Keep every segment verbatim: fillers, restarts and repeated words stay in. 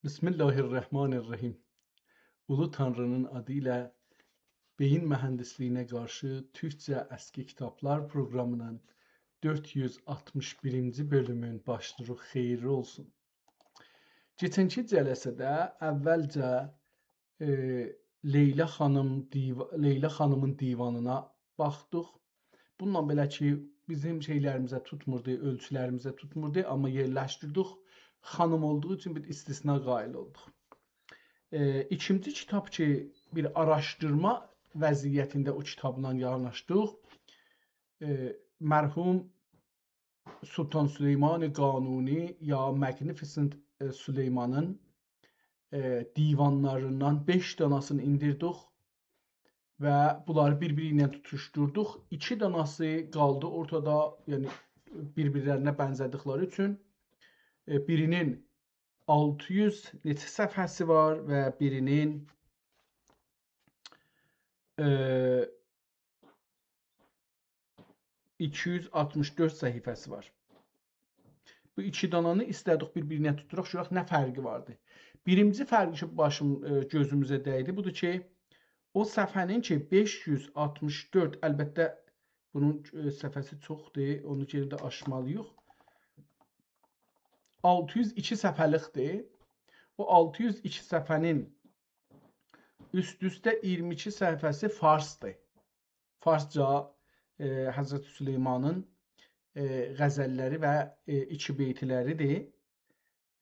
بسم الله الرحمن الرحیم. اولو تانری‌نین آدی ایله بئیین موهندیسلیگینه قارشی تورکجه اسکی کیتابلار پروقرامی‌نین دؤرد یوز آلتمیش بیرینجی بؤلومون باشلاییریق. خئییرلی اولسون. کئچنکی جلسه‌ده اولجه، ائ، لیلا خانیم دیوا-، لیلا خانیمین دیوانینا باخدیق. بونونلا بئله کی، بیزیم شئیلریمیزه توتموردو، اؤلچولریمیزه توتموردو، آمما یئرلشدیردیک. خانیم اولدوغو اوچون بیر استثنا قائل اولدوق. ائ، ایکینجی کیتاب کی، بیر آراشدیرما وضعیتینده او کیتابلا یاناشدیق. ائ، مرحوم سلطان سلیمان قانونی یا Magnificent، ائ، سلیمانین، ائ، دیوانلاریندان بئش داناسینی ایندیردیک و بونلاری بیر-بیری ایله توتوشدوردوق. ایکی داناسی قالدی اورتادا، یعنی بیر-بیرلرینه بنزه‌دیکلری اوچون، ائ، بیرینین آلتی یوز نئچه صفحه‌سی وار و بیرینین، ائ، ایکی یوز آلتمیش دؤرد صفحه‌سی وار. بو ایکی دانانی ایسته‌دیک بیر-بیرینه توتدوراق، گؤرک نه فرقی واردی. بیرینجی فرقی کی، باشیم، ائ، گؤزوموزه دَیدی، بودور کی، او صفحه‌نین کی، بئش یوز آلتمیش دؤرد، البته، بونون، ائ، صفحه‌سی چوخدور، اونو یئنه ده آچمالی‌ییق. آلتی یوز ایکی صفحه‌لیکدیر. او آلتی یوز ایکی صفحه‌نین اوست-اوسته اییرمی ایکی صفحه‌سی فارسدیر. فارسجا، ائ، حضرت سلیمانین، ائ، غزللری و، ائ، ایکی بیتلریدیر.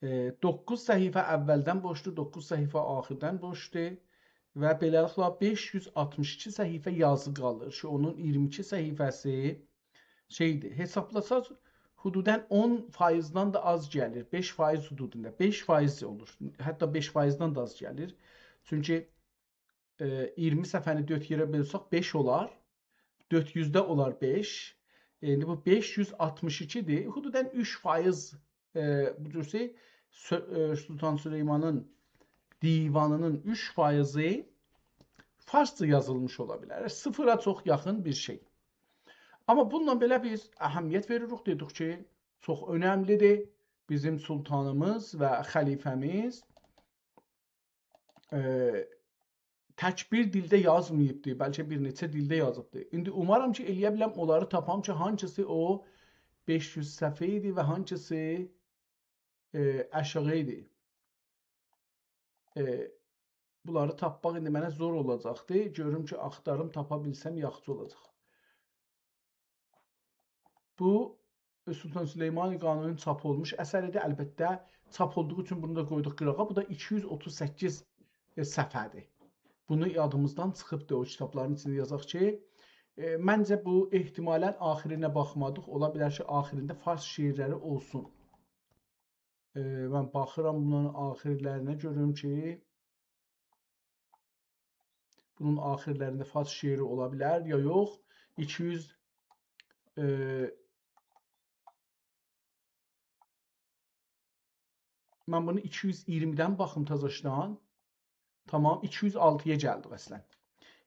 ائ، دوققوز صفحه اولدن بوشدور، دوققوز صفحه آخیردن بوشدور و بئله‌لیکله بئش یوز آلتمیش ایکی صفحه یازی قالیر کی، اونون اییرمی ایکی صفحه‌سی شئیدیر، حسابلاساز حدوداً اون فایزدن ده آز گلیر، بئش فایز حدودوندا، بئش فایز اولور. حتی بئش فایزدن ده آز گلیر. چونکی، ائ، اییرمی صفحه‌نی دؤرد یئره بؤلسک، بئش اولار. دؤرد یوز ده اولار بئش. ائ، ایندی بو بئش یوز آلتمیش ایکیدیر. حدوداً اوچ فایز، ائ، بو جور شئی، سو-، ائ، سلطان سلیمانین دیوانی‌نین اوچ فایزی فارسجا یازیلمیش اولا بیلر. صفره چوخ یاخین بیر شئی. آمما بونونلا بئله بیز اهمیت وئریریک، دئدیک کی، چوخ اؤنملی‌دیر. بیزیم سلطانیمیز و خلیفه‌میز، ائ، تک بیر دیلده یازماییبدی، بلکه بیر نئچه دیلده یازیبدی. ایندی اومارام کی، ائلیه بیلم اونلاری تاپام کی، هانسیسی او بئش یوز صفحه ایدی و هانسیسی، ائ، آشاغی ایدی. ائ، بونلاری تاپماق ایندی منه زور اولاجاقدی. گؤروم کی، آختاریم، تاپا بیلسم یاخشی اولاجاق. بو، ائ، سلطان سلیمان قانونی‌نین چاپ اولموش اثریدیر. البته، چاپ اولدوغو اوچون بونو دا قویدوق قیراغا. بو دا ایکی یوز اوتوز سککیز، ائ، صفحه‌دیر. بونو یادیمیزدان چیخیبدیر او کیتابلارین ایچینده یازاق کی، ائ، منجه بو احتمالاً آخیرینه باخمادیق. اولا بیلر کی، آخیرینده فارس شعرلری اولسون. ائ، من باخیرام بونلارین آخیرلرینه، گؤروم کی، بونون آخیرلرینده فارس شعری اولا بیلر یا یوخ. ایکی یوز، ائ، من بونو ایکی یوز اییرمیدن باخیم تازاشدان. تامام، ایکی یوز آلتی‌یا گلدیک اصلاً.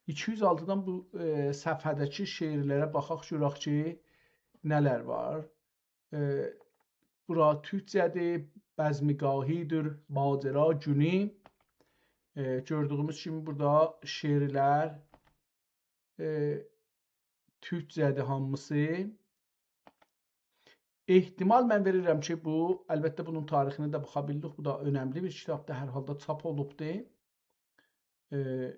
ایکی یوز آلتیدان بو، ائ، صفحه‌ده‌کی شعرلره باخاق، گؤرک کی، نه‌لر وار. ائ، بورا تورکجه‌دیر، بزمگاهی‌دیر، ماجرا گونو. ائ، گؤردویوموز کیمی بورادا شعرلر، ائ، تورکجه‌دیر هامیسی. احتمال من وئریرم کی، بو، البته بونون تاریخینه ده باخا بیللیک، بو دا اؤنملی بیر کیتابدیر، هر حالدا چاپ اولوبدور. ائ،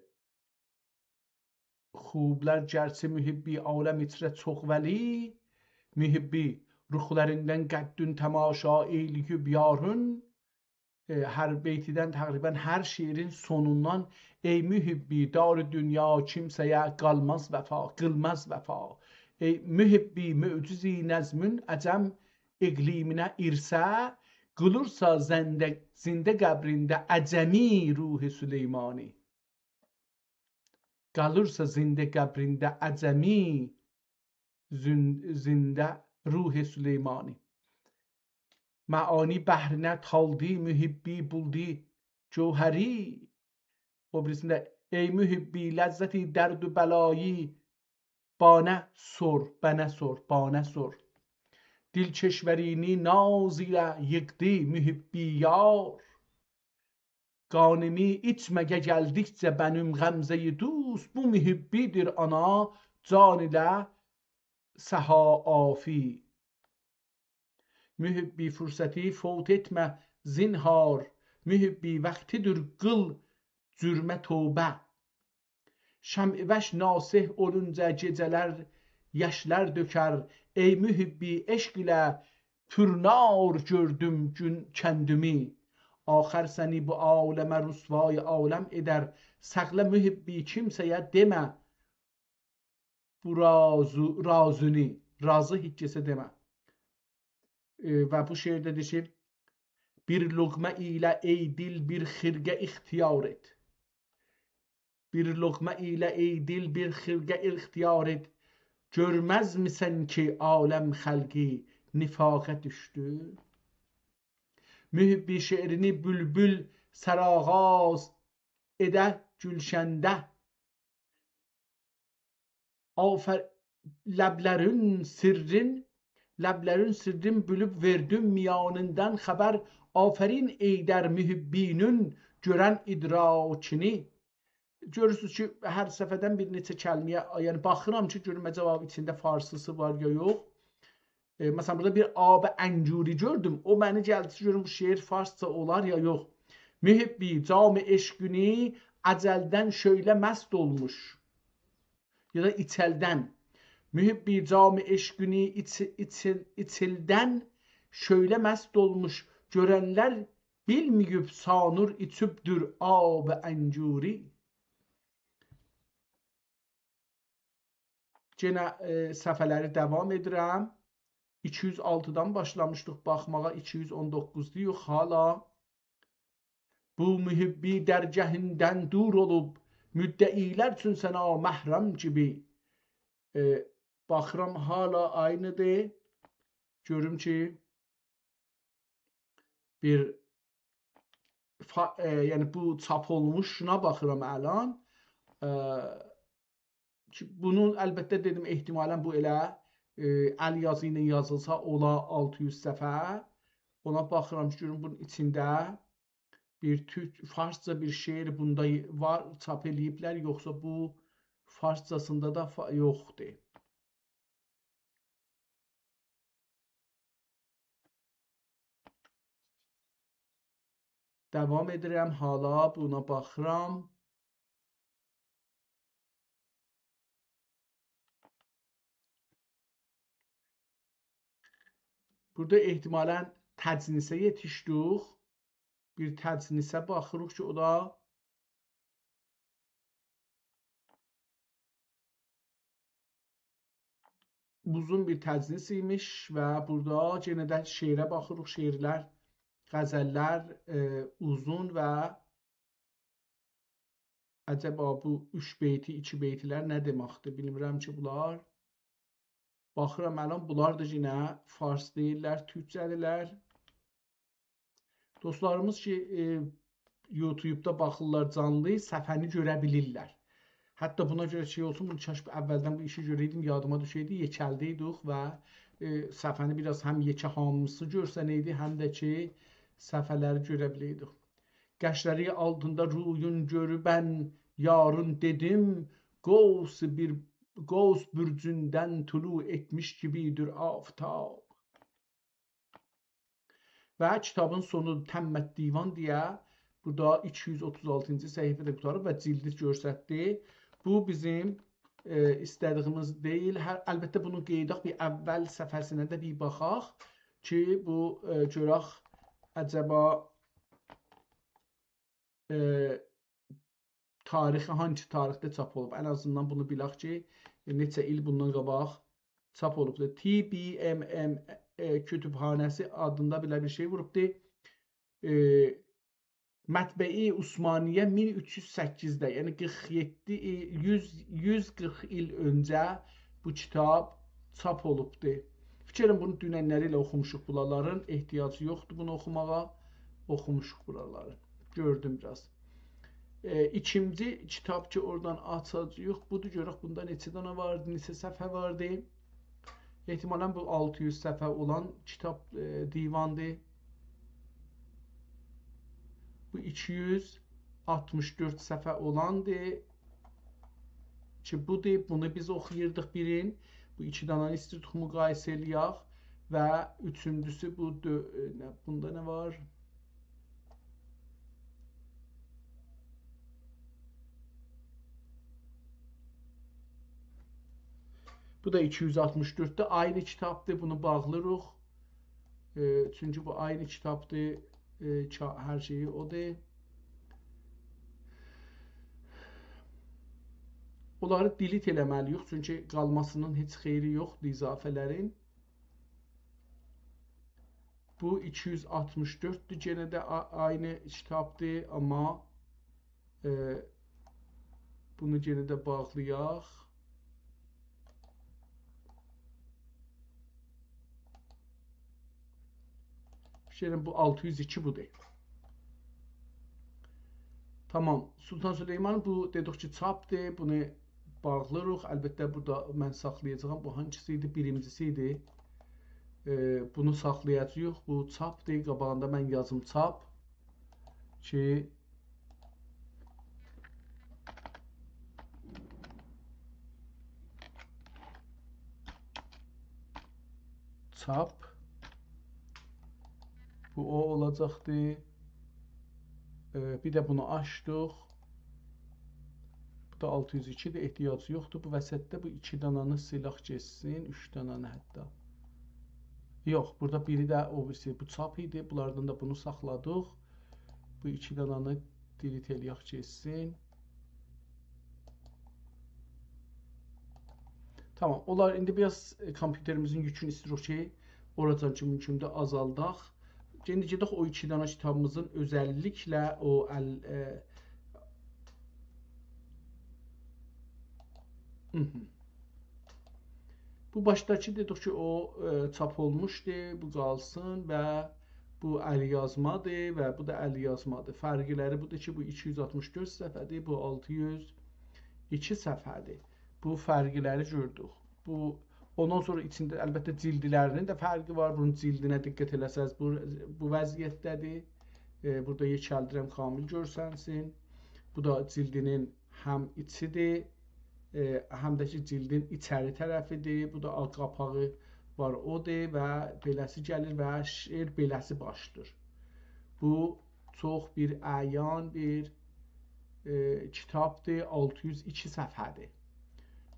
خوبلر گرچه محبی عالم ایچره چوخ ولی، محبی رخلریندن قدّون تماشا ائیله‌ییب یارین. ائ، هر بیتیدن تقریباً هر شعرین سونوندان: «ای محبی دار دنیا کیمسه‌یه قالماز وفا، قیلماز وفا. ای محبی معجزی نظمین عجم اقلیمینه ارثه، قیلورسا زنده، زنده قبرینده عجمی روح سلیمانی.» قالیرسا زنده قبرینده عجمی، زون-، زنده روح سلیمانی. معانی بحرینه تالدی محبی، بولدو جوهری. او بیریسینده: «ای محبی لذت درد و بلایی، بانه سور، بنه سور، بانه سور. دل کشورینی ناز ایله ییغدی محبی یار.» قانیمی ایچمه‌یه گلدیکجه بنیم غمزه‌ی دوست، بو محبی‌دیر آنا، جان ایله سها آفی. محبی فرصتی فوت ائتمه زینهار، محبی وقتی‌دیر قیل جرمه توبه. شمع وش ناصح اولونجا گئجه‌لر یاشلار دؤکر، ای محبی عشق ایله پورنار گؤردوم گون کندیمی. آخر سنی بو عالمه رسوای عالم ائدر، ساخلا محبی کیمسه‌یه دئمه بو رازو-، رازونی، رازی هئچ کسه دئمه. ائ، و بو شعرده دئییر کی، بیر لقمه ایله ای دل بیر خرقه اختیار ائت. بیر لقمه ایله ای دل بیر خرقه اختیار ائت، گؤرمزمیسن کی عالم خلقی نفاقه دوشدو؟ محبی شعرینی بولبول سرآغاز ائده گولشنده، آفر-، لبلرین سرّین، لبلرین سرّین بولوب وئردیم میانیندان خبر، آفرین ائیدر محبی‌نین گؤرن ادراکینی. گؤرورسونوز کی، هر صفحه‌دن بیر نئچه کلمه‌یه، یعنی باخیرام کی، گؤروم عجبا ایچینده فارسی‌سی وار یا یوخ. ائ، مثلا، بورادا بیر آب انگوری گؤردوم. او منی گلدی کی، گؤروم بو شعر فارسجا اولار یا یوخ. محبی جام عشقینی ازلدن شؤیله مست اولموش. یا دا ایچلدن. محبی جام عشقینی ایچ-، ایچل-، ایچلدن شؤیله مست اولموش. گؤرنلر بیلمه‌ییب سانور ایچیبدیر آب انگوری. یئنه، ائ، صفحه‌لری داوام ائدیرم. ایکی یوز آلتیدان باشلامیشدیق باخماغا، ایکی یوز اون دوققوزدایوخ حالا. بو محبی درگهیندن دور اولوب، مدعی‌لر چون سنا محرم کیمی. ائ، باخیرام، حالا عینی‌دیر. گؤروم کی، بیر فا-، ائ، یعنی بو چاپ اولموشونا باخیرام الان. ائ، کی، بونون، البته، دئدیم، احتمالا بو ائله، ائ، ال یازی ایله یازیلسا، اولا آلتی یوز صفحه. اونا باخیرام کی، گؤروم بونون ایچینده بیر تورک، فارسجا بیر شعر بوندا وار، چاپ ائله‌ییبلر، یوخسا بو فارسجاسیندا دا فا-، یوخدور. داوام ائدیرم، حالا بونا باخیرام. بورادا احتمالا تجنیسه یئتیشدیک. بیر تجنیسه باخیریق کی، او دا اوزون بیر تجنیس ایمیش و بورادا یئنه ده شعره باخیریق، شعرلر، غزللر، ائ، اوزون و عجبا بو اوچ بیتی، ایکی بیتلر نه دئمکدیر؟ بیلمیرم کی، بونلار. باخیرام، الان بونلار دا یئنه فارس دئییللر، تورکجه‌دیرلر. دوستلاریمیز کی، ائ، یوتیوبدا باخیرلار جانلی، صفحه‌نی گؤره بیلیرلر. حتی بونا گؤره شئی اولسون، بونو کاش اولدن بو ایشی گؤره‌یدیم، یادیما دوشه‌یدی، یئکلدیدیک و، ائ، صفحه‌نی بیر آز هم یئکه هامیسی گؤرسنه‌یدی، هم ده کی، صفحه‌لری گؤره بیله‌یدیک. قشلری آلتیندا رویون گؤروبن یارین دئدیم، قوس بیر، قوس برجوندن طلوع ائتمیش کیمی‌دیر آفتاب. و کیتابین سونو تمّت دیوان دئیه، بورادا ایکی یوز اوتوز آلتینجی صفحه‌ده قوتاریب و جیلدی گؤرستدی. بو بیزیم، ائ، ایسته‌دیگیمیز دئییل. هر، البته، بونو قئییداق، بیر اول صفحه‌سینه ده بیر باخاق کی، بو، ائ، گؤرک عجبا، ائ، تاریخی، هانسی تاریخده چاپ اولوب؟ ان آزیندان بونو بیلک کی، نئچه ایل بوندان قاباق چاپ اولوبدور. تی بی ام ام، ائ، کتابخانه‌سی آدیندا بئله بیر شئی ووروبدور. ائ، مطبعه عثمانیه مین اوچ یوز سککیزده، یعنی قیرخ یئددی ایل، یوز، یوز قیرخ ایل اؤنجه بو کیتاب چاپ اولوبدور. فیکر ائلیرم، بونو دوننلری ائله اوخوموشوق بورالارین، احتیاجی یوخدور بونو اوخوماغا. اوخوموشوق بورالاری. گؤردوم بیر آز. ائ، ایکینجی کیتاب کی، اورادان آچاجاغیق، بودور. گؤرک بوندا نئچه دنه واردی، نئچه صفحه واردی. احتمالا بو آلتی یوز صفحه اولان کیتاب، ائ، دیواندیر. بو ایکی یوز آلتمیش دؤرد صفحه اولاندی کی، بودور. بونو بیز اوخویوردوق بیرین. بو ایکی دنه‌نی ایستیردیک مقایسه ائله‌یک. و اوچونجوسو بو دؤ-، نه، بوندا نه وار؟ بو دا ایکی یوز آلتمیش دؤرددور. عینی کیتابدیر. بونو باغلاییریق. ائ، چونکی بو عینی کیتابدیر. ائ، کا-، هر شئیی اودور. اونلاری دیلیت ائله‌مه‌لی‌ییک، چونکی قالماسینین هئچ خئیری یوخدور اضافه‌لرین. بو ایکی یوز آلتمیش دؤرددور، یئنه ده آ-، عینی کیتابدیر، آمما، ائ، بونو یئنه ده باغلایاق. فیکر ائدیرم بو آلتی یوز ایکی بودور. تامام. سلطان سلیمان بو دئدیک کی، چاپدیر. بونو باغلاییریق. البته، بورادا من ساخلایاجاغام. بو هانسیسی ایدی؟ بیرینجیسی ایدی. ائ، بونو ساخلایاجاغیق. بو چاپدیر. قاباغیندا من یازیم چاپ کی، چاپ. بو او اولاجاقدی. ائ، بیر ده بونو آچدیق. بو دا آلتی یوز ایکی دیر، احتیاجی یوخدور. بو وسطده بو ایکی دنه‌نی سیلاق گئتسین، اوچ دنه‌نی حتی. یوخ، بورادا بیری ده او بیریسی، بو چاپ ایدی. بونلاردان دا بونو ساخلادیق. بو ایکی دنه‌نی دیلیت ائله‌یک گئتسین. تامام، اونلار ایندی بیر آز، ائ، کامپیوتریمیزین یوکونو ایسته‌ییریک کی، اوراجان کی مومکوندور آزالداق. ایندی گئدک او ایکی دنه کیتابیمیزین اؤزللیکله او ال-، ائ، هی هی. بو باشداکی دئدیک کی، او، ائ، چاپ اولموشدو، بو قالسین و بو ال‌یازمادیر و بو دا ال‌یازمادیر. فرقلری بودور کی، بو ایکی یوز آلتمیش دؤرد صفحه‌دیر، بو آلتی یوز ایکی صفحه‌دیر. بو فرقلری گؤردوک. بو، اوندان سونرا ایچینده البته جلدلرینین ده فرقی وار. بونون جلدینه دقت ائله‌سز، بو، بو وضعیتده‌دیر. ائ، بورادا یئکلدیرم، کامل گؤرسنسین. بو دا جلدینین هم ایچیدیر، ائ، هم ده کی جلدین ایچری طرفیدیر. بو دا آ-، قاپاغی وار، اودور و بئله‌سی گلیر و شعر بئله‌سی باشلاییر. بو چوخ بیر اعیان بیر، ائ، کیتابدیر، آلتی یوز ایکی صفحه‌دیر.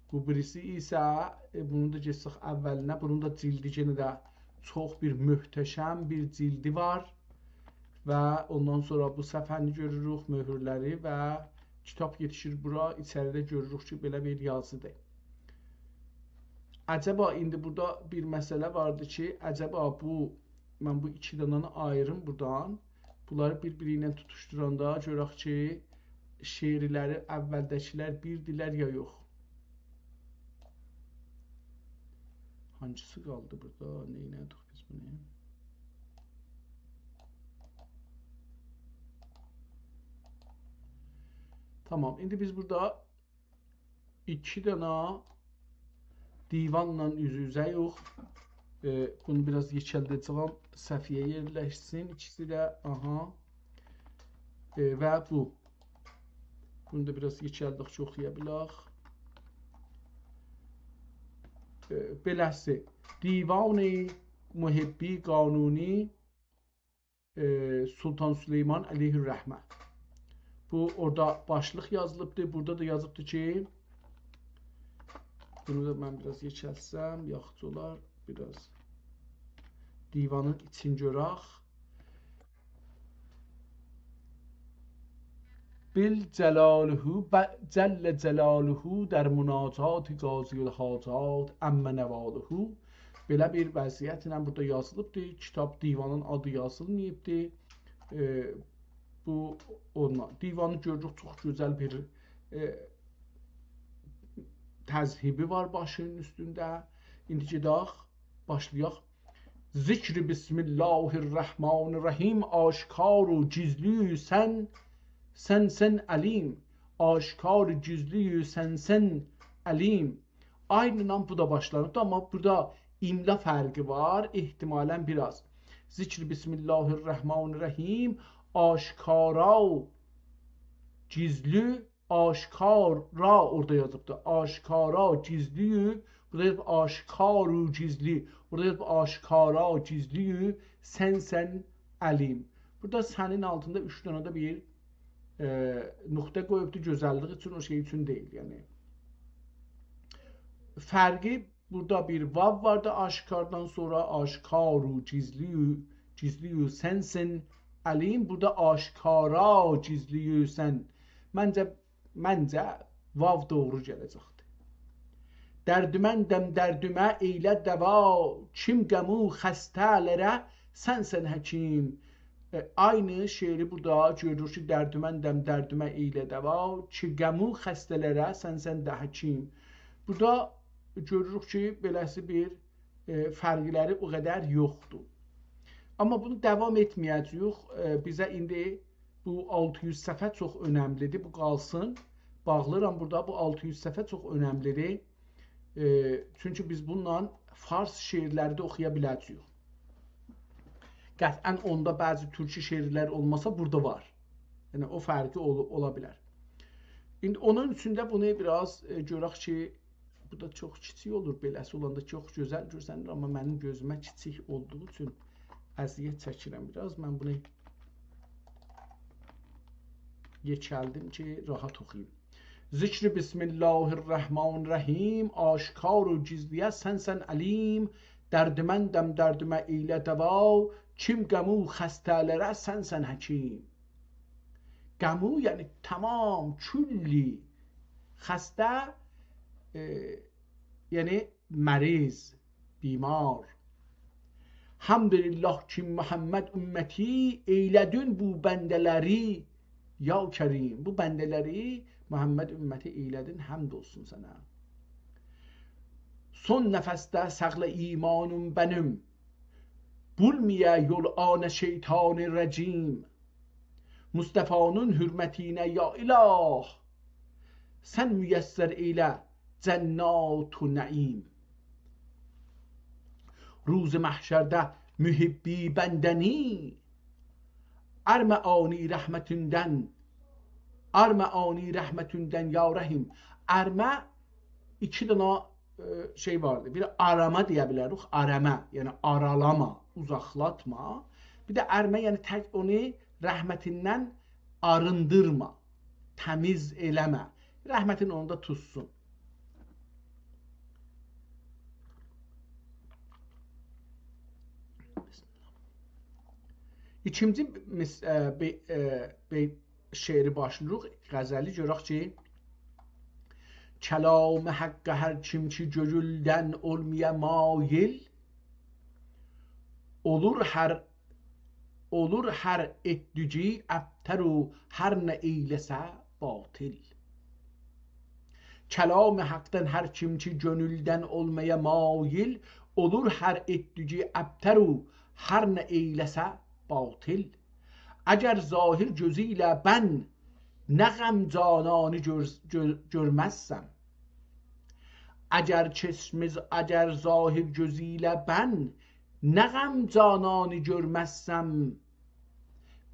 بو بیریسی ایسه، ائ، بونون دا گئتسک اوّلینه، بونون دا جلدی یئنه ده چوخ بیر محتشم بیر جلدی وار و اوندان سونرا بو صفحه‌نی گؤروروک، مؤهورلری و کیتاب یئتیشیر بورا، ایچریده گؤروروک کی، بئله بیر یازیدیر. عجبا، ایندی بورادا بیر مسئله واردی کی، عجبا بو، من بو ایکی دنه‌نی آییریم بورادان، بونلاری بیر-بیری ایله توتوشدوراندا گؤرک کی، شعرلری اوّلده‌کیلر بیردیرلر یا یوخ. هانسیسی قالدی بورادا؟ نئینه‌دیک بیز بونو؟ تامام، ایندی بیز بورادا ایکی دنه دیوانلا اوز-اوزه‌یوخ. ائ، بونو بیر آز یئکلده‌جه‌یم، صفحه‌یه یئرلشسین ایکیسی ده. آها. ائ، و بو. بونو دا بیر آز یئکلدیک کی، اوخویا بیلک. ائ، بئله‌سی. دیوان محبی قانونی، ائ، سلطان سلیمان علیه‌الرحمه. بو، اورادا باشلیق یازیلیبدیر. بورادا دا یازیبدیر کی، بونو دا من بیر آز یئکلتسم، یاخشی اولار. بیر آز دیوانین ایچین گؤرک. بل جلاله، ب-، جل جلاله در مناجات قاضی الحاجات عم نواله. بئله بیر وضعیتله بورادا یازیلیبدیر. کیتاب، دیوانین آدی یازیلماییبدیر. ائ، بو اوندان. دیوانی گؤروروک، چوخ گؤزل بیر، ائ، تذهیبی وار باشینین اوستونده. ایندی گئدک، باشلایاق. ذکر بسم الله الرحمن الرحیم، آشکار و گیزلی سن، سن، سن علیم. آشکار و گیزلی سن، سن علیم. عیناً بو دا باشلانیبدی، آمما بورادا املا فرقی وار، احتمالاً بیر آز. ذکر بسم الله الرحمن الرحیم، آشکارا، گیزلی، آشکارا اورادا یازیبدی. آشکارا، گیزلی، بورادا یازیب آشکار و گیزلی. بورادا یازیب آشکارا، گیزلی، سنسن علیم. بورادا سنین آلتیندا اوچ دنه ده بیر، ائ، نقطه قویوبدو، گؤزللیک اوچون، او شئی اوچون دئییل، یعنی. فرقی بورادا بیر واو واردی آشکاردان سونرا، آشکار و گیزلی، گیزلی و سنسن علیم، بورادا آشکارا گیزلی و سن. منجه، منجه واو دوغرو گله‌جکدیر. دردمندم، دردیمه ائیله دوا، کیم غم و خسته‌لره، سنسن حکیم. ائ، عینی شعری بورادا گؤروروک کی، دردمندم، دردیمه ائیله دوا، کی غم و خسته‌لره، سنسن ده حکیم. بورادا گؤروروک کی، بئله‌سی بیر، ائ، فرقلری او قدر یوخدور. آمما بونو داوام ائتمه‌یه‌جه‌ییک. ائ، بیزه ایندی بو آلتی یوز صفحه چوخ اؤنملی‌دیر. بو قالسین. باغلیرام بورادا. بو آلتی یوز صفحه چوخ اؤنملی‌دیر. ائ، چونکی بیز بونونلا فارس شعرلری ده اوخویا بیله‌جه‌ییک. قطعاً اوندا بعضی تورکی شعرلر اولماسا، بورادا وار. یعنی، او فرقی اول-، اولا بیلر. ایندی اونون اوچون ده بونو بیر آز، ائ، گؤرک کی، بو دا چوخ کیچیک اولور، بئله‌سی اولاندا چوخ گؤزل گؤرسنیر، آمما منیم گؤزومه کیچیک اولدوغو اوچون اذیت چکیرم بیر آز. من بونو یئکلدیم کی، راحت اوخویوم. ذکر بسم الله الرحمن الرحیم، آشکار و گیزلی‌یه سنسن علیم، دردمندم، دردیمه ائیله دوا، کیم غم و خسته‌لره، سنسن حکیم. غم و، یعنی تمام، کلی، خسته، ائ، یعنی مریض، بیمار. حمدلله کی محمد امتی، ائیله‌دین بو بنده‌لری، یا کریم. بو بنده‌لری، محمد امتی ائیله‌دین، حمد اولسون سنه. سون نفسده ساخلا ایمانیم بنیم، بولمایا یول آن شیطان رجیم. مصطفی‌نین حرمتینه یا اله، سن میسر ائیله جنات و نعیم. روز محشرده محبی بنده‌نی، آرمه آنی رحمتیندن، آرمه آنی رحمتیندن یا رحیم. آرمه ایکی دنه، ائ، شئی واردیر. بیر آراما دئیه بیلریک، آرمه، یعنی آرالاما، اوزاقلاتما. بیر ده آرمه، یعنی تک اونو رحمتیندن آریندیرما، تمیز ائله‌مه. رحمتین اونو دا توتسون. ایکینجی مس-، ائ، بئ-، ائ، بئ-، شعری باشلاییریق، غزلی گؤرک کی، کلام حقه هر کیم کی گؤیولدن اولمایا مایل، اولور هر، اولور هر ائتدیگی ابتر و هر نه ائیله‌سه باطل. کلام حقدن هر کیم کی گؤیولدن اولمایا مایل، اولور هر ائتدیگی ابتر و هر نه ائیله‌سه باطل. اگر ظاهر گؤزو ایله بن نه غم جانانی گؤر-، گؤر-، گؤرمزسم. اگر چشم ز-، اگر ظاهر گؤزو ایله بن نه غم جانانی گؤرمزسم.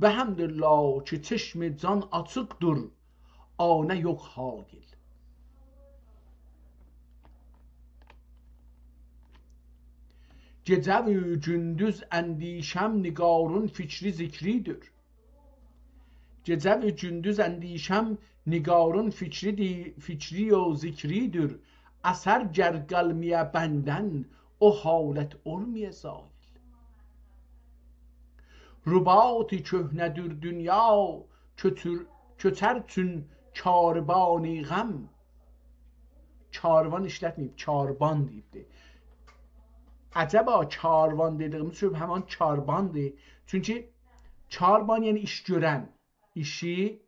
و حمدلله کی چشم جان آچیقدیر، آنه یوخ حایل. گئجه و گوندوز اندیشه‌م نگارین فکری ذکری‌دیر. گئجه و گوندوز اندیشه‌م نگارین فکری دی-، فکری و ذکری‌دیر. اثر گر قالمایا بندن، او حالت اولمایا زایل. رباط کهنه‌دیر دونیا، کؤچور-، کؤچر چون کاروانی غم. کاروان ایشلتمه‌ییب، کاروان دئییبدی. عجبا کاروان دئدیگیمیز شبهه‌مان کاروان‌دیر. چونکی کاروان، یعنی ایش گؤرن، ایشی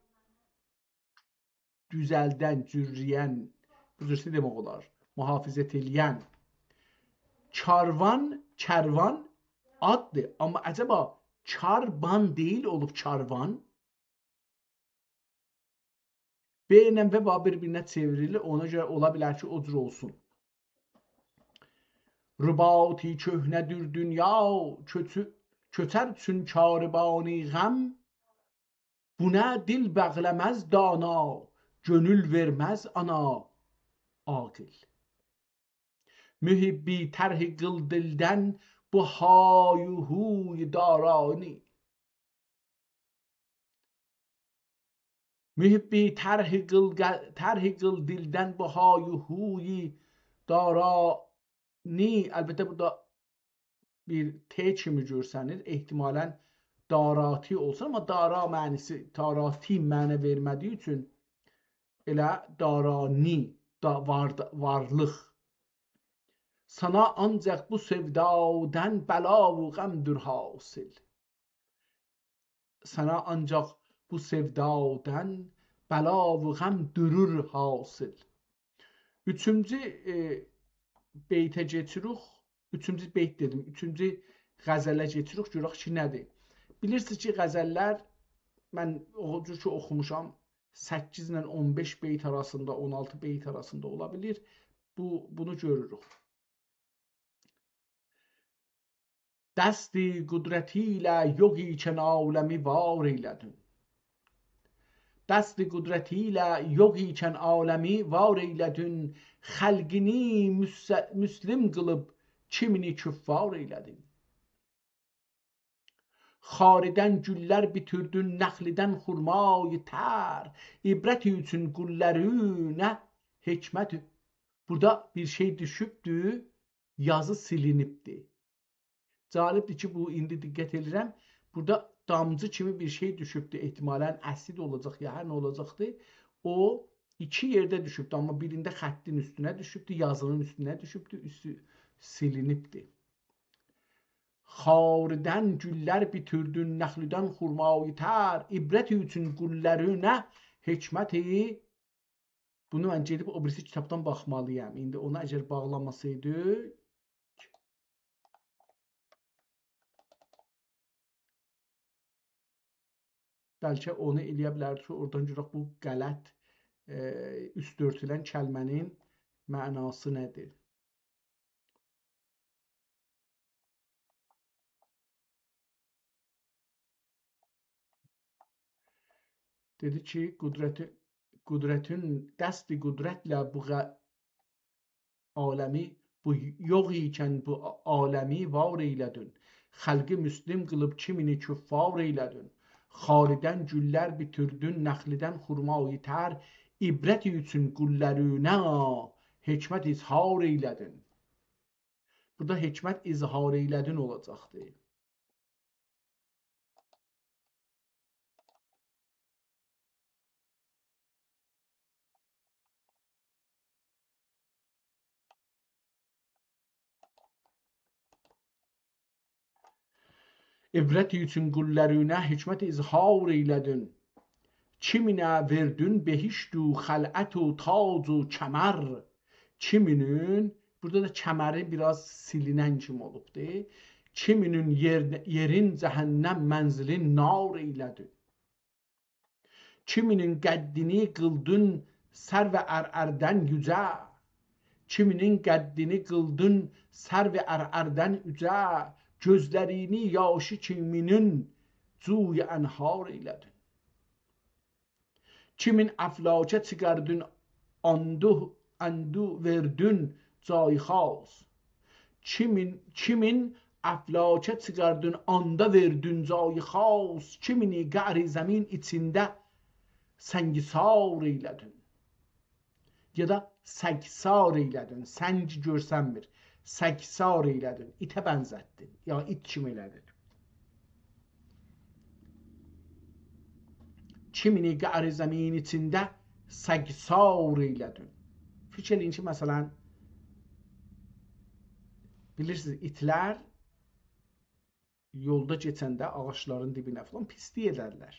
دوزلدن، جورله‌ین، بو جور شئی دئمک اولار، محافظت ائله‌ین. کاروان، کروان آددیر. آمما عجبا کاروان دئییل اولوب کاروان؟ ب ایله و با بیر-بیرینه چئوریلیر. اونا گؤره اولا بیلر کی، او جور اولسون. رباط کهنه‌دیر دونیا، کؤچو-، کؤچر چون کاروانی غم. بونا دیل باغلاماز دانا، گؤنول وئرمز آنا عاقل. محبی طرح قیل دیلدن بو های و هوی دارانی. محبی طرح قیل، طرح قیل دیلدن بو های و هوی دارانی. البته، بورادا بیر ت کیمی گؤرسنیر. احتمالاً داراتی اولسون، آمما دارا معناسی، داراتی معنا وئرمه‌دیگی اوچون ائله دارانی، دا، وار، وارلیق. سانا آنجاق بو سئودادان بلا و غمدور حاصل. سانا آنجاق بو سئودادان بلا و غمدور حاصل. اوچونجو، ائ، بیته کئچیریک. اوچونجو بیت دئدیم. اوچونجو غزله کئچیریک، گؤرک کی، نه‌دیر؟ بیلیرسینیز کی، غزل‌لر، من او جور کی اوخوموشام، سککیز ایله اون بئش بیت آراسیندا، اون آلتی بیت آراسیندا اولا بیلیر. بو، بونو گؤروروک. دست قدرت ایله یوغ ایکن عالمی وار ائیله‌دین. دست قدرت ایله یوغ ایکن عالمی وار ائیله‌دین. خلقینی مس، مسلم قیلیب کیمینی کفار ائیله‌دین. خاریدن گوللر بوتوردون، نخلیدن خرمای تر. عبرت اوچون قوللارینه حکمت. بورادا بیر شئی دوشوبدور، یازی سیلینیبدیر. جالبدیر کی، بو ایندی دقت ائدیرم. بورادا دامجی کیمی بیر شئی دوشوبدور. احتمالاً اسید اولاجاق یا هر نه اولاجاقدی. او ایکی یئرده دوشوبدور، آمما بیرینده خطین اوستونه دوشوبدور، یازینین اوستونه دوشوبدور، اوستو سیلینیبدیر. خاریدن گوللر بوتوردون، نخلیدن خرمای تر، عبرت اوچون قوللارینه حکمتی. بونو من گئدیب او بیریسی کیتابدان باخمالی‌یام. ایندی اونو اگر باغلاماسایدی، بلکه اونو ائلیه بیلردیک کی، اورادان گؤرک بو غلط، ائ، اوست اؤرتولن کلمه‌نین معناسی نه‌دیر؟ دئدی کی، قدرتی، قدرتین، دست قدرتله بو غ، عالمی، بو یوغ ایکن بو عالمی وار ائیله‌دین. خلقی مسلم قیلیب کیمینی کفار ائیله‌دین. خاریدن گوللر بوتوردون، نخلیدن خرمای تر، عبرت اوچون قوللارینه حکمت اظهار ائیله‌دین. بورادا حکمت اظهار ائیله‌دین اولاجاقدیر. عبرت اوچون قوللارینه حکمت اظهار ائیله‌دین. کیمینه وئردین بهشت و خلعت و تاج و کمر. کیمینین، بورادا دا کمری بیر آز سیلینن کیمی اولوبدور. کیمینین یئر، یئرین جهنم، منزلین نار ائیله‌دین. کیمینین قدّینی قیلدین سرو عرعردن اوجه. کیمینین قدّینی قیلدین سرو عرعردن اوجه. گؤزلرینی یاشی کیمینین جوی انهار ائیله‌دین. کیمین افلاکه چیخاردین آندو، آندو وئردین جای خاص. کیمین، کیمین افلاکه چیخاردین، آندا وئردین جای خاص، کیمینی قعر زمین ایچینده سنگسار ائیله‌دین. یا دا سگسار ائیله‌دین. سنگ گؤرسنمیر. سگسار ائیله‌دین. ایته بنزتدین. یا ایت کیمی ائله‌دین. کیمینی قعر زمین ایچینده سگسار ائیله‌دین. فیکیر ائله‌یین کی، مثلا، بیلیرسینیز، ایتلر یولدا کئچنده آغاجلارین دیبینه فلان پیسلیک ائدرلر.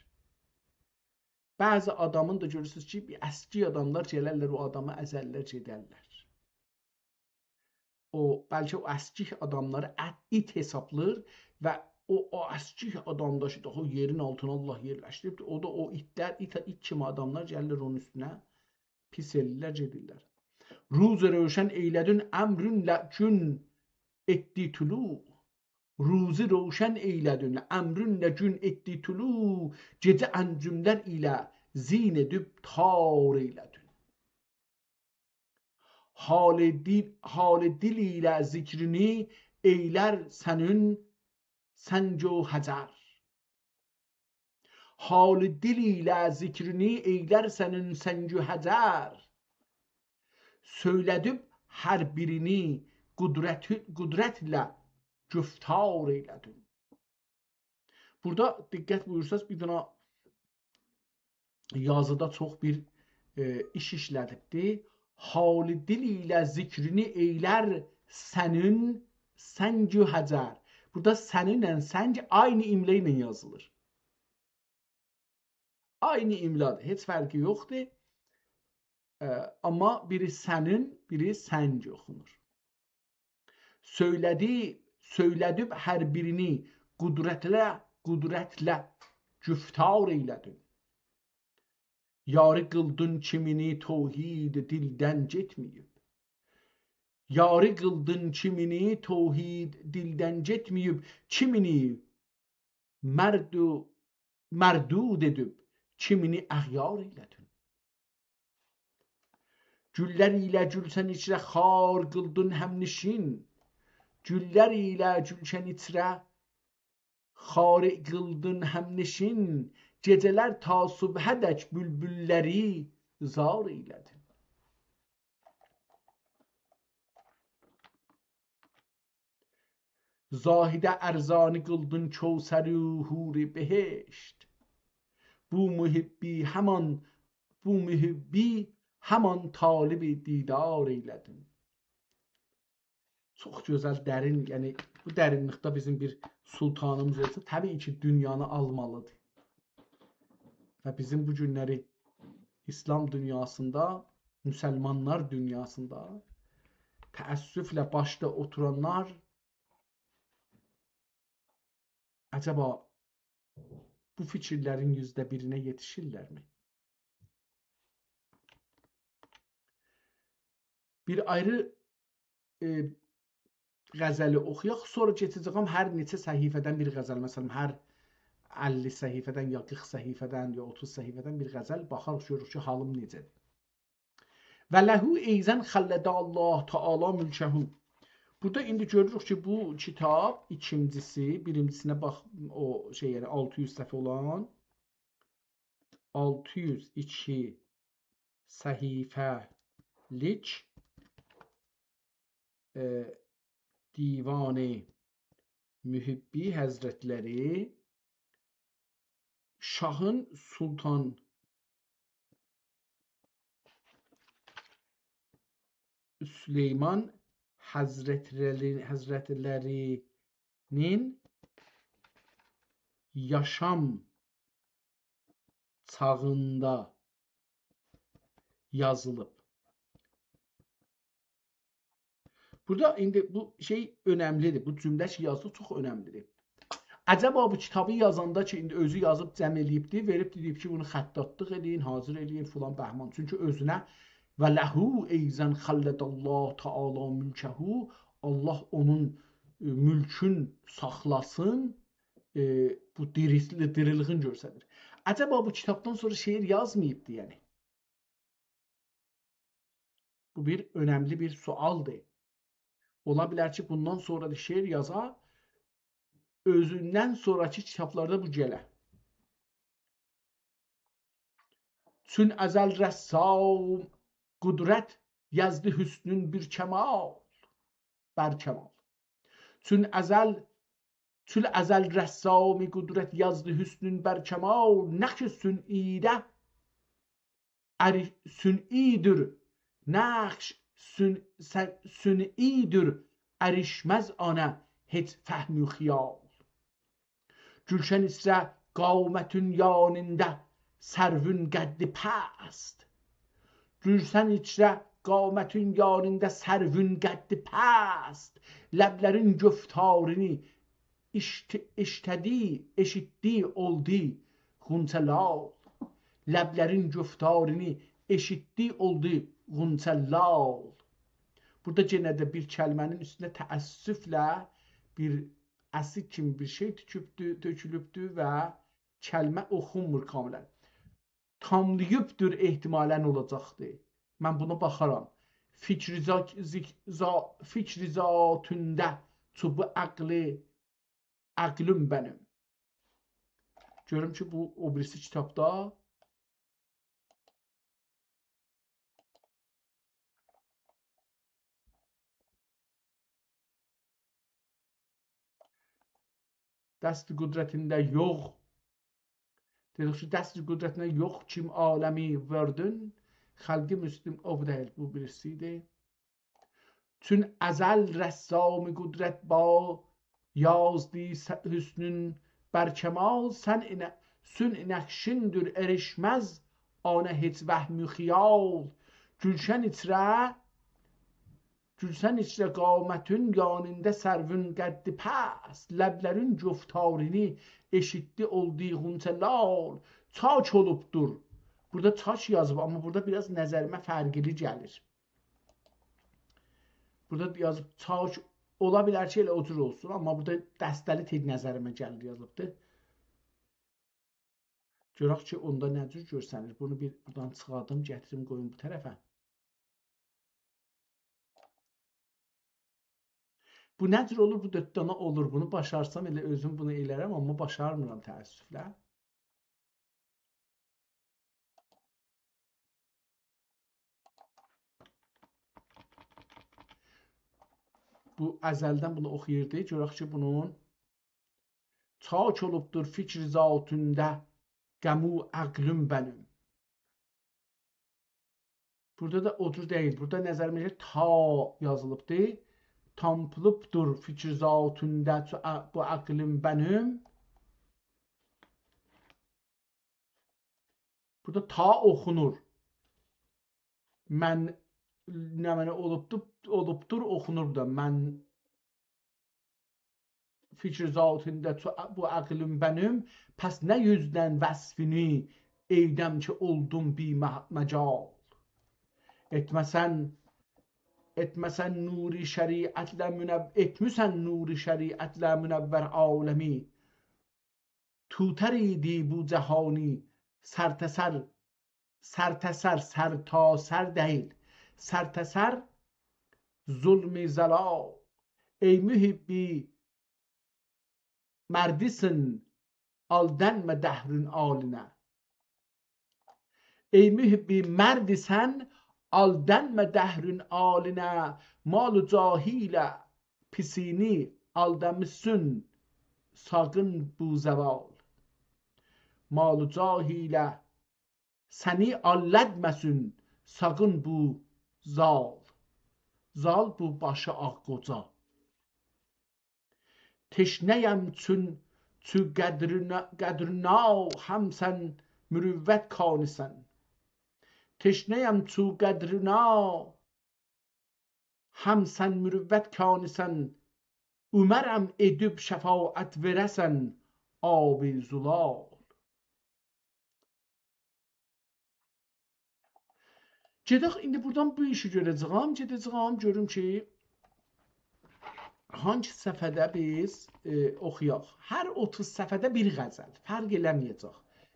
بعضی آدامین دا گؤرورسونوز کی، بیر اسکیک آداملار گلرلر، او آدامی ازرلر، گئدرلر. او، بلکه او اسکیک آداملاری ات، ایت حسابلاییر و او، او اسکیک آدام دا کی، او یئرین آلتینا الله یئرلشدیریبدیر. او دا او ایتلر، ایت، ایت کیمی آداملار گلیرلر اونون اوستونه، پیس ائله‌ییرلر، گئدیرلر. روز روشن ائیله‌دین امرونله گون ائتدی طلوع. روزی روشن ائیله‌دین، امرونله گون ائتدی طلوع، گئجه انجملر ایله زین ائدیب تار ائیله‌دین. حال دیل، حال دیل ایله ذکرینی ائیلر سنین سنگ و حجر. حال دیل ایله ذکرینی ائیلر سنین سنگ و حجر. سؤیله‌دیب هر بیرینی قدرت، قدرتله گفتار ائیله‌دین. بورادا دقت بویورساز، بیر دنه یازیدا چوخ بیر، ائ، ایش ایشله‌دیبدی. حال دیل ایله ذکرینی ائیلر سنین سنگ و حجر. بورادا سنینله سنگ عینی املا ایله یازیلیر. عینی املادیر، هئچ فرقی یوخدور. ائ، آمما بیری سنین، بیری سنگ اوخونور. سؤیله‌دی، سؤیله‌دیب هر بیرینی قدرتله، قدرتله گفتار ائیله‌دین. یاری قیلدین کیمینی توحید دیلدن گئتمه‌ییب. یاری قیلدین کیمینی توحید دیلدن گئتمه‌ییب، کیمینی مردو-، مردود ائدیب، کیمینی اغیار ائیله‌دین. گوللر ایله گولشن ایچره خار قیلدین همنشین. گوللر ایله گولشن ایچره خار قیلدین همنشین. گئجه‌لر تا صبحه‌دک بولبوللری زار ائیله‌دین. زاهده ارزانی قیلدین کوثر و حور بهشت. بو محبی همان، بو محبی همان طالب دیدار ائیله‌دین. چوخ گؤزل، درین، یعنی بو درینلیکده بیزیم بیر سلطانیمیز اولسا، طبیعی کی، دونیانی آلمالیدیر. و بیزیم بو گونلری ایسلام دونیاسیندا، مسلمانلار دونیاسیندا تأسفله باشدا اوتورانلار عجبا بو فیکیرلرین یوزده بیرینه یئتیشیرلرمی؟ بیر آیری، ائ، غزلی اوخویاق، سونرا کئچه‌جه‌یم هر نئچه صفحه‌دن بیر غزل، مثلا، هر اللی صفحه‌دن یا قیرخ صفحه‌دن یا اوتوز صفحه‌دن بیر غزل، باخاریق، گؤروروک کی، حالیم نئجه‌دیر. «و له ایضا خلد الله تعالی ملکه». بورادا ایندی گؤروروک کی، بو کیتاب ایکینجیسی، بیرینجیسینه باخ، او شئی، یعنی آلتی یوز صفحه اولان، آلتی یوز ایکی صفحه‌لیک، ائ، دیوان محبی حضرتلری شاهین سلطان سلیمان حضرتلری-، حضرتلری‌نین یاشام چاغیندا یازیلیب. بورادا ایندی بو شئی اؤنملیدیر. بو جمله کی یازدی، چوخ اؤنملیدیر. عجبا بو کیتابی یازاندا کی، ایندی اؤزو یازیب، جمع ائله‌ییبدی، وئریبدی، دئییب کی، بونو خطاطلیق ائله‌یین، حاضر ائله‌یین، فلان بهمان. چونکی اؤزونه «و له ایضا خلد الله تعالی ملکه»، الله اونون، ائ، ملکون ساخلاسین، ائ، بو دیریلی-، دیریلیگین گؤستریر. عجبا بو کیتابدان سونرا شعر یازماییبدی، یعنی؟ بو بیر اؤنملی بیر سؤالدیر. اولا بیلر کی، بوندان سونرا دا شعر یازا، اؤزوندن سونراکی کیتابلاردا بو گله. چون ازل رسام قدرت یزدی حسنون بر کمال، بر کمال. چون ازل، چون ازل رسام قدرت یزدی حسنون بر کمال، نقش صنعیده اری-، صنعی‌دیر، نقش صن-، صن-، صنعی‌دیر، اریشمز آنا هئچ فهم و خیال. گولشن ایچره قامتون یانیندا سروون قدّی پست. گولشن ایچره قامتون یانیندا سروون قدّی پست. لبلرین گفتارینی ایشت-، ایشته‌دی، ائشیتدی، اولدو غنچه لال. لبلرین گفتارینی ائشیتدی، اولدو غنچه لال. بورادا یئنه ده بیر کلمه‌نین اوستونده تأسفله بیر اسید کیمی بیر شئی تؤکوبدو، تؤکولوبدو و کلمه اوخونمور کاملاً. تاملاییبدیر، احتمالاً اولاجاقدیر. من بونا باخارام. فکر زا-، زیک-، زا-، فکر ذاتونده چوبو عقلی، عقلیم بنیم. گؤروم کی، بو او بیریسی کیتابدا. دست قدرتینده یوخ. دئدیک کی، دست قدرتینده یوخ کیم عالمی وئردین. خلقی مسلم، او بو دئییل، بو بیریسی ایدی. چون ازل رسام قدرت با یازدی س-، حسنون بر کمال، سن اینه-، سون نقشیندور اریشمز آنه هئچ وهم و خیال. گولشن ایچره، گولشن ایچره قامتون یانیندا سروون قدّی پست، لبلرین گفتارینی ائشیتدی اولدو غنچه لال. چاک اولوبدور. بورادا چاک یازیب، آمما بورادا بیر آز نظریمه فرقلی گلیر. بورادا یازیب چاک، اولا بیلر کی، ائله او جور اولسون، آمما بورادا دسته‌لی تئز نظریمه گلیر یازیلیبدیر. گؤرک کی، اوندا نه جور گؤرسنیر. بونو بیر بورادان چیخاردیم، گتیریم، قویوم بو طرفه. بو نه جور اولور؟ بو دؤرد دنه اولور. بونو باشارسام ائله اؤزوم بونو ائلرم، آمما باشارمیرام تأسفله. بو ازلدن بونو اوخویوردو. گؤرک کی، بونون چاک اولوبدور فکر ذاتونده غم و عقلیم بنیم. بورادا دا او جور دئییل. بورادا نظریمه گلیر، تا یازیلیبدی. تاملاییبدیر فکر ذاتونده چو-، ع-، بو عقلیم بنیم. بورادا تا اوخونور. من، نمنه اولوبدور، اولوبدور، اوخونور دا. من فکر ذاتینده چو-، بو عقلیم بنیم، پس نه یوزدن وصفینی ائیدم کی، اولدوم بی مه-، مجال. ائتمه‌سن، ائتمه‌سن نور شریعتله منو-، ائتمیسن نور شریعتله منور عالمی. توتر ایدی بو جهانی سرتاسر، سرتاسر، سرتاسر دئییل، سرتاسر ظلم ضلال. ای محبی مردیسن، آلدانما دهرین عالینه. ای محبی مردیسن، آلدانما دهرین عالینه، مال و جاهیله پیسینی آلدامیسین، ساغین بو زوال. مال و جاهیله سنی آلداتماسین، ساغین بو زال. زال بو باشی آغ قوجا. تشنه‌یم چون، چو قدرنا-، قدرنا، هم سن مروت کانیسن. تشنه‌یم چو قدرنا، هم سن مروت کانیسن. اومارام ائدیب شفاعت وئره‌سن آب زلال. گئدک، ایندی بورادان بو ایشی گؤره‌جه‌یم، گئده‌جه‌یم، گؤروم کی، هانسی صفحه‌ده بیز، ائ، اوخویاق. هر اوتوز صفحه‌ده بیر غزل، فرق ائله‌مه‌یه‌جک.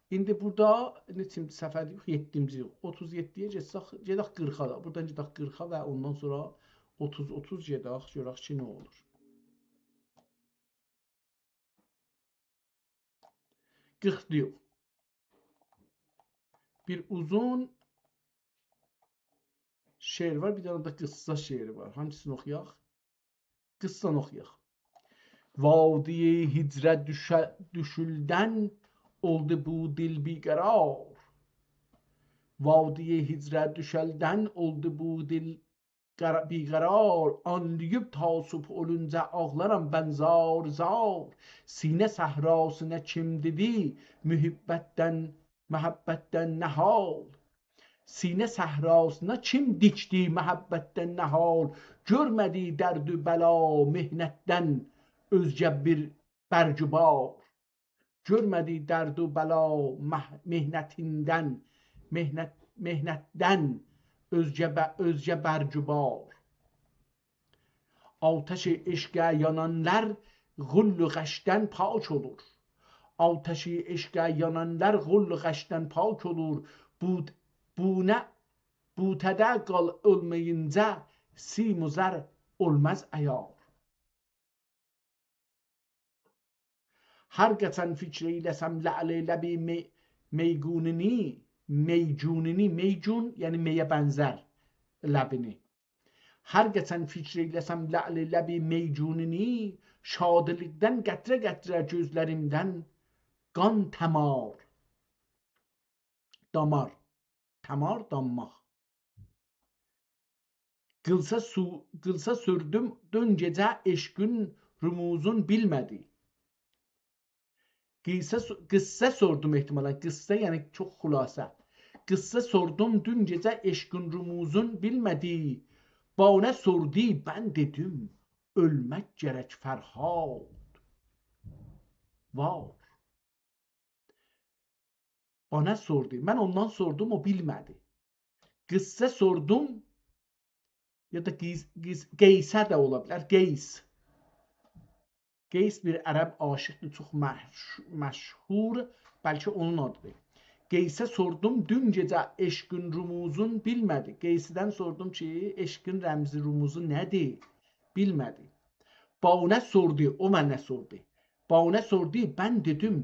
ایندی بورادا نئچه‌مجی صفحه‌دیر؟ یوخ، یئددینجی، یوخ. اوتوز یئددی‌یه گئتسک، گئدک قیرخا دا. بورادان گئدک قیرخا و اوندان سونرا اوتوز، اوتوز گئدک، گؤرک کی، نه اولور. قیرخ دا یوخ. بیر اوزون شعر وار، بیر دنه ده قیسا شعری وار. هانسینی اوخویاق؟ قیسسانی اوخویاق. وادی هجره دوشه-، دوشولدن اولدو بو دل بی‌قرار. وادی هجره دوشولدن اولدو بو دل قرا-، بی‌قرار، آنلاییب تا صبح اولونجا آغلارام بن زار زار. سینه صحراسینا کیم دئدی محبتدن، محبتدن نهال؟ سینه صحراسینا کیم دیکدی محبتدن نهال؟ گؤرمه‌دی درد و بلا محنتدن اؤزگه بیر برگ و بار. گؤرمه‌دی درد و بلا مح-، محنتیندن، محنت، محنتدن اؤزگه ب-، اؤزگه برگ و بار. آتش عشقه یانانلار غول و غشدن پاک اولور. آتشی عشقه یانانلار غول و غشدن پاک اولور. بوت-، بونه، بوته‌ده قال اولمایینجا سیم و زر اولماز عیار. هر قاچان فیکر ائیله‌سم لعل لب می-، میگونینی، میگونینی، میگون، یعنی میه بنزر لبینی. هر قاچان فیکر ائیله‌سم لعل لب میگونینی، شادلیقدان قطره قطره گؤزلریمدن قان تمار. دامار. تمار، دامماق. قیسسه سو-، قیسسه سوردوم دون گئجه عشقین رموزون بیلمه‌دی. قیسسه سو-، قیسسه سوردوم احتمالاً. قیسسه یعنی چوخ خلاصه. قیسسه سوردوم دون گئجه عشقین رموزون بیلمه‌دی. بانه سوردو، بن دئدیم، اؤلمک گرک فرهاد. وار. بانه سوردو. من اوندان سوردوم، او بیلمه‌دی. قیسسه سوردوم، یا دا قیس-، قیس-، قیسه ده اولا بیلر. قیس. قیس بیر عرب عاشیقدیر، چوخ مش-، مشهور، بلکه اونون آدیدیر. قیسه سوردوم دون گئجه عشقین رموزون بیلمه‌دی. قیسدن سوردوم کی، عشقین رمزی رموزو نه‌دیر؟ بیلمه‌دی. بانه سوردو، او منه سوردو. بانه سوردو، بن دئدیم،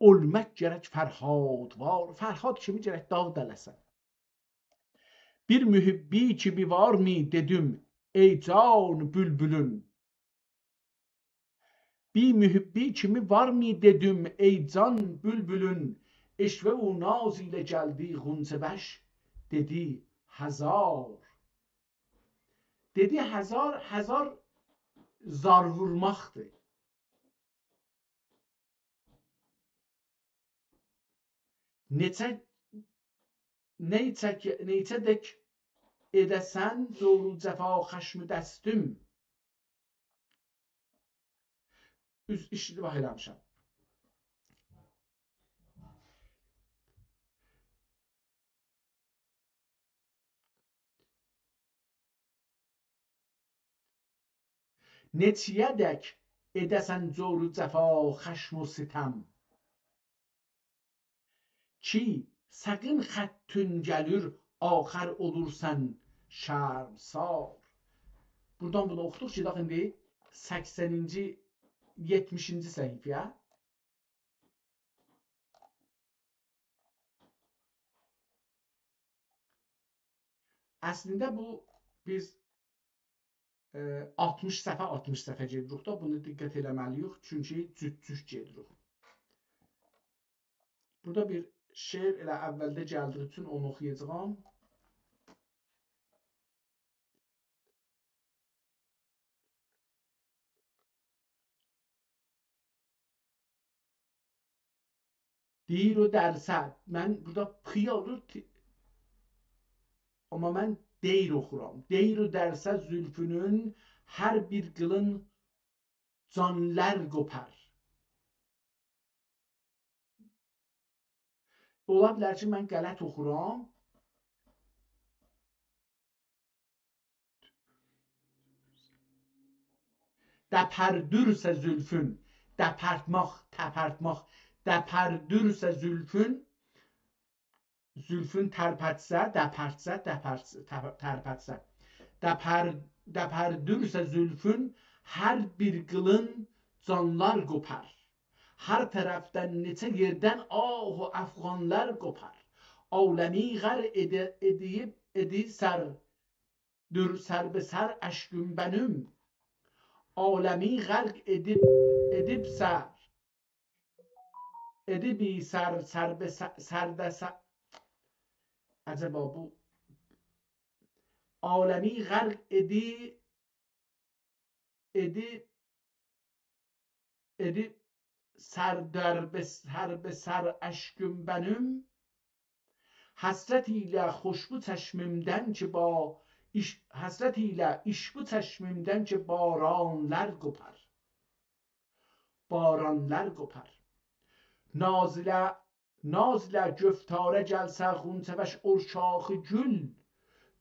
اؤلمک گرک فرهاد وار. فرهاد کیمی گرک داغ دله‌سن. بیر محبی کیمی وارمی دئدیم، ای جان بولبولون. بیر محبی کیمی وارمی دئدیم، ای جان بولبولون. عشوه و ناز ایله گلدی غنچه‌بش، دئدی هزار. دئدی هزار، هزار زار وورماقدیر. نئچه، نئچه کی، نئچه دک ائده‌سن جور و جفا خشم دستیم. اوز، اشتباه ائله‌میشم. نئچه‌یه‌دک ائده‌سن جور و جفا، خشم و ستم، کی ساغین خطین گلیر، آخر اولورسان شرمسار. بورادان بونو اوخودوق، گئدک ایندی سکسنینجی، یئتمیشینجی صفحه‌یه. اصلینده بو بیز، ائ، آلتمیش صفحه، آلتمیش صفحه گئدیریک دا، بونو دقت ائله‌مه‌لی‌ییک، چونکی جوت-جوت گئدیریک. بورادا بیر شعر ائله اولده گلدیگی اوچون اونو اوخویاجاغام. دیر و درسه، من بورادا پی اولور، تی-، آمما من دیر اوخورام. دیر و درسه زولفونون هر بیر قیلین جانلار قوپار. اولا بیلر کی، من غلط اوخورام. دپردورسه زولفون، دپرتماق، تپرتماق. دپردورسه زولفون، زولفون ترپتسه، دپرتسه، دپرتسه، تپ-، ترپتسه. دپر-، دپردورسه زولفون، هر بیر قیلین جانلار قوپار. هر طرفدن، نئچه یئردن آه و افغانلار قوپار. عالمی غرق ائده-، ائدیب، ائدی سر، دور سر به سر اشکون بنوم. عالمی غرق ائدیب، ائدیب سر، ائدیب سر، سر به سر، سر ده سر. عجبا بو عالمی غرق ائدی، ائدی، ائدی سر در به سر، به سر اشکون بنوم. حسرت ایله خوشبو چشمیمدن کی با ایش-، حسرت ایله ایشبو چشمیمدن کی بارانلار قوپار. بارانلار قوپار. ناز ایله، ناز ایله گفتاره گلسه غنچه‌بش، او شاخ گول،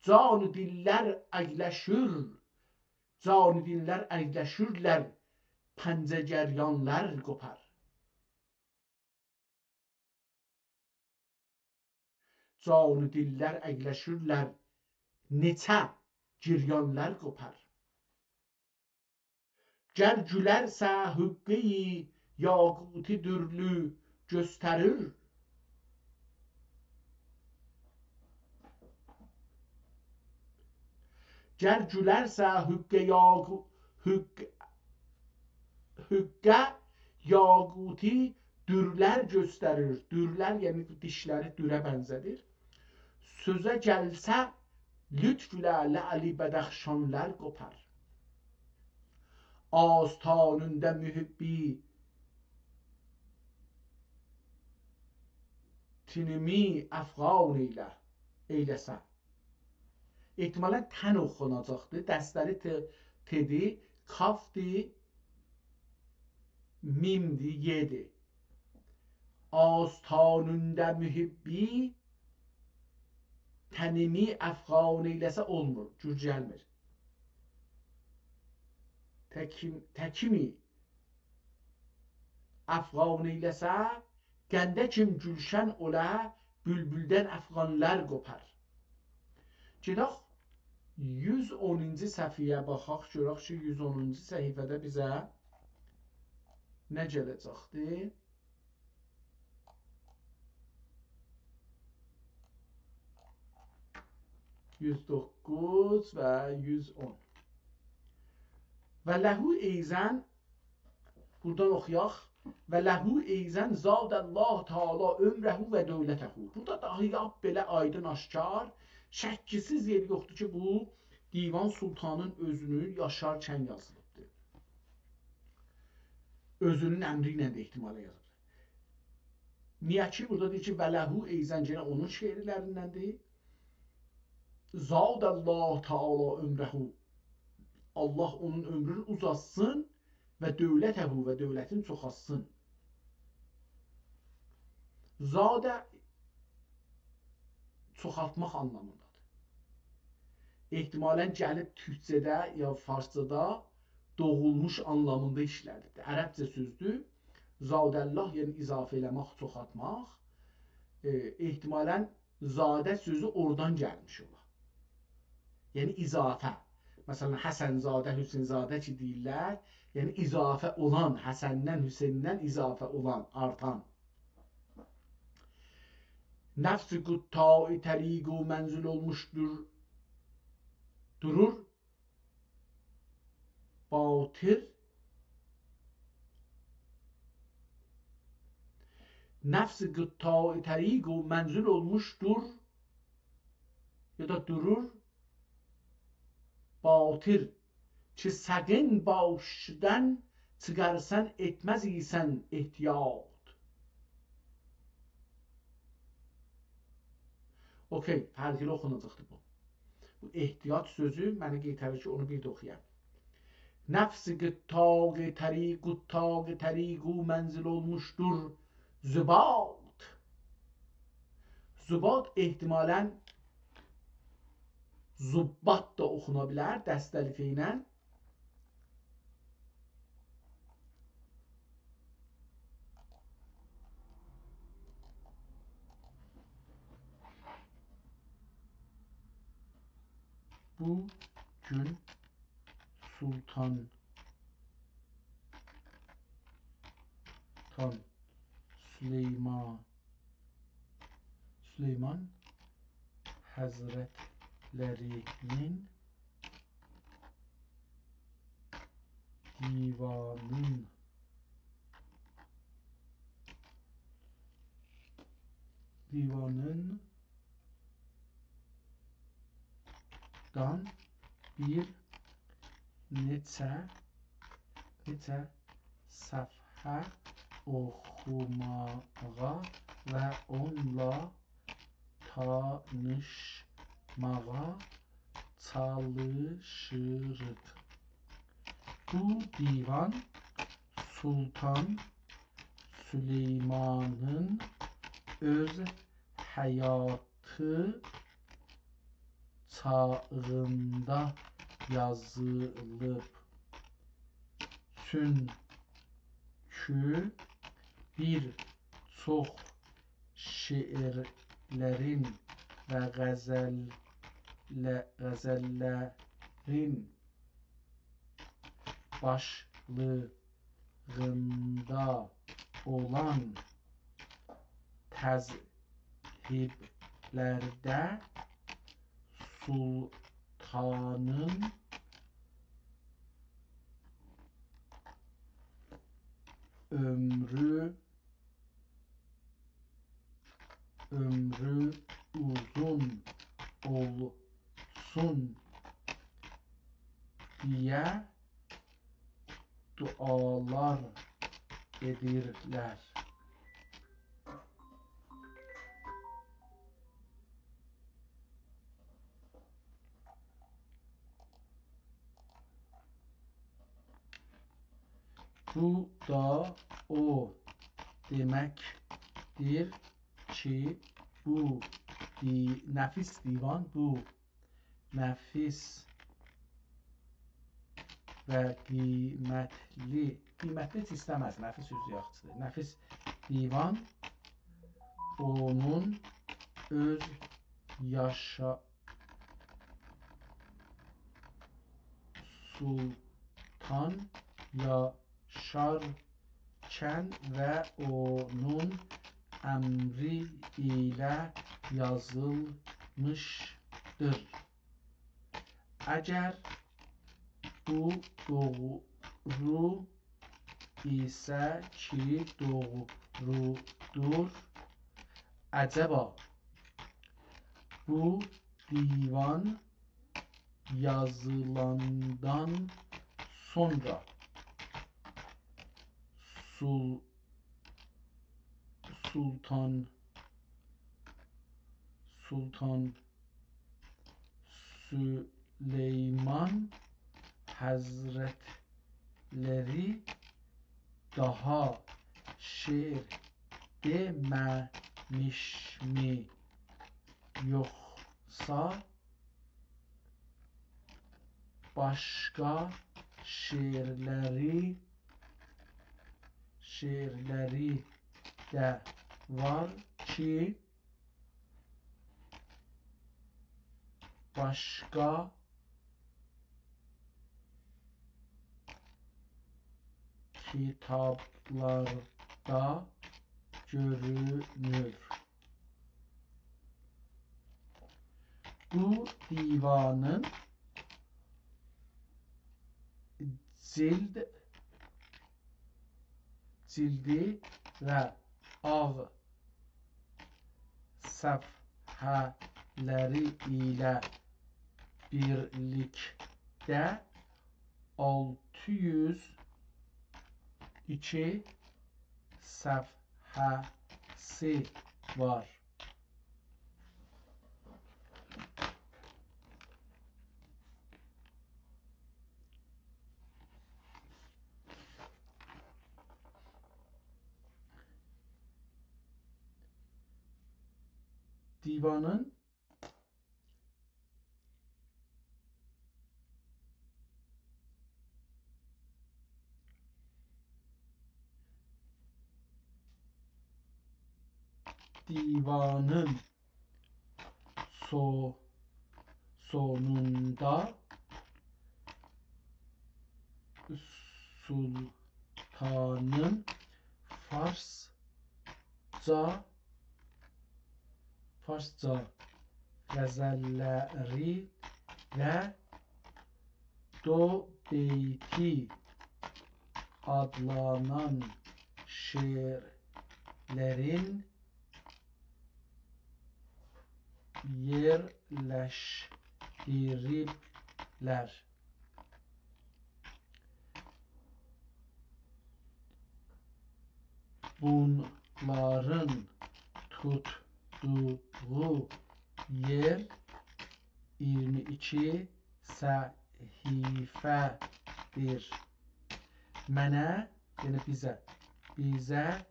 جان و دللر اگلشیر، جان و دللر اگلشیرلر. پنجه گریانلار قوپار. جان و دیللر اگلشیرلر، نئچه گریانلار قوپار. گر گولرسه حقه‌ی یاقوتی درلو گؤستریر. گر گولرسه حقه یاقو-، حق-، حقه یاقوتی دورلر گؤستریر. دورلر، یعنی بو دیشلری دورا بنزه‌دیر. سؤزه گلسه لطف ایله لعل بدخشانلار قوپار. آستانینده محبی تنیمی افغان ائیله، ائیله‌سه. احتمالاً تن اوخوناجاقدیر. دسته‌لی ت، ت‌دی، کافدی، میمدی، یئدی. آستانینده محبی تنیمی افغان ائیله‌سه اولمور، گور گلمیر. تکیم، تکیمی افغان ائیله‌سه، گنده کیم گولشن اولا، بولبولدن افغانلار قوپار. گئدک یوز اونونجو صفحه‌یه باخاق، گؤرک کی، یوز اونونجو صفحه‌ده بیزه نه گله‌جکدی؟ یوز دوققوز و یوز اون. و له ایضاً، بورادان اوخویاق. و له ایضاً زاد الله تعالی عمره و دولته. بورادا داها لاپ بئله آیدین آشکار، شکی‌سیز یئری یوخدور کی، بو دیوان سلطانین اؤزونون یاشارکن یازیلیبدیر. اؤزونون امری ایله ده احتمالاً یازیبدیر. نییه کی، بورادا دئییر کی، و له ایضاً، یئنه اونون شعرلریندندیر. زاد الله تعالی عمره. الله اونون عؤمرونو اوزاتسین و دولته، و دولتینی چوخالتسین. زاد چوخالتماق آنلامیندادیر. احتمالاً گلیب تورکجه‌ده یا فارسجادا دوغولموش آنلامیندا ایشله‌دیبدیر. عربجه سؤزدور. زاد الله، یعنی اضافه ائله‌مک، چوخالتماق. ائ، احتمالاً زاد سؤزو اورادان گلمیش اولا. یعنی اضافه. مثلاً، حسن‌زاده، حسین‌زاده کی دئییرلر، یعنی اضافه اولان، حسندن، حسیندن اضافه اولان، آرتان. نفس قطاع طریق و منزل اولموشدور، دورور باطل. نفس قطاع طریق و منزل اولموشدور، یا دا دورور باطل. کی سقین باشدان چیخارسان، ائتمز ایسن احتیاط. اوکی، فرقلی اوخوناجاقدیر بو. بو احتیاط سؤزو منه قئیتریر کی، اونو بیر ده اوخویام. نفس قطاع طریق، قطاع طریق و منزل اولموشدور زباد. زباد احتمالاً زباد دا اوخونا بیلر، دسته‌لی ف ایله. بو گون سلطان، سلطان سلیمان، سلیمان حضرتلری‌نین دیوانین، دیوانین دان بیر نئچه، نئچه صفحه اوخوماغا و اونونلا تانیشماغا چالیشیریق. بو دیوان سلطان سلیمانین اؤز حیاتی چاغیندا یازیلیب. چون چونکی بیر چوخ شعرلرین و غزل-، غزللرین باشلیغیندا اولان تذهیبلرده سلطانین عؤمرو، عؤمرو اوزون اولسون دئیه دعالار ائدیرلر. بو دا او دئمکدیر کی، بو دی-، نفیس دیوان، بو نفیس و قیمتلی، قیمتلی هئچ ایسته‌مز، نفیس سؤزو یاخشیدیر. نفیس دیوان اونون اؤز یاشا-، سلطان یاشارکن و اونون امری ایله یازیلمیشدیر. اگر بو دوغرو ایسه کی دوغرودور، عجبا بو دیوان یازیلاندان سونرا سول-، سلطان، سلطان سلیمان حضرتلری داها شعر دئمه‌میشمی؟ یوخسا باشقا شعرلری، شعرلری ده وار کی، باشقا کیتابلاردا گؤرونور. بو دیوانین جلد، جلدی و آغ صفحه‌لری ایله بیرلیکده آلتی یوز ایکی صفحه‌سی وار. دیوانین دیوانین سو-، سونوندا سلطانین فارسجا، فارسجا غزللری و دو بیتی آدلانان شعرلرین یئرلشدیریبلر. بونلارین توتدوغو یئر اییرمی ایکی صفحه‌دیر. منه، یعنی بیزه، بیزه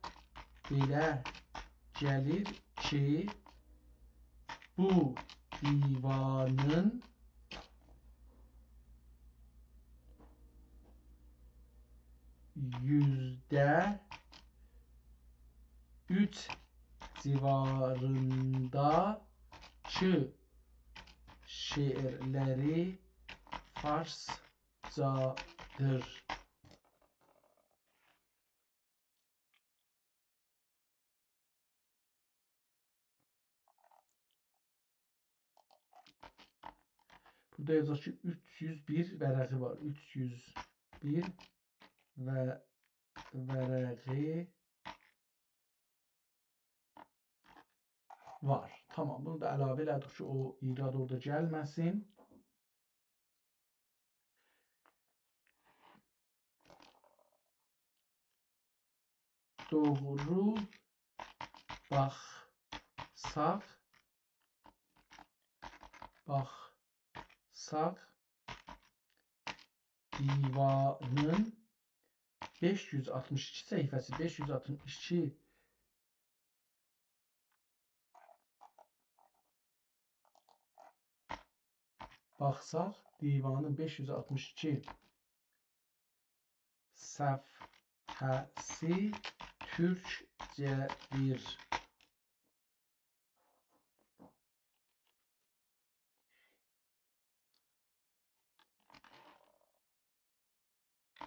بئله گلیر کی، بو دیوانین یوزده جیوارینداکی شعرلری فارسجادیر. بورادا یازاق کی، اوچ یوز بیر ورقی وار. اوچ یوز بیر و ورقی وار. تامام، بونو دا علاوه ائله‌دیک کی، او ایراد اورادا گلمه‌سین. دوغرو باخساق، باخساق، دیوانین بئش یوز آلتمیش ایکی صفحه‌سی، بئش یوز آلتمیش ایکی باخساق، دیوانین بئش یوز آلتمیش ایکی صفحه‌سی تورکجه‌دیر.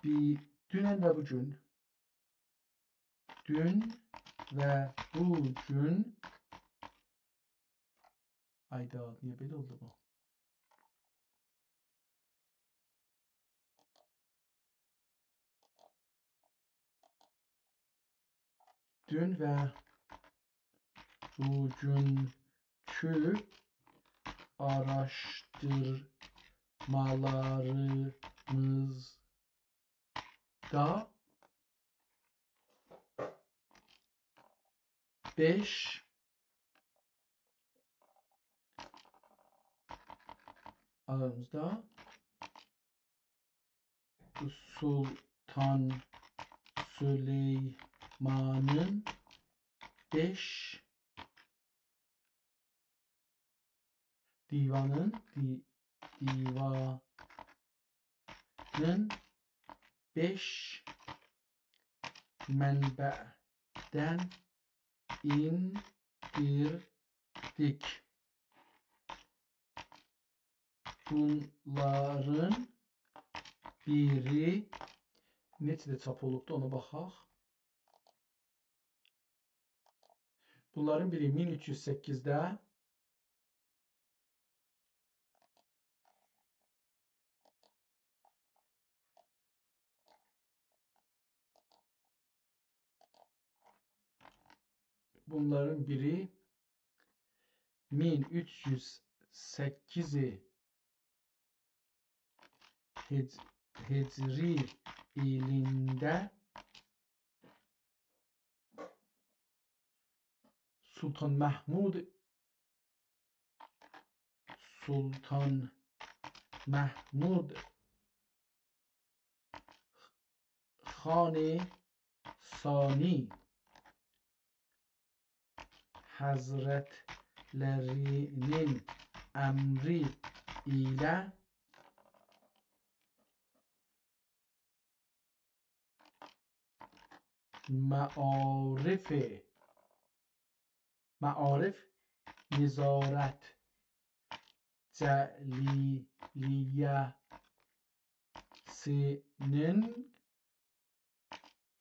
بیر، دونن و بو گون. دون و بو گون. آیدا، نییه بئله اولدو بو؟ دون و بوگونکو آراشدیرمالاریمیزدا بئش آرامیزدا سلطان سلیمانین بئش دیوانین، دی-، دیوانین بئش منبعدن ایندیردیک. بونلارین بیری نئچه‌ده چاپ اولوبدو، اونا باخاق. بونلارین بیری مین اوچ یوز سککیزده، بونلارین بیری مین اوچ یوز سککیز هج-، هجری ایلینده سلطان محمود، سلطان محمود خان ثانی حضرتلری‌نین امری ایله معارف، معارف نظارت جلیلیه‌سی‌نین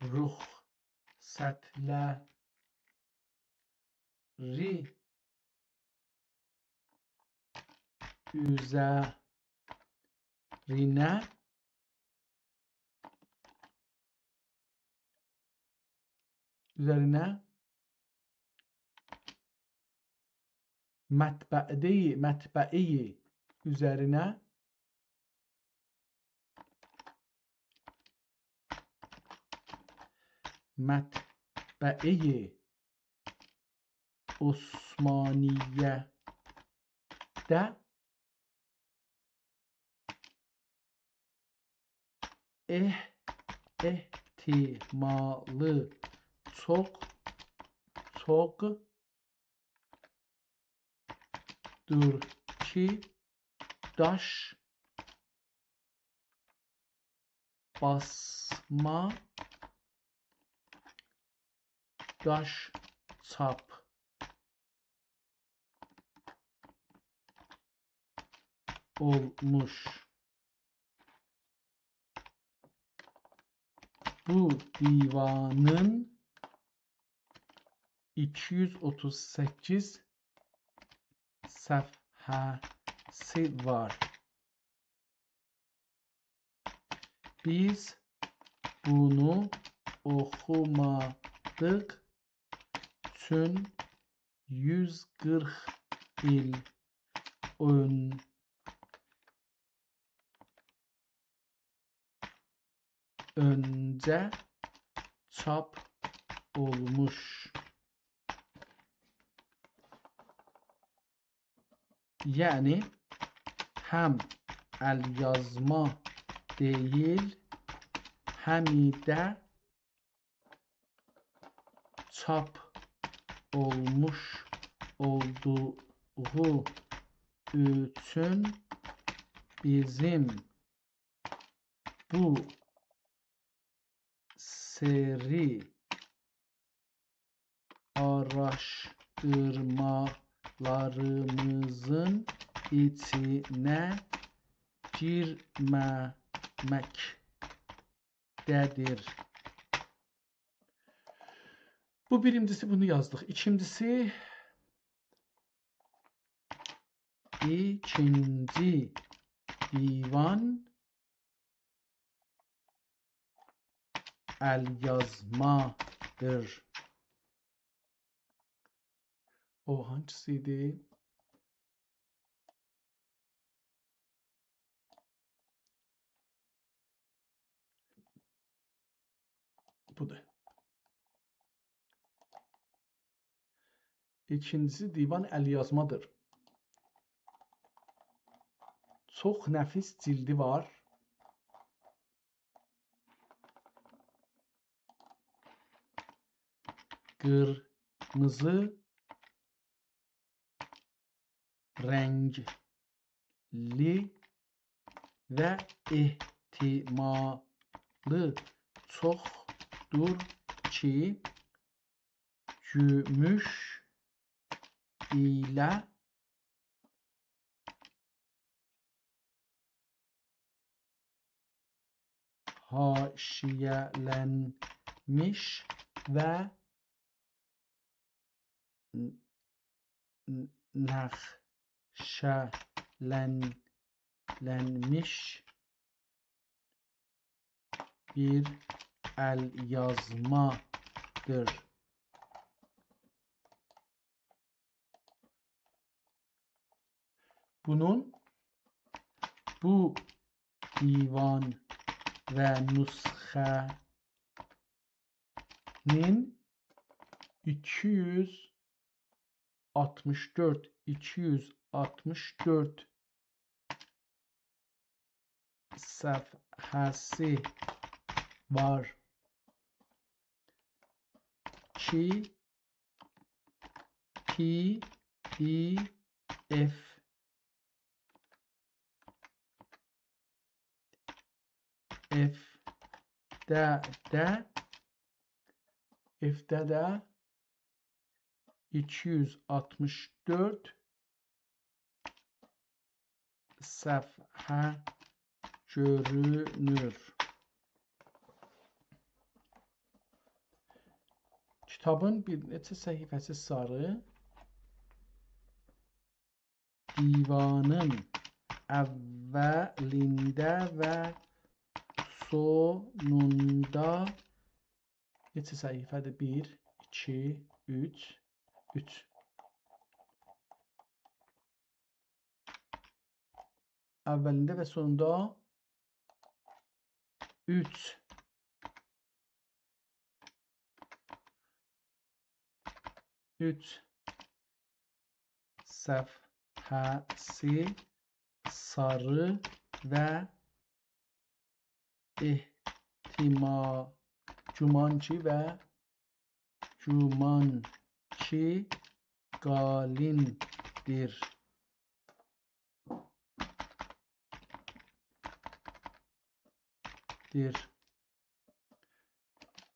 رخصتلری اوزرینه، اوزرینه مطبعه‌ی، مطبعه‌ی اوزرینه، مطبعه‌ی عثمانیه‌ده اح-، احتمالی چوخ، چوخدور کی، داش باسما، داش چاپ اولموش. بو دیوانین ایکی یوز اوتوز سککیز صفحه‌سی وار. بیز بونو اوخومادیق، چون یوز قیرخ ایل اؤن-، اؤنجه چاپ اولموش. یعنی، هم ال‌یازما دئییل، هم ده چاپ اولموش اولدوغو اوچون بیزیم بو سری آراشدیرمالاریمیزین ایچینه گیرمه‌مکده‌دیر. بو بیرینجیسی، بونو یازدیق. ایکینجیسی، ایکینجی دیوان ال‌یازمادیر. او هانسیسی ایدی؟ بودور. ایکینجیسی دیوان ال‌یازمادیر. چوخ نفیس جیلدی وار. قیرمیزی رنگلی و احتمالی چوخدور کی، گوموش ایله حاشیه‌لنمیش و ن-، ن-، نقشه‌لنمیش بیر ال‌یازمادیر. بونون، بو دیوان و نسخه‌نین ایکی یوز آلتمیش دؤرد، ایکی یوز آلتمیش دؤرد صفحه‌سی وار کی، پی دی افده، افده ده، افده ده ایکی یوز آلتمیش دؤرد صفحه گؤرونور. کیتابین بیر نئچه صفحه‌سی ساری، دیوانین اولینده و سونوندا نئچه صفحه‌دیر؟ بیر، ایکی، اوچ، اوچ. اولینده و سونوندا اوچ، اوچ صفحه‌سی ساری و احتما-، گمان کی و گمان کی قالیندیر. دیر.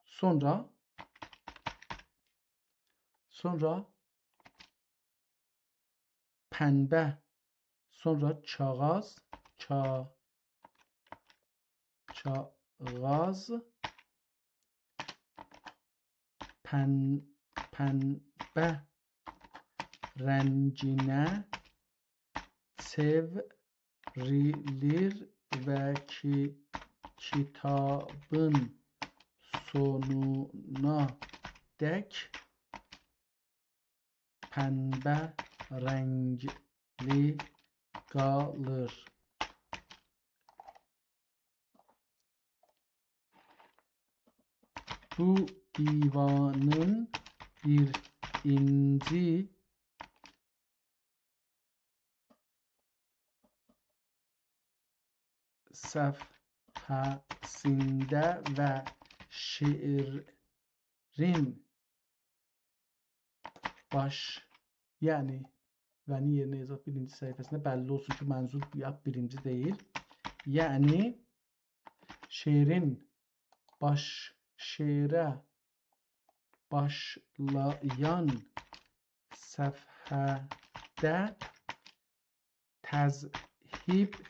سونرا، سونرا پنبه. سونرا کاغاذ، کا-، کاغاذ، پن-، پنبه رنگینه چئوریلیر و کی-، کیتابین سونونا دک پنبه رنگلی قالیر. بو دیوانین بیرینجی صفحه‌سینده و شعرین باش، یعنی «و»نین یئرینه یازاق بیرینجی صفحه‌سینده، بللی اولسون کی، منظور بو، یا بیرینجی دئییل. یعنی شعرین باش، شعره باشلایان صفحه‌ده تذهیب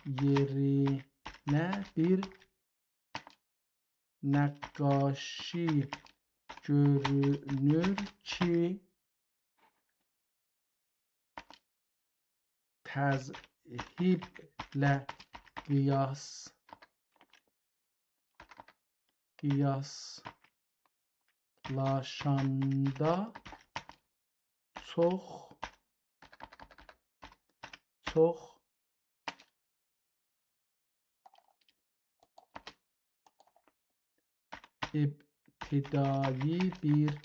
یئرینه بیر نقاشی گؤرونور کی، تذهیبله قیاس-، قیاسلاشاندا چوخ، چوخ ابتدایی بیر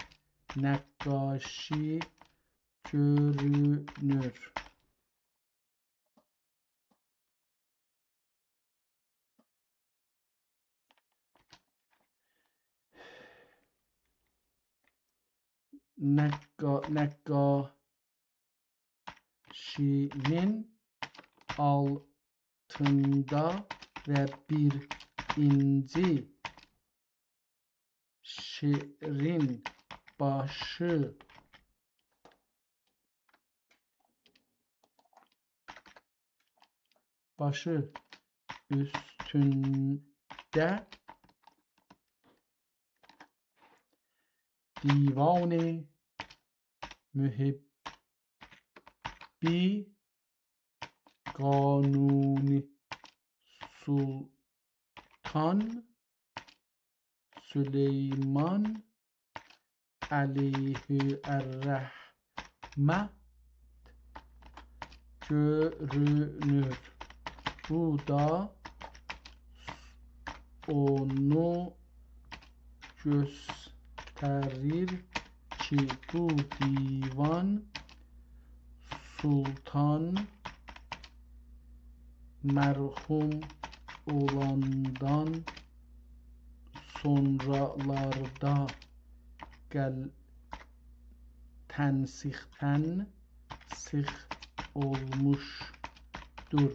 نقاشی گؤرونور. نقا-، نقاشی‌نین آلتیندا و بیرینجی شعرین باشی، باشی اوستونده دیوان محبی قانونی سلطان سلیمان علیه الرحمت گؤرونور. بو دا اونو گؤستریر کی، بو دیوان سلطان مرحوم اولاندان سونرالاردا قل-، تنسیخ، تنسیخ اولموشدور.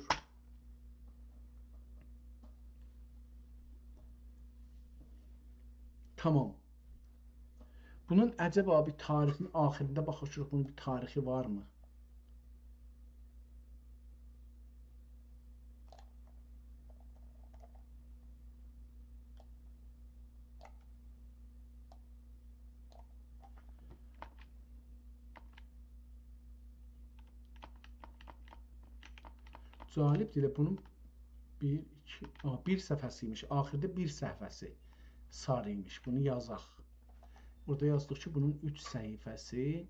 تامام. بونون عجبا بیر تاریخین آخیرینده باخاجاغیق، بونون بیر تاریخی وارمی؟ جالبدیر، ائله بونون بیر، ایکی، آ، بیر صفحه‌سی ایمیش. آخیردا بیر صفحه‌سی ساری ایمیش. بونو یازاق. بورادا یازدیق کی، بونون اوچ صفحه‌سی.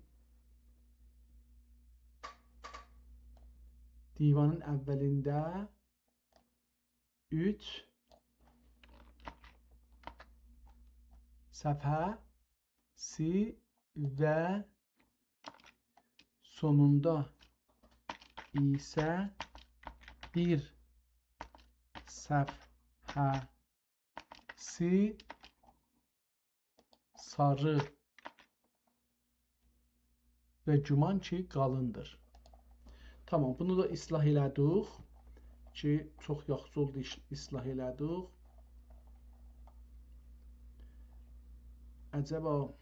دیوانین اولینده اوچ صفحه‌سی و سونوندا ایسه بیر صفحه‌سی ساری و گمان کی، قالیندیر. تامام، بونو دا اصلاح ائله‌دیک کی، چوخ یاخشی اولدو، ایش-، اصلاح ائله‌دیک. عجبا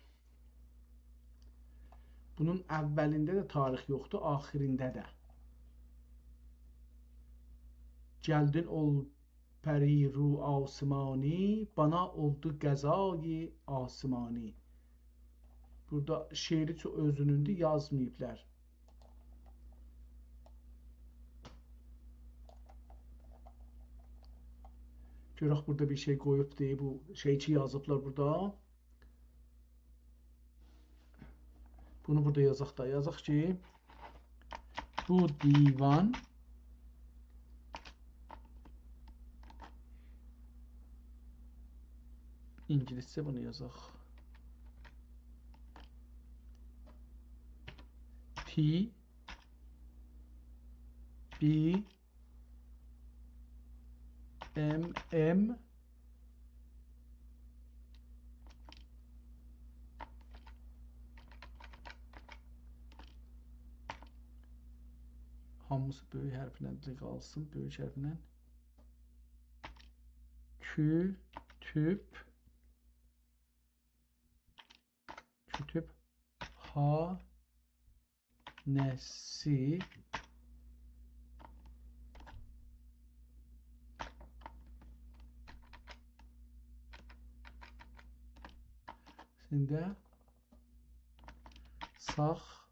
بونون اولینده ده تاریخ یوخدور، آخیرینده ده. گلدین اول پری رو آسمانی، بانا اولدو قضای آسمانی. بورادا شعری چو-، اؤزونوندور، یازماییبلار. گؤرک بورادا بیر شئی قویوبدور، بو شئی کی یازیبلار بورادا. بونو بورادا یازاق دا. یازاق کی، بو دیوان، اینگیلیسجه بونو یازاق. T B M M. هامیسی بؤیوک حرفله ده قالسین، بؤیوک حرفله. کوتوب، کوتوب، ها، نه‌سی سینده ساخ-،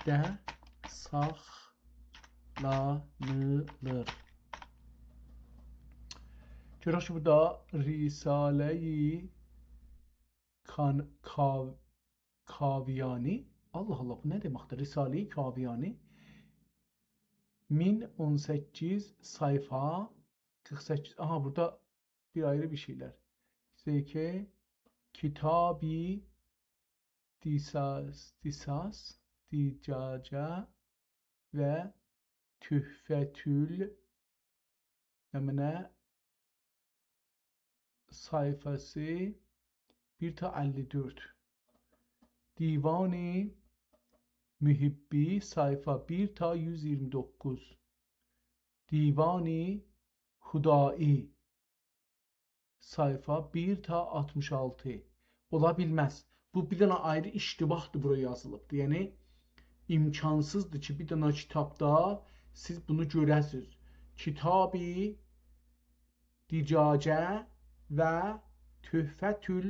ده ساخلانیلیر. گؤرک کی، بورادا رساله‌ی کان-، کاو-، کاویانی. الله الله، بو نه دئمکدیر؟ رساله‌ی کاویانی. مین اون سککیز، صفحه قیرخ سککیز. آها، بورادا بیر آیری بیر شئیلر. ز ک، کتابی دیساس، دیساس، دیجاجه و تحفةال، نمنه، صفحه‌سی بیر تا اللی دؤرد. دیوان محبی، صفحه بیر تا یوز ایگیرمی دوققوز. دیوان خدایی، صفحه بیر تا آلتمیش آلتی. اولا بیلمز. بو بیر دنه آیری اشتباهدیر، بورا یازیلیبدیر. یعنی، امکانسیزدیر کی، بیر دنه کیتابدا سیز بونو گؤره‌سینیز. کتابی دیجاجه و تحفةال،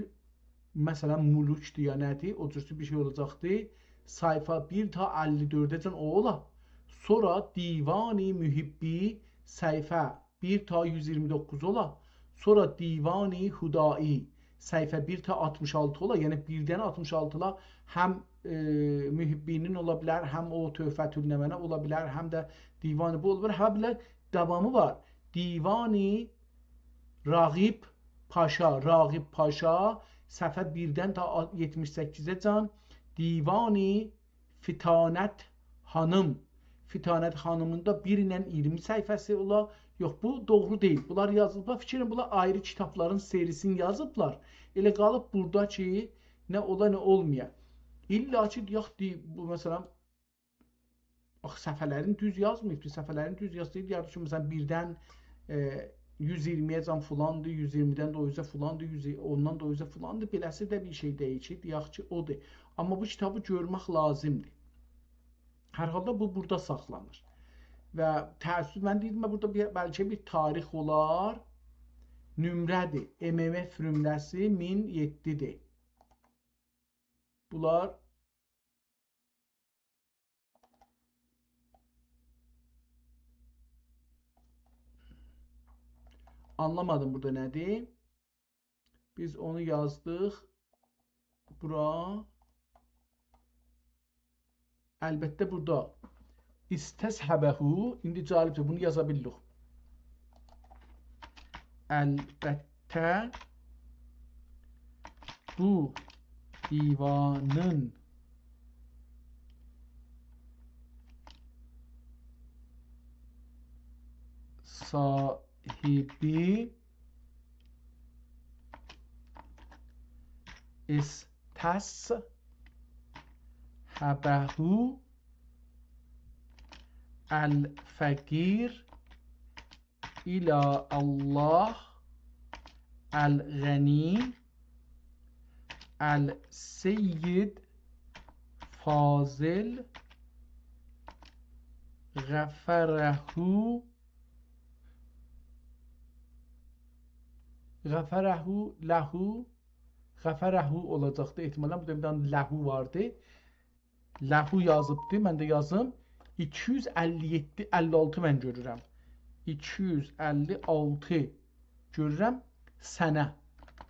مثلا، ملوکدور یا نه‌دیر، او جورسو بیر شئی اولاجاقدی. صفحه بیر تا اللی دؤرده‌جن او اولا. سونرا دیوان محبی، صفحه بیر تا یوز ایگیرمی دوققوز اولا. سونرا دیوان خدایی، صفحه بیر تا آلتمیش آلتی اولا. یعنی، بیردن آلتمیش آلتی اولا، هم، ائ، محبی‌نین اولا بیلر، هم او تحفةالنمنه اولا بیلر، هم ده دیوان بو اولا بیلر. هابئله داوامی وار. دیوان راغب پاشا، راغب پاشا، صفحه بیردن تا آ-، یئتمیش سککیزه‌جن. دیوان فطانت خانیم. فطانت خانیمین دا بیر ایله ایگیرمی صفحه‌سی اولا. یوخ، بو دوغرو دئییل. بونلار یازیلیبلار. فیکر ائلیرم، بونلار آیری کیتابلارین سری‌سینی یازیبلار. ائله قالیب بورادا کی، نه اولا، نه اولمایا. الا کی، دئیک، دئ-، بو، مثلا، آخی صفحه‌لرین دوز یازماییب کی، صفحه‌لرین دوز یازسایدی، دئیردی کی، مثلا، بیردن، ائ، یوز ایگیرمی‌یه‌جن فلاندیر، یوز ایگیرمی‌دن ده او اوزه فلاندیر، یوز، اوندان دا او اوزه فلاندیر. بئله‌سی ده بیر شئی دئییل کی، دئیک کی، اودور. آمما بو کیتابی گؤرمک لازیمدیر. هر حالدا بو بورادا ساخلانیر. و تأسف، من دئییردیم، بورادا بیر، بلکه بیر تاریخ اولار. نمره‌دیر. M M F نمره‌سی مین یئددی‌دیر. بونلار آنلامادیم بورادا نه‌دیر. بیز اونو یازدیق. بورا. البته، بورادا استصحبه، ایندی جالبدیر، بونو یازا بیلیریک. البته، بو دیوانین صاحبی استصحبه الفقیر الی الله الغنی السید فاضل غفره، غفره له، غفره اولاجاقدی احتمالاً. بورادا بیر دنه له واردی. له یازیبدی، من ده یازیم. ایکی یوز اللی یئددی، اللی آلتی من گؤرورم. ایکی یوز اللی آلتی گؤرورم. سنه.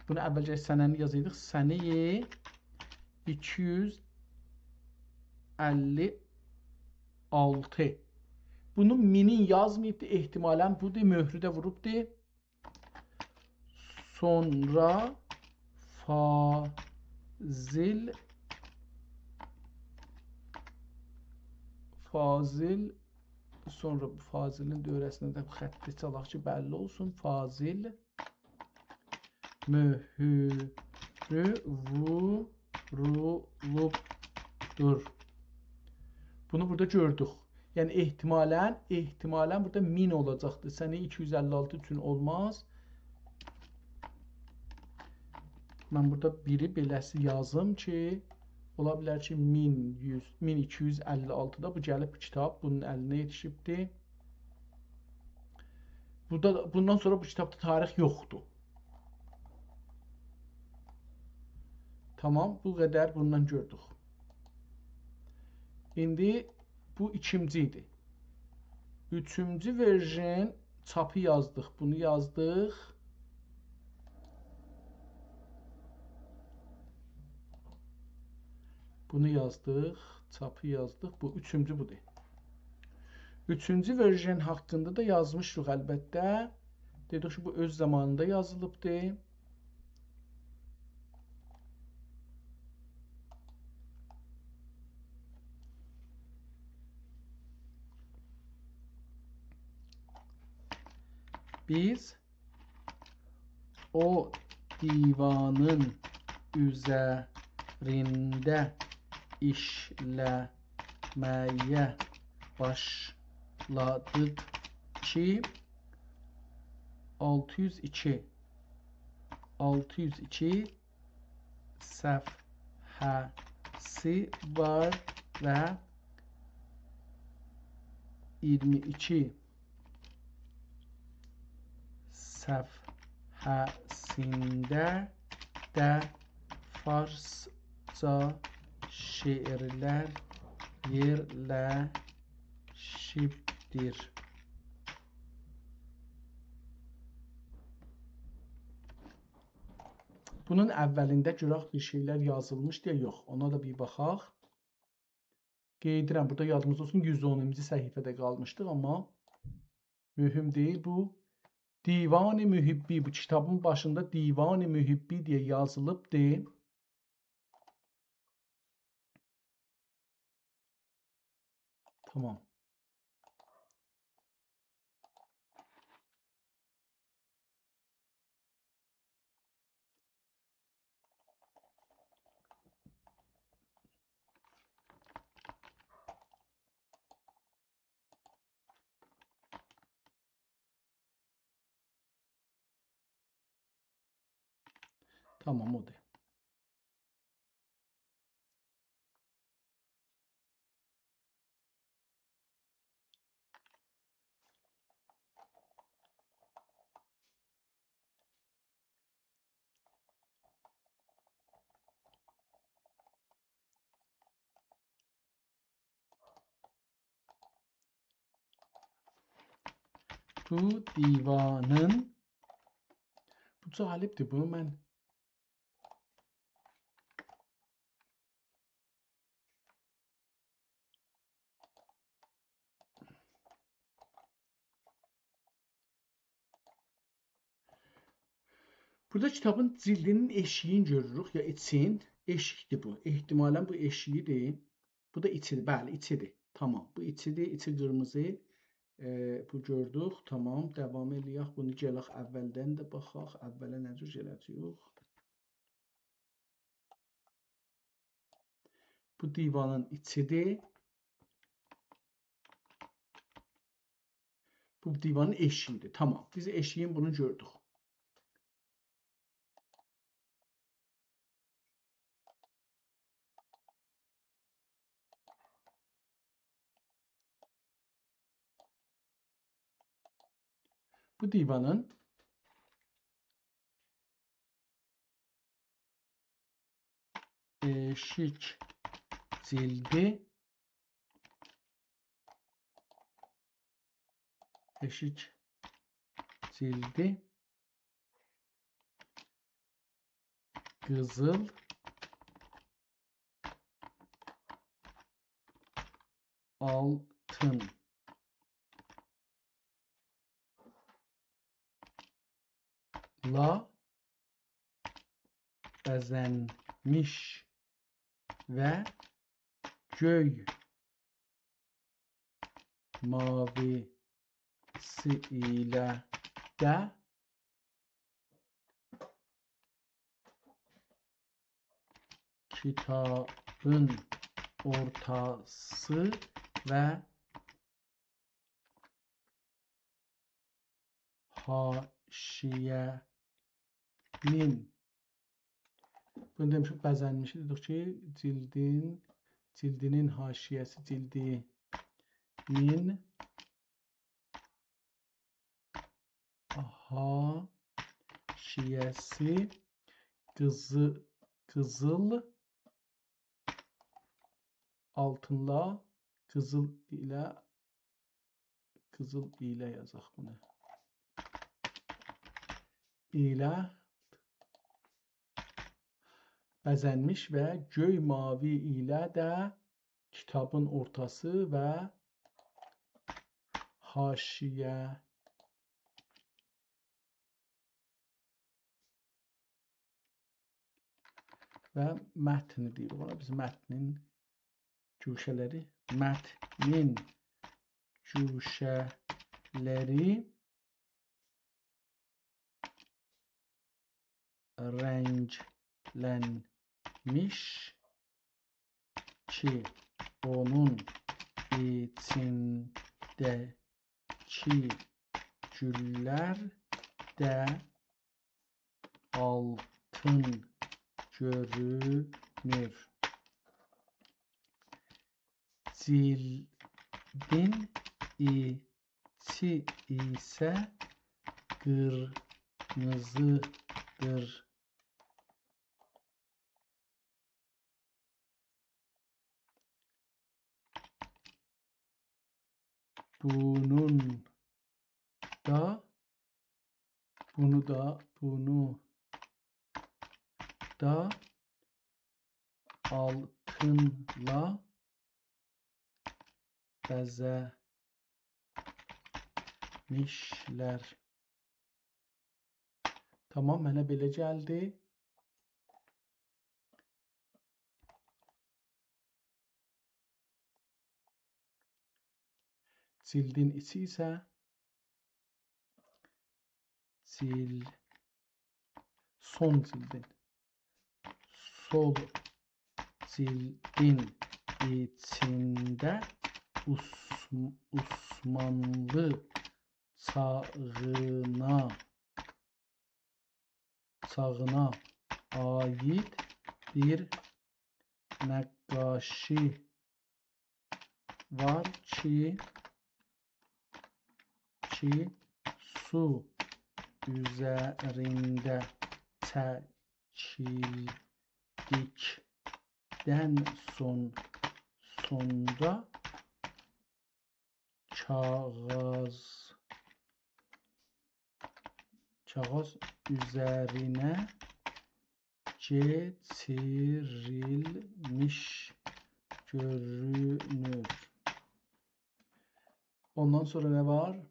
بونو اولجه سنه‌نی یازایدیق. سنه ایکی یوز اللی آلتی. بونون مینین یازماییبدی، احتمالاً بودور، مؤهرو ده ووروبدو. سونرا فاضل، فاضل، سونرا بو فاضلین دؤوره‌سینه ده بو خطی چالاق کی، بللی اولسون. فاضل مؤهرو وورولوبدور. بونو بورادا گؤردوک. یعنی احتمالاً، احتمالاً بورادا مین اولاجاقدی. سنه ایکی یوز اللی آلتی اوچون اولماز. من بورادا بیری بئله‌سی یازیم کی، اولا بیلر کی، مین یوز، مین ایکی یوز اللی آلتیدا بو گلیب بو کیتاب بونون الینه یئتیشیبدی. بورادا، بوندان سونرا بو کیتابدا تاریخ یوخدور. تامام، بو قدر بوندان گؤردوک. ایندی بو ایکینجی ایدی. اوچونجو ورژن چاپی یازدیق، بونو یازدیق. بونو یازدیق، چاپی یازدیق. بو اوچونجو بودور. اوچونجو ورژن حاقیندا دا یازمیشدیق البته. دئدیک کی، بو اؤز زامانیندا یازیلیبدی. بیز او دیوانین اوزرینده ایشله‌مه‌یه باشلادیق کی، آلتی یوز ایکی، آلتی یوز ایکی صفحه‌سی وار و اییرمی ایکی صفحه‌سینده ده فارسجا شعرلر یئرلشیبدیر. بونون اولینده گؤرک بیر شئیلر یازیلمیشدی یا یوخ. اونا دا بیر باخاق. قئید ائدیرم، بورادا یادیمیزدا اولسون، یوز اونونجو صفحه‌ده قالمیشدیق، آمما مهم دئییل. بو دیوان محبی، بو کیتابین باشیندا دیوان محبی دئیه یازیلیبدی. تامام. تامام، اودور. بو دیوانین، بو جالبدیر، بونو من بورادا کیتابین جیلدینین ائشیگینی گؤروروک، یا ایچین. ائشیکدیر بو. احتمالاً بو ائشیگیدیر. بو دا ایچیدیر. بلی، ایچیدیر. تامام. بو ایچیدیر، ایچی قیرمیزی. ائ، بو گؤردوک. تامام. داوام ائله‌یک. بونو گلک اولدن ده باخاق. اوله نه جور گله‌جه‌ییک؟ بو دیوانین ایچیدیر. بو دیوانین ائشیگیدیر. تامام. بیز ائشیگین بونو گؤردوک. بو دیوانین ائشیک جیلدی، ائشیک جیلدی قیزیل، آلتینلا بزنمیش و گؤی ماویسی ایله ده کیتابین اورتاسی و حاشیه‌نین، بونو دئمیشیک، بزنمیشی دئدیک کی، جیلدین، جیلدینین حاشیه‌سی، جیلدینین حاشیه‌سی قیزی-، قیزیل، آلتینلا، قیزیل ایله، قیزیل ایله یازاق بونو. ایله بزنمیش و گؤی ماوی ایله ده کیتابین اورتاسی و حاشیه و متنی دئییریک اونا. بیز متنین گوشه‌لری، متنین گوشه‌لری رنگلنمیش کی، اونون ایچینده‌کی گوللر ده آلتین گؤرونور. جیلدین ایچی ایسه قیرمیزیدیر. بونون دا، بونو دا، بونو دا آلتینلا بزه‌میشلر. تامام، منه بئله گلدی. جیلدین ایچی ایسه جیل-، سون جیلدین، سول جیلدین ایچینده عث-، عثمانلی چاغینا، چاغینا عایید بیر نقاشی وار کی، کی، سو اوزرینده چکیلدیکدن سون-، سونرا کاغیذ، کاغیذ اوزرینه کئچیریلمیش گؤرونور. اوندان سونرا نه وار؟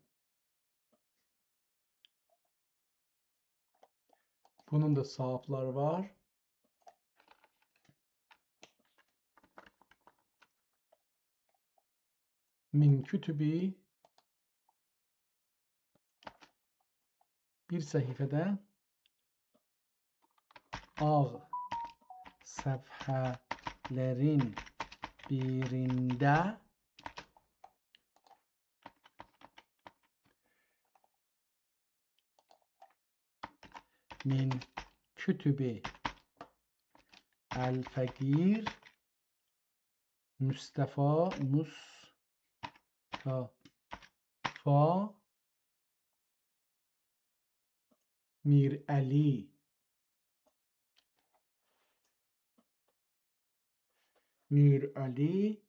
بونون دا صاحیبلری وار. من کتبی، بیر صفحه‌ده آغ صفحه‌لرین بیرینده من کتبی الفقیر مصطفی، مصطفی میرعلی. میرعلی.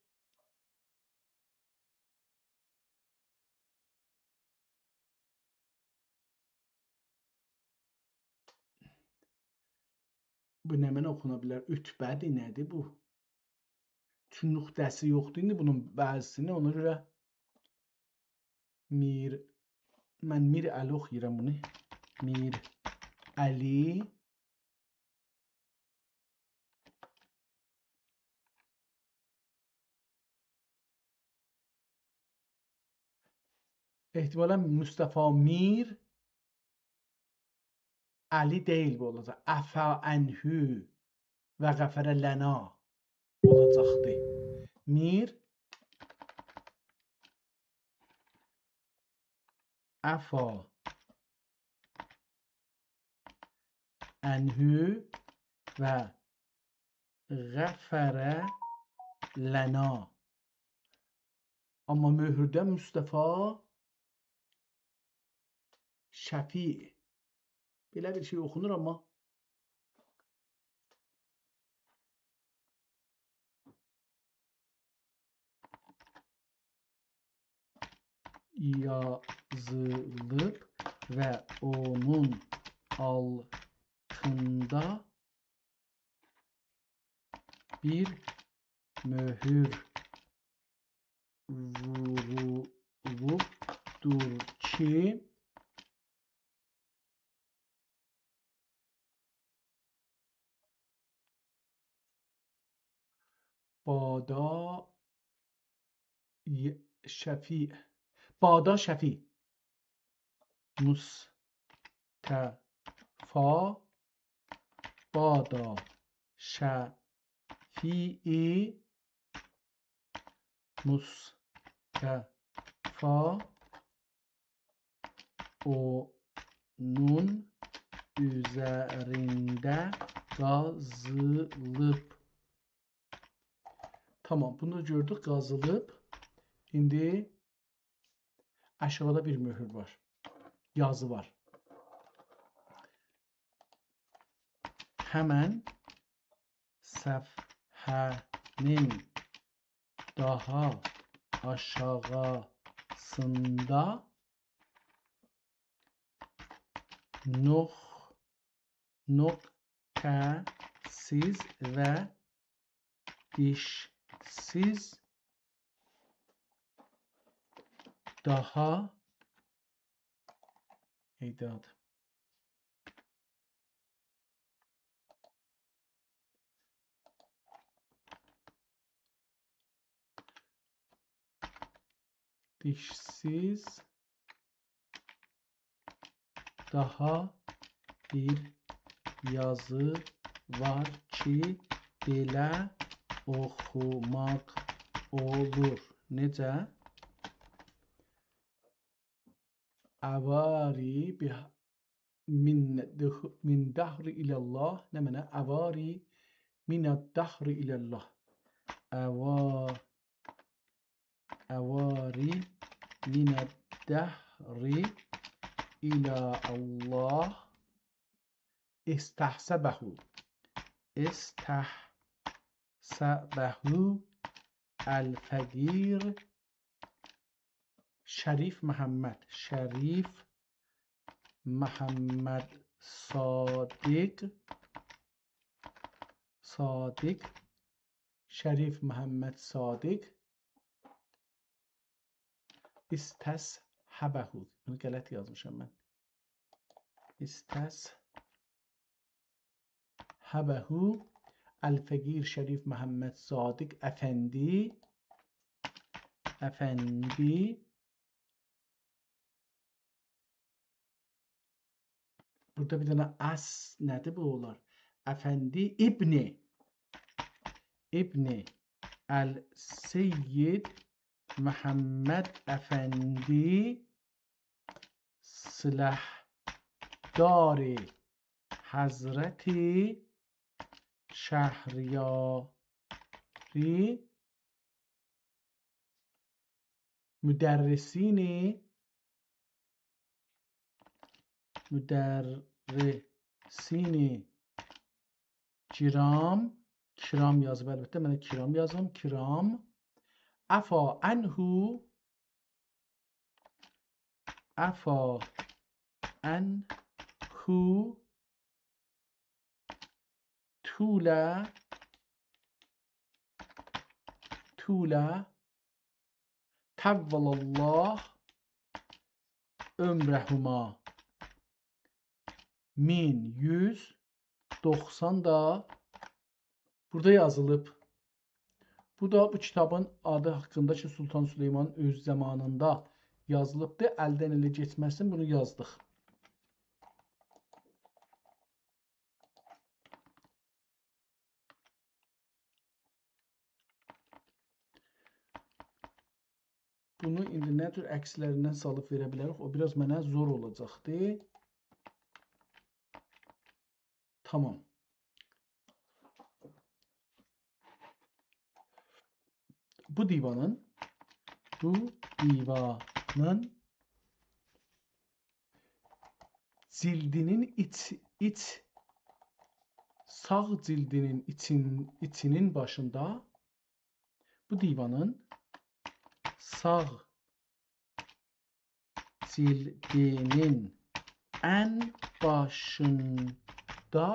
بو نمنه اوخونا بیلر؟ عتبه‌دیر، نه‌دیر بو؟ چون نقطه‌سی یوخدور ایندی بونون بعضی‌سینین، اونا گؤره میر، من میرعلی اوخویورام بونو. میرعلی. احتمالاً مصطفی میر علی دئییل بو اولاجاق. عفا عنه و غفر لنا اولاجاقدی. میر عفا عنه و غفر لنا. آمما مهرده مصطفی شفیع. بئله بیر شئی اوخونور، آمما یازیلیب و اونون آلتیندا بیر مؤهور وورولوبدور کی، بادا ی-، شفیع، بادا شفیع، مصطفی بادا شفیع، مصطفی اونون اوزرینده قازیلیب. تامام، بونو گؤردوک، قازیلیب. ایندی آشاغیدا بیر مؤهور وار. یازی وار. همن صفحه‌نین داها آشاغیسیندا نوق-، نقطه‌سیز و دیشسیز داها، ای داد. دیشسیز داها بیر یازی وار کی، بئله اوخوماق اولور. نئجه؟ عواری به-، من دخ-، من دهر الی الله. نمنه؟ عواری من الدهر الی الله. عوا-، عواری من الدهر الی الله. استحسبه. استحسبه الفقیر شریف محمد. شریف محمد صادق. صادق. شریف محمد صادق. استصحبه. بونو غلط یازمیشام من. استصحبه الفقیر شریف محمد صادق افندی. افندی. بورادا بیر دنه اس، نه‌دیر بو اولار؟ افندی ابن، ابن السید محمد افندی، سلاحدار حضرت شهریاری، مدرسین، مدر-، مدرسین کرام، کرام یازیب، البته، من ده کرام یازیم، کرام، عفا عنه، عفا عنه، طول، طول، طول الله عمرهما، مین یوز دوخسان دا بورادا یازیلیب. بو دا بو کیتابین آدی حاقیندا کی، سلطان سلیمان اؤز زامانیندا یازیلیبدی. الدن اله کئچمه‌سین، بونو یازدیق. بونو ایندی نه جور عکسلریندن سالیب وئره بیلریک؟ او بیر آز منه زور اولاجاقدی. تامام. بو دیوانین، بو دیوانین جیلدینین ایچ، ایچ، ساغ جیلدینین ایچین، ایچینین باشیندا، بو دیوانین ساغ جیلدینین ان باشیندا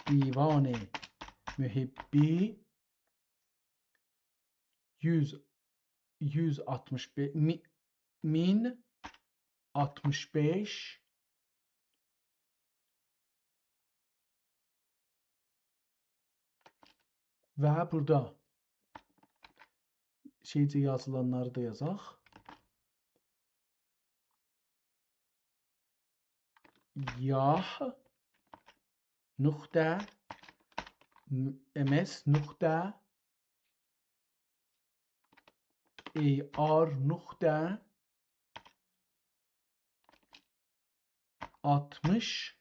دیوان محبی یوز، یوز آلتمیش بئش، می-، مین آلتمیش بئش و بورادا شئیجه یازیلانلاری دا یازاق. یاه نقطه م-، ام اس نقطه ای آر نقطه آلتمیش.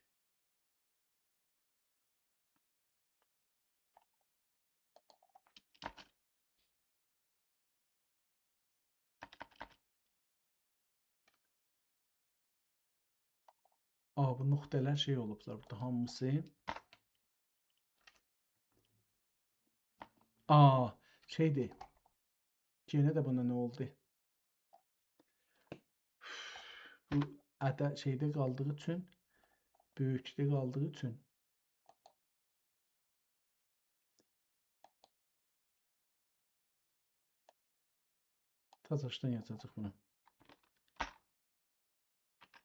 آ، بو نقطه‌لر شئی اولوبلار بورادا هامیسی. آ، شئیدیر. یئنه ده بونا نه اولدو؟ بو عده شئیده قالدیغی اوچون، بؤیوکده قالدیغی اوچون. تازاشدان یازاجاق بونو.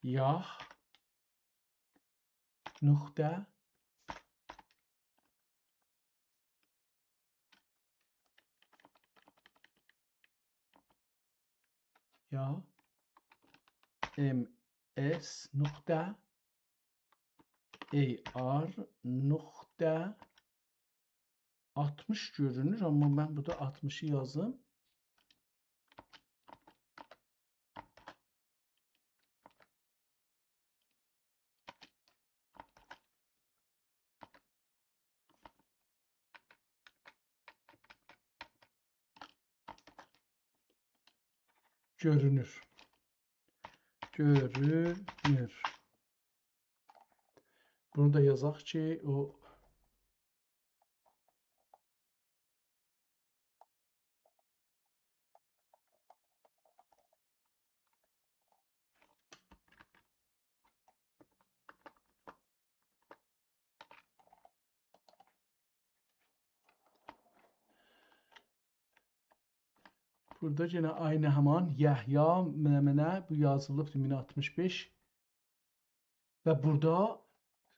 یاه نقطه یا ام اس نقطه ای آر نقطه آلتمیش گؤرونور، آمما من بورادا آلتمیشی یازیم. گؤرونور. گؤرونور. بونو دا یازاق کی، او بورادا یئنه عینی همان یحیی، نمنه، بو یازیلیبدیر مین آلتمیش بئش. و بورادا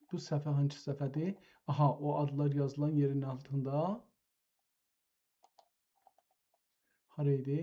بو صفحه هانسی صفحه‌دیر؟ آها، او آدلار یازیلان یئرین آلتیندا. هارا ایدی؟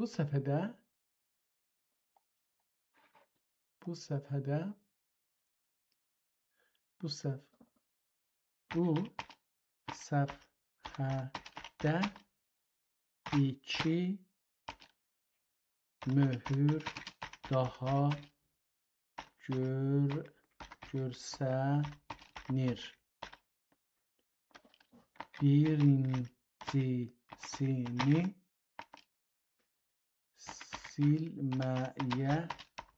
بو صفحه‌ده، بو صفحه‌ده، بو صف-، بو صفحه‌ده ایکی مؤهور داها گؤر-، گؤرسنیر. بیرینجیسینی سیلمه‌یه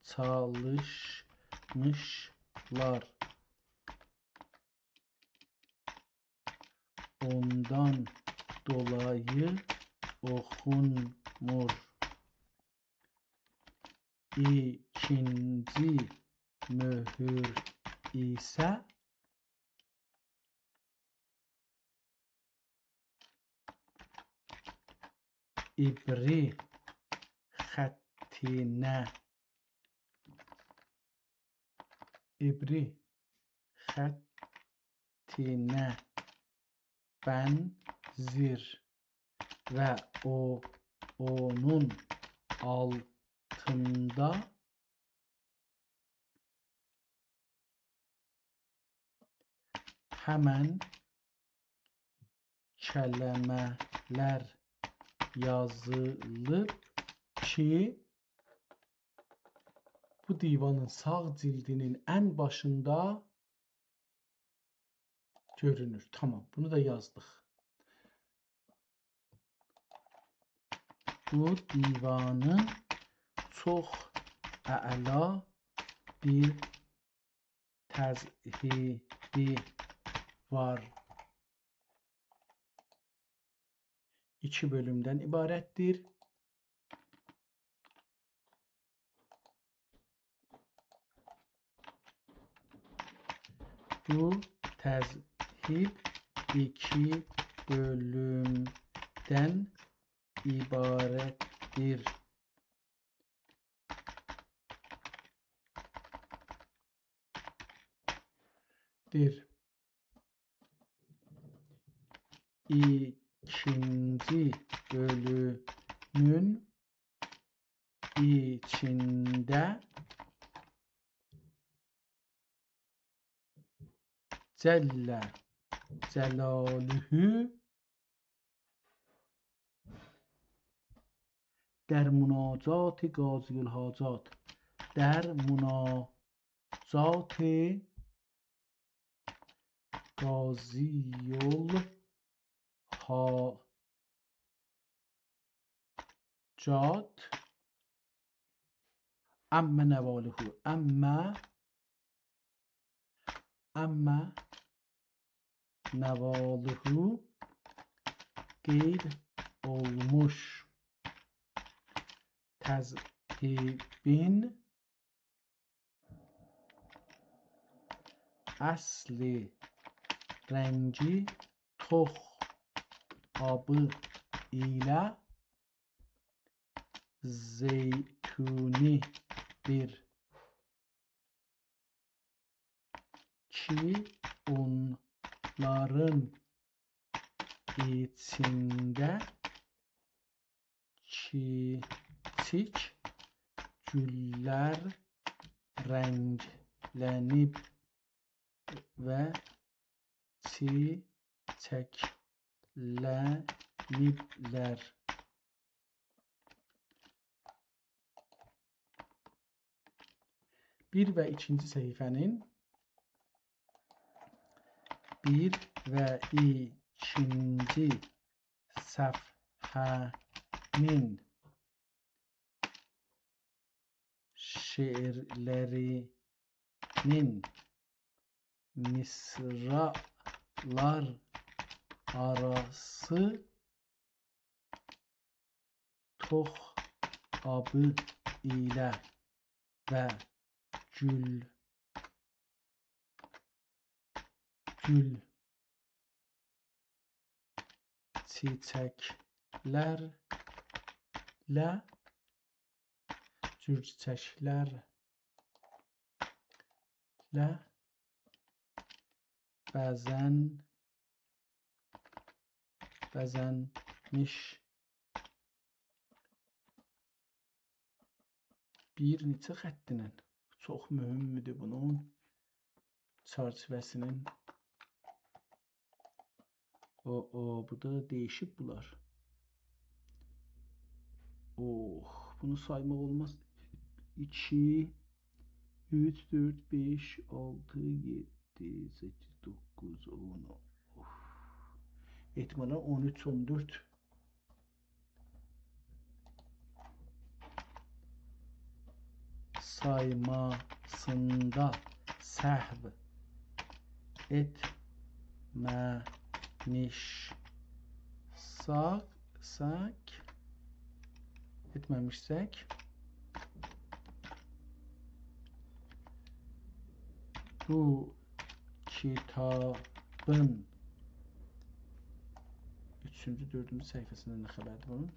چالیشمیشلار. اوندان دولایی اوخونمور. ایکینجی مؤهور ایسه عبری خطینه، عبری خطینه بنزیر و او، اونون آلتیندا همن کلمه‌لر یازیلیب کی، بو دیوانین ساغ جیلدینین ان باشیندا گؤرونور. تامام، بونو دا یازدیق. بو دیوانین چوخ اعلا بیر تذهیبی وار. ایکی بؤلومدن عبارتدیر. بو تذهیب ایکی بؤلومدن عبارتدیر. دیر. ایکینجی بؤلومون ایچینده جل جلاله در مناجات قاضی الحاجات، در مناجات قاضی الحاجات، عم نواله، عم، عم نواله قید اولموش تذهیبین اصلی رنگی توخ آبی ایله زیتونی‌دیر کی، اونلارین ایچینده کیچیک گوللر رنگلنیب و چیچکلنیبلر. بیر و ایکینجی صفحه‌نین، بیر و ایکینجی صفحه‌نین شعرلرینین مصراعلار آراسی توخ آبی ایله و گول، گول چیچکلرله، گول چیچکلرله بزن، بزنمیش، بیر نئچه خطینن. چوخ مهمدور بونون چرچیوه‌سینین. او، او، بورادا دییشیب بونلار. اوه، بونو سایماق اولماز. ایکی، اوچ، دؤرد، بئش، آلتی، یئددی، سککیز، دوققوز، اون. اوف. احتمالاً اون اوچ، اون دؤرد. سایماسیندا سهو ائتمه‌میشسک، سک، ائتمه‌میشسک، بو کیتابین اوچونجو، دؤردونجو صفحه‌سینده نه خبردیر بونون؟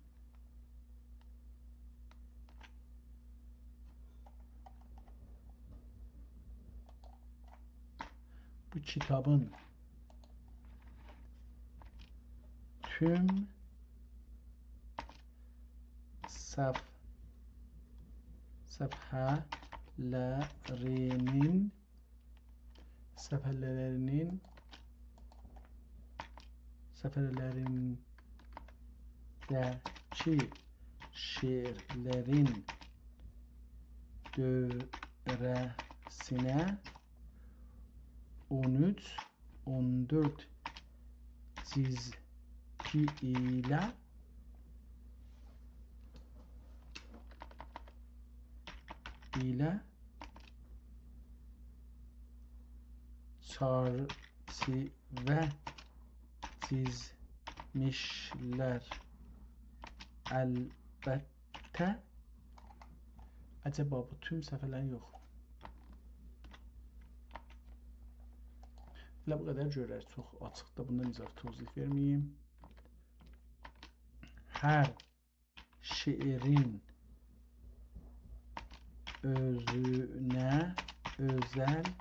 بو کیتابین توم صف-، صفحه‌لرینین، صفحه‌لرینین، صفحه‌لرینده‌کی شعرلرین دؤوره‌سینه اون اوچ، اون دؤرد جیزگی ایله، ایله چرچیوه چیزمیشلر. البته، عجبا بو توم صفحه‌لر یوخ. ائله بو قدر گؤرر، چوخ آچیقدا، بوندان اضافه توضیح وئرمه‌ییم. هر شعرین اؤزونه اؤزل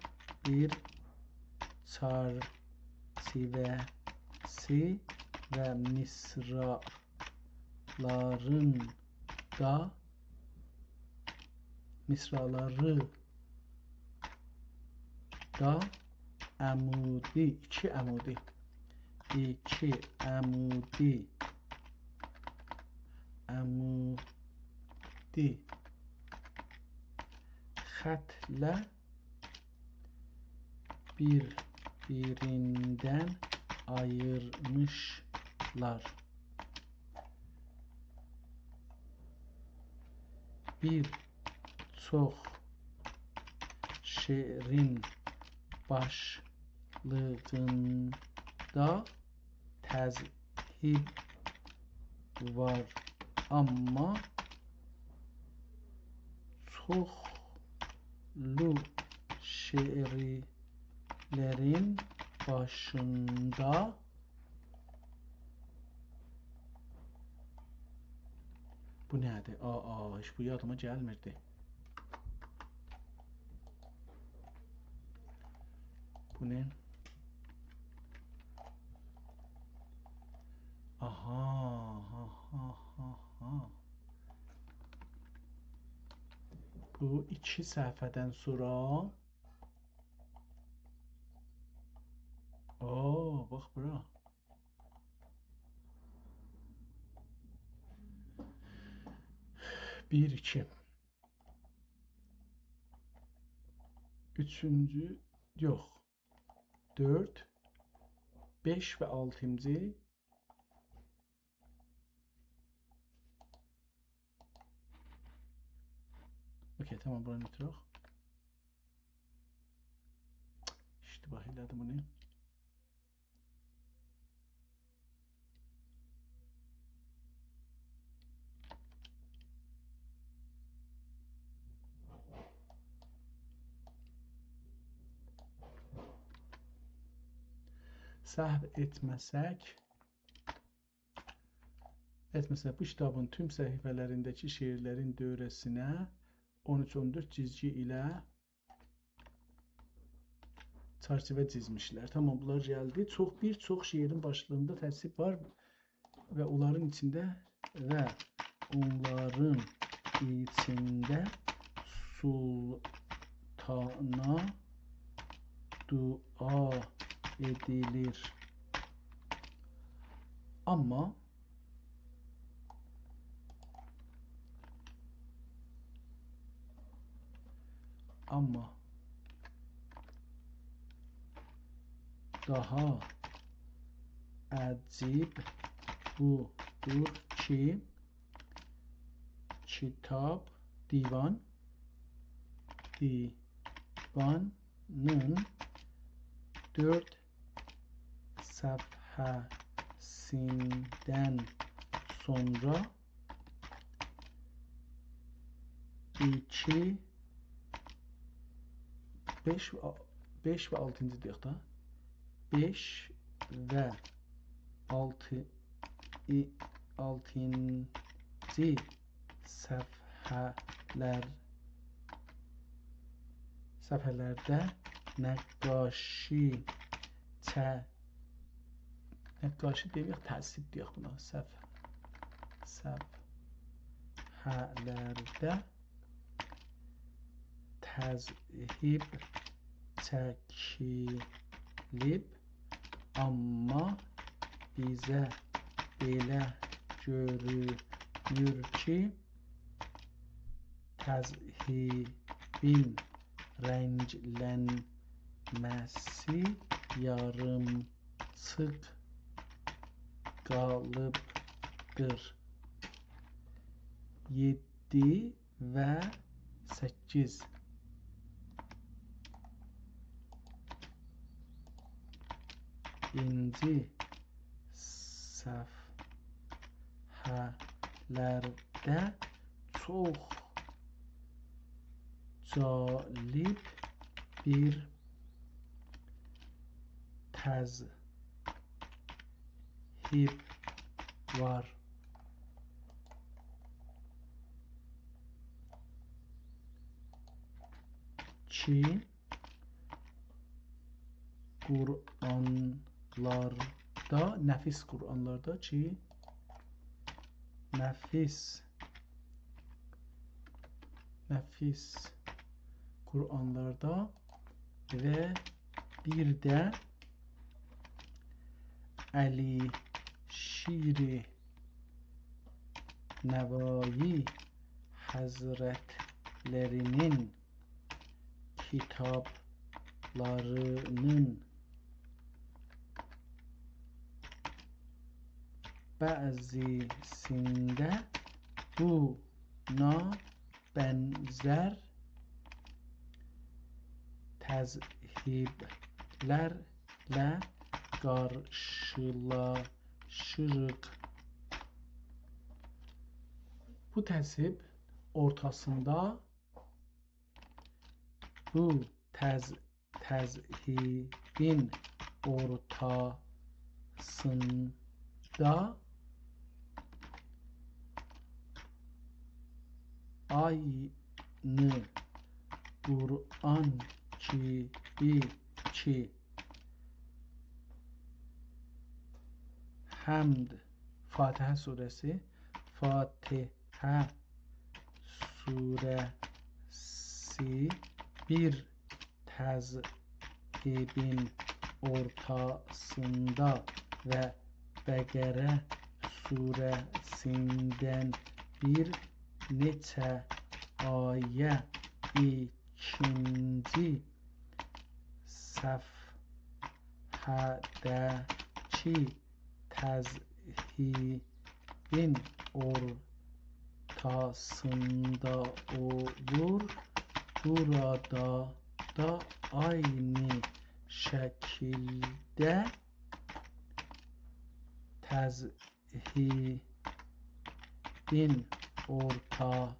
بیر چرچیوه‌سی و مصرع‌لارین دا، مصرع‌لاری دا عمودی، ایکی عمودی، ایکی عمودی، عمودی خطله بیر-بیریندن آییرمیشلار. بیر چوخ شعرین باشلیغیندا تذهیب وار، آمما چوخلو شعرلرین باشیندا، بو نه‌دیر؟ آ، آ، هئچ بو یادیما گلمیردی. بو نه؟ آها، آها، آها. بو ایکی صفحه‌دن سونرا. او، باخ بورا. بیر، ایکی. اوچونجو، یوخ. دؤرد، بئش و آلتینجی. اوکی، تامام، بورانی ایتیرک. اشتباه ائله‌دیم بونو. سهو ائتمه‌سک، ائتمه‌سک، بو کیتابین توم صفحه‌لرینده‌کی شعرلرین دؤوره‌سینه اون اوچ اون دؤرد جیزگی ایله چرچیوه جیزمیشلر. تامام، بونلار گلدی. چوخ، بیر چوخ شعرین باشلیغیندا تذهیب وار و اونلارین ایچینده، و اونلارین ایچینده سلطانا دعا ائدیلیر. آمما، آمما داها عجیب بودور کی، کیتاب، دیوان، دیوانین دؤرد صفحه‌سیندن سونرا ایکی، بئش و، بئش و آلتینجی دئیک ده. بئش و آلتی، ای، آلتینجی صفحه‌لر، صفحه‌لرده نقاشی چه، نقاشی دئمک، تزهیب دئیک بونا. صف، صفحه‌لرده تزهیب چکیلیب، آمما بیزه بئله گؤرونور کی، تزهیبین رنگلنمه‌سی یاریمچیق قالیبدیر. یئددی و سککیز. اینجی صفحه‌لرده چوخ جالب بیر تزهیب وار. کی، قرآنلاردا، نفیس قرآنلاردا کی، نفیس، نفیس قرآنلاردا و بیر ده علیشیر نوایی حضرتلری‌نین کیتابلارینین بعضی‌سینده بونا بنزر تزهیبلرله قارشیلاشیریق. بو تزهیب اورتاسیندا، بو تز-، تزهیبین اورتاسیندا عینی قرآن کیبی کی، حمد، فاتحه سوره‌سی، فاتحه سوره‌سی بیر تزهیبین اورتاسیندا و بقره سوره‌سیندن بیر نئچه آیه ایکینجی صفحه‌ده‌کی تزهیبین اورتاسیندا اولور. بورادا دا عینی شکیلده تزهیبین اورتاسیندا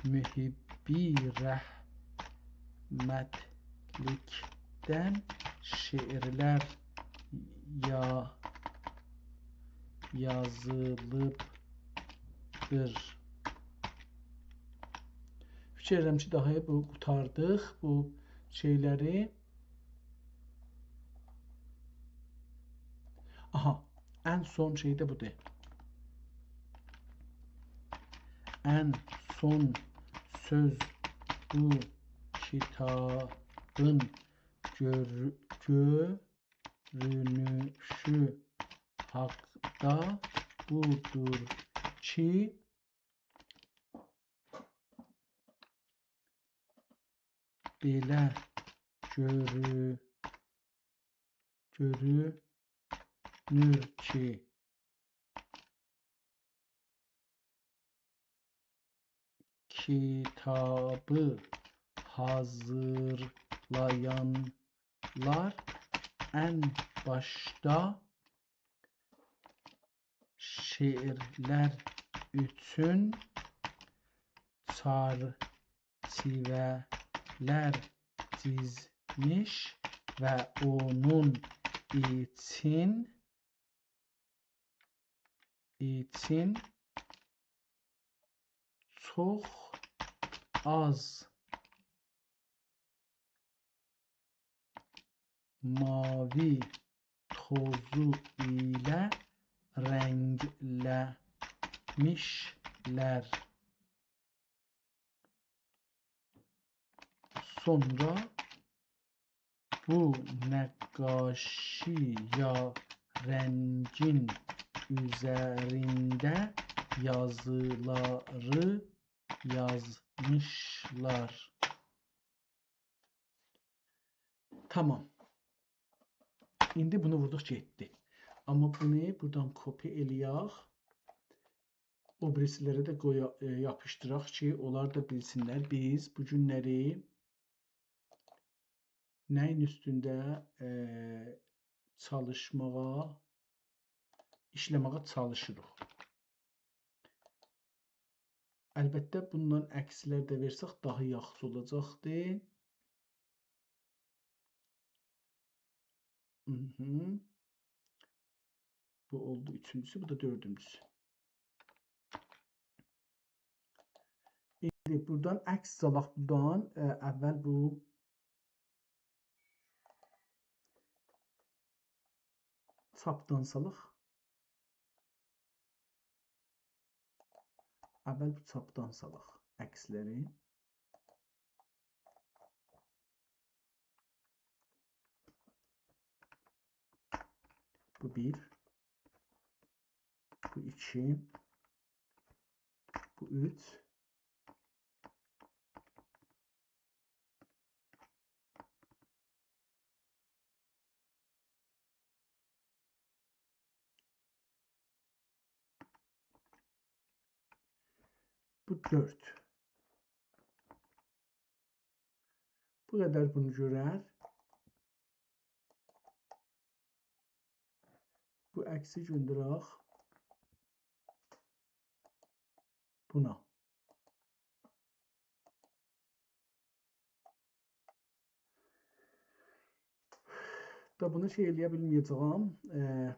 محبی رحمتلیکدن شعرلر یا-، یازیلیبدیر. فیکیر ائدیرم کی، داها بو قوتاردیق بو شئیلری. آها، ان سون شئی ده بودور. ان سون سؤز بو کیتابین گؤر-، گؤرونوشو حاقدا بودور کی، بئله گؤرو-، گؤرونور کی، کیتابی حاضیرلایانلار ان باشدا شعرلر اوچون چرچیوه‌لر چیزمیش و اونون اوچون، اوچون چوخ آز ماوی توزو ایله رنگله‌میشلر. سونرا بو نقاشی یا رنگین اوزرینده یازیلاری یازمیشلار. تامام. ایندی بونو ووردوق، گئتدی. آمما بونو بورادان کپی ائله‌یک. او بیریسی‌لره ده قویا-، ائ، یاپیشدیراق کی، اونلار دا بیلسینلر بیز بو گونلری نه‌یین اوستونده، ائ، چالیشماغا، ایشله‌مه‌یه چالیشیریق. البته، بوندان عکس‌لر ده وئرسک داها یاخشی اولاجاقدی. مهم. بو اولدو اوچونجوسو، بو دا دؤردونجوسو. ایندی بورادان عکس سالاق، بورادان، ائ، اول بو چاپدان سالاق. اول بو چاپدان سالاق عکس‌لری. بو بیر، بو ایکی، بو اوچ، بو دؤرد. بو قدر بونو گؤرر. بو عکسی گؤندرک بونا. دا بونو شئی ائلیه بیلمه‌یه‌جه‌یم. ائ،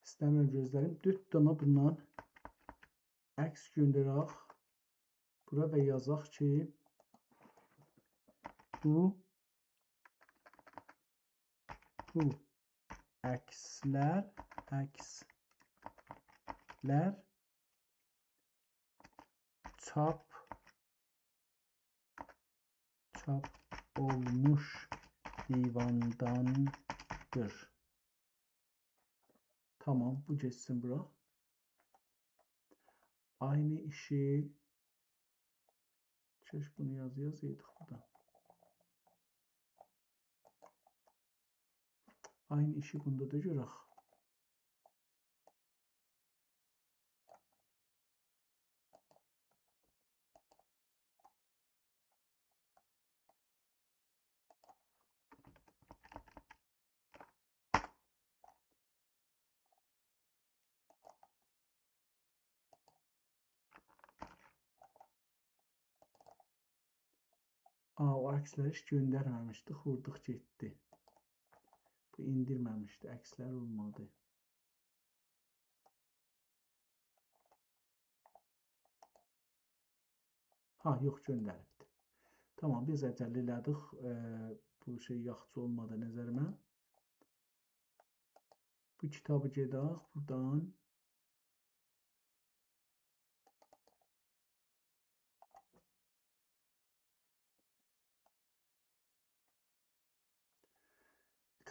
ایسته‌میرم گؤزلریم. دؤرد دانا بوندان عکس گؤندرک. بورا و یازاق کی، بو، بو عکس‌لر، عکس‌لر چاپ، چاپ اولموش دیواندان‌دیر. تامام، بو گئتسین بورا. عینی ایشی، کاش بونو یازا یازایدیق بورادا. عینی ایشی بوندا دا گؤرک. آ، او عکس‌لری هئچ گؤندرمه‌میشدیک، ووردوق گئتدی. بو ائندیرمه‌میشدی، عکس‌لر اولمادی. ها، یوخ، گؤندریبدی. تامام، بیز عجله ائله‌دیک. ائ، بو شئی یاخشی اولمادی نظریمه. بو کیتابی گئدک بورادان.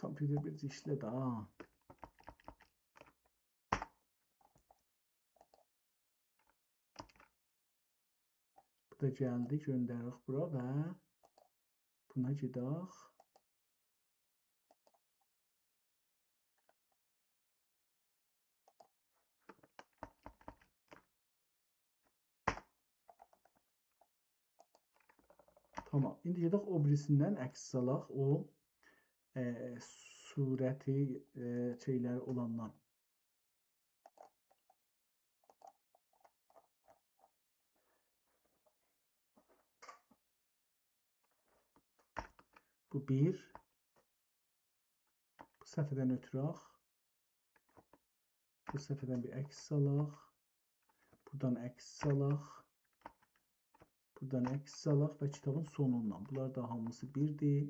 کامپیوتر بیر ایشله ده، ها. بو دا گلدی، گؤندرک بورا و بونا گئدک. تامام. ایندی گئدک او بیریسیندن عکس سالاق، او، ائ، صورتی، ائ، شئیلر اولاندان. بو بیر. بو صفحه‌دن اؤتورک. بو صفحه‌دن بیر عکس سالاق. بورادان عکس سالاق. بورادان عکس سالاق و کیتابین سونوندان. بونلار دا هامیسی بیردیر.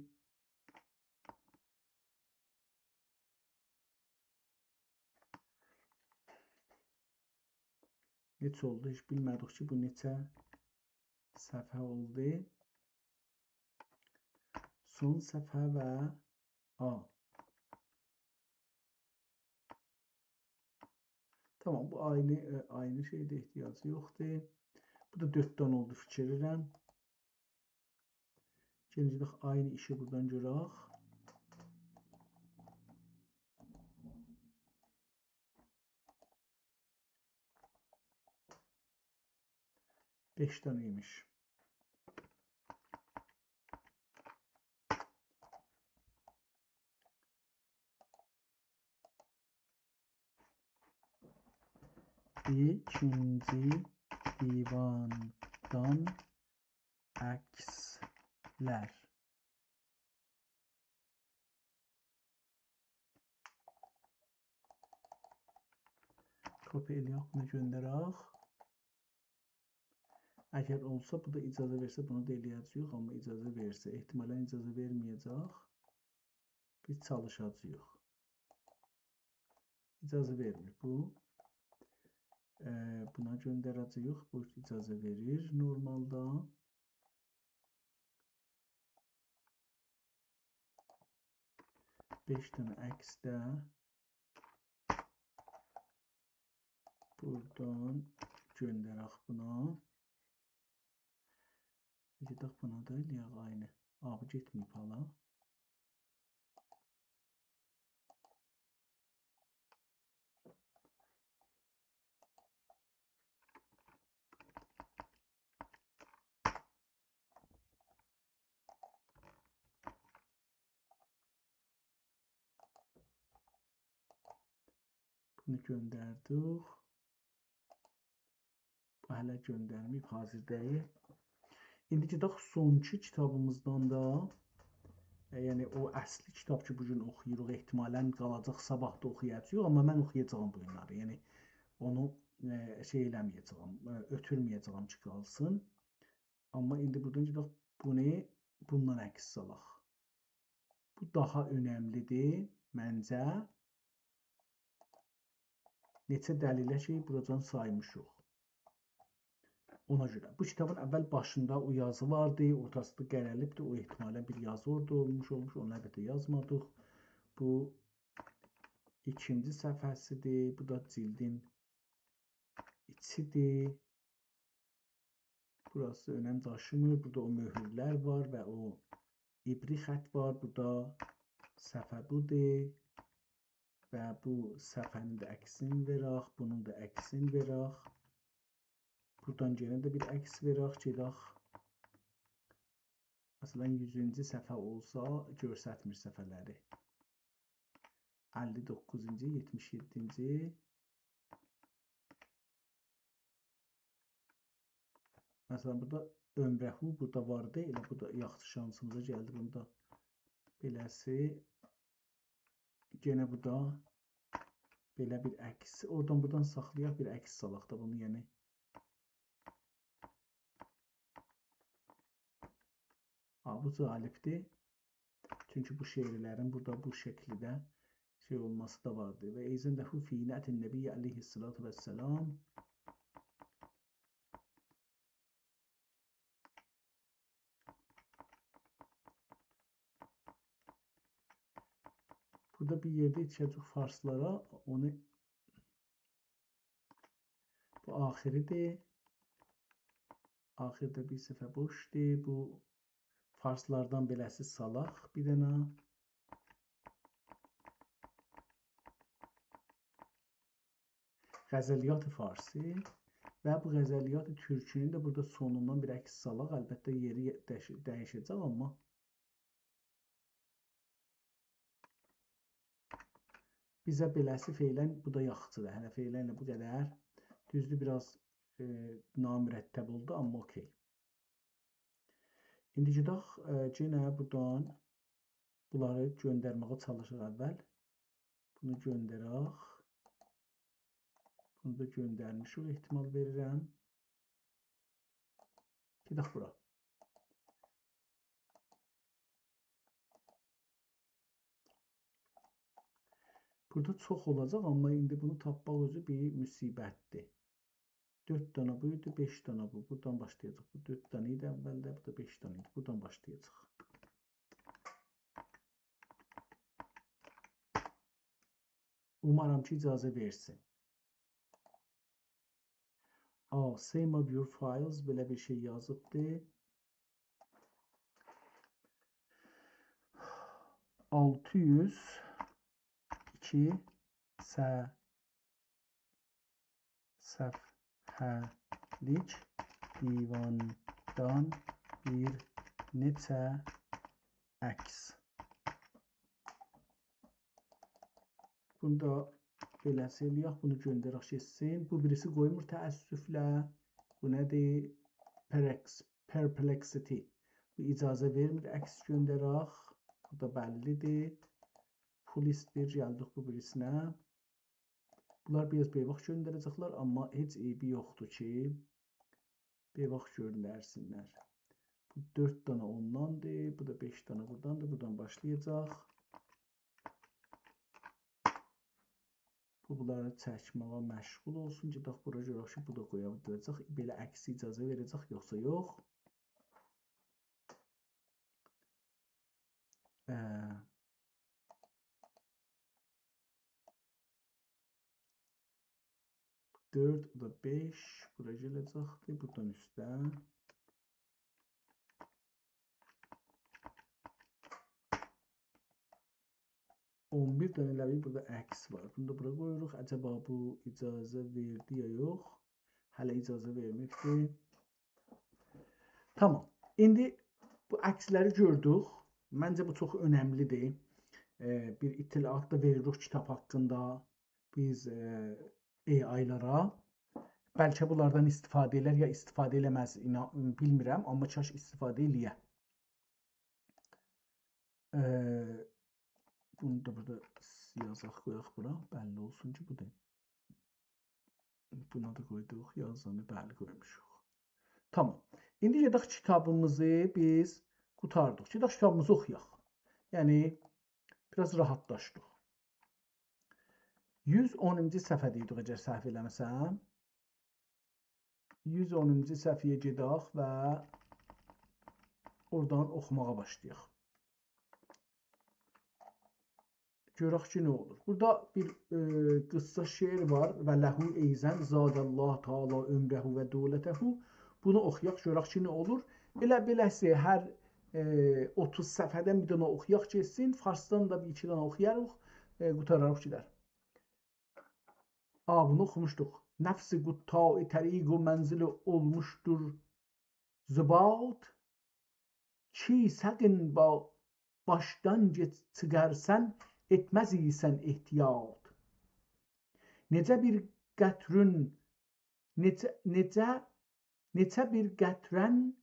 نئچه اولدو؟ هئچ بیلمه‌دیک کی، بو نئچه صفحه اولدو. سون صفحه و آ. تامام، بو عینی، ائ، عینی شئیده احتیاجی یوخدور. بو دا دؤرد دنه اولدو، فیکیر ائدیرم. گئنه گئدک عینی ایشی بورادان گؤرک. بئش دنه ایمیش. ایکینجی دیواندان عکسلر. کپی ائله‌یک، بونو گؤندرک. اگر اولسا، بو دا اجازه وئرسه، بونو دا ائله‌یه‌جه‌ییک، آمما اجازه وئرسه، احتمالاً اجازه وئرمه‌یه‌جک. بیز چالیشاجاغیق. اجازه وئرمیر بو. ائ، بونا گؤندره‌جه‌ییک. بو اجازه وئریر نورمالدا. بئش دنه عکس ده بورادان گؤندرک بونا. گئدک بونا دا ائله‌یک عینی. آ، بو گئتمه‌ییب حالا. بونو گؤندردیک. بو هله گؤندرمه‌ییب، حاضر دئییل. ایندی گئدک سونکی کیتابیمیزدان دا، ائ، یعنی او اصلی کیتاب کی، بو گون اوخویوروق، احتمالاً قالاجاق، صاباح دا اوخویاجاغیق، آمما من اوخویاجاغام بو گونلری. یعنی اونو، ائ، شئی ائله‌مه‌یه‌جه‌یم، ائ، اؤتورمه‌یه‌جه‌یم کی، قالسین. آمما ایندی بورادان گئدک بونو، بوندان عکس سالاق. بو داها اؤنملی‌دیر منجه. نئچه دلیله کی، بوراجان سایمیشیق. اونا گؤره. بو کیتابین اول باشیندا او یازی واردی، اورتاسیندا قره‌لیبدی، او احتمالاً بیر یازی اورادا اولموش اولموش، اونو البته یازمادیق. بو ایکینجی صفحه‌سی‌دیر، بو دا جلدین ایچی‌دیر. بوراسی اؤنم داشیمیر. بورادا او مؤهورلر وار و او عبری خط وار. بورادا صفحه بودور. و بو صفحه‌نین ده عکسینی وئرک، بونون دا عکسینی وئرک. بورادان یئنه ده بیر عکس وئرک، گئدک. مثلاً، یوزونجو صفحه اولسا، گؤرستمیر صفحه‌لری. اللی دوققوزونجو، یئتمیش یئددینجی. مثلاً، بورادا عمره، بورادا واردی، ائله بو دا یاخشی شانسیمیزا گلدی. بونو دا بئله‌سی، یئنه بو دا بئله بیر عکس. اورادان بورادان ساخلایاق، بیر عکس سالاق دا بونو، یعنی. ها، بو جالبدیر. چونکی بو شعرلرین بورادا بو شکیلده شئی اولماسی دا واردی. «و ایذاً له فی نعت النبی علیه الصلاة والسلام.» بورادا بیر یئرده یئتیشه‌جه‌ییک فارسلارا، اونو، بو آخری‌دیر. آخیردا بیر صفحه بوشدور. بو فارسلاردان بئله‌سی سالاق بیر دنه. غزلیات فارسی و بو غزلیات تورکی‌نین ده بورادا سونوندان بیر عکس سالاق. البته، یئری دییش-، دییشه‌جک، آمما بیزه بئله‌سی فعلاً بو دا یاخشی‌دیر. هله فعلاً ائله بو قدر. دوزدور، بیر آز، ائ، نامرتب اولدو، آمما اوکئی. ایندی گئدک، ائ، یئنه بورادان بونلاری گؤندرمه‌یه چالیشاق اول. بونو گؤندرک. بونو دا گؤندرمیشیک، احتمال وئریرم. گئدک بورا. بورادا چوخ اولاجاق، آمما ایندی بونو تاپماق اؤزو بیر مصیبت‌دیر. دؤرد دانا بو ایدی، بئش دانا بو. بورادان باشلایاجاق. بو دؤرد دانا ایدی اولده، بو دا بئش دانا ایدی. بورادان باشلایاجاق. اومارام کی، اجازه وئرسین. آ، same of your files، بئله بیر شئی یازیبدی. آلتی یوز ایکی ص-، صفحه‌لیک دیواندان بیر نئچه عکس. بونو دا بئله‌سی ائله‌یک، بونو گؤندرک گئتسین. بو بیریسی قویمور تأسفله. بو نه‌دیر؟ پرکس-، perplexity. بو اجازه وئرمیر عکس گؤندرک. بو دا بللی‌دیر. پول ایسته‌ییر، گلدیک بو بیریسینه. بونلار بیر آز بی‌واخت گؤندره‌جکلر، آمما هئچ عیبی یوخدور کی، بی‌واخت گؤندرسینلر. بو دؤرد دانا اونداندیر، بو دا بئش دانا بوراداندیر، بورادان باشلایاجاق. بو، بونلاری چکمه‌یه مشغول اولسون. گئدک بورا گؤرک کی، بو دا قویا بیله‌جک. بئله عکسی اجازه وئره‌جک، یوخسا یوخ. اه، دؤرد، بو دا بئش. بورا گله‌جکدیر، بورادان اوسته. اون بیر دنه ائله بیل بورادا عکس وار. بونو دا بورا قویوروق. عجبا بو اجازه وئردی یا یوخ؟ هله اجازه وئرمیبدی. تامام. ایندی بو عکسلری گؤردوک. منجه بو چوخ اؤنملی‌دیر. ائ، بیر اطلاعات دا وئریریک کیتاب حاقیندا بیز، ائ، AI-لارا. بلکه بونلاردان استفاده ائلر یا استفاده ائله‌مز، اینا-، بیلمیرم، آمما کاش استفاده ائله‌یه. ائ، بونو دا بورادا یازاق، قویاق بورا. بللی اولسون کی، بودور. بونا دا قویدوق، یازانی بللی قویموشوق. تامام. ایندی گئدک کیتابیمیزی بیز قوتاردیق. گئدک کیتابیمیزی اوخویاق. یعنی، بیر آز راحتلاشدیق. یوز اونونجو صفحه‌ده ایدیک، اگر سهو ائله‌مه‌سم. یوز اونونجو صفحه‌یه گئدک و اورادان اوخوماغا باشلایاق. گؤرک کی، نه اولور. بورادا بیر، ائ، قیسا شعر وار. «و له ایضا زاد الله تعالی عمره و دولته». بونو اوخویاق، گؤرک کی، نه اولور. ائله بئله‌سی هر، ائ، اوتوز صفحه‌دن بیر دنه اوخویاق گئتسین. فارسدان دا بیر ایکی دنه اوخویاریق، ائ، قوتاراریق گئدر. آ، بونو اوخوموشدوق. «نفس قطاع طریق و منزل اولموشدور ز باد. کی سقین با باشدان گئچ چیخارسان، ائتمز ایسن احتیاط. نئجه بیر قطرون، نئجه، نئجه، نئچه بیر قطرن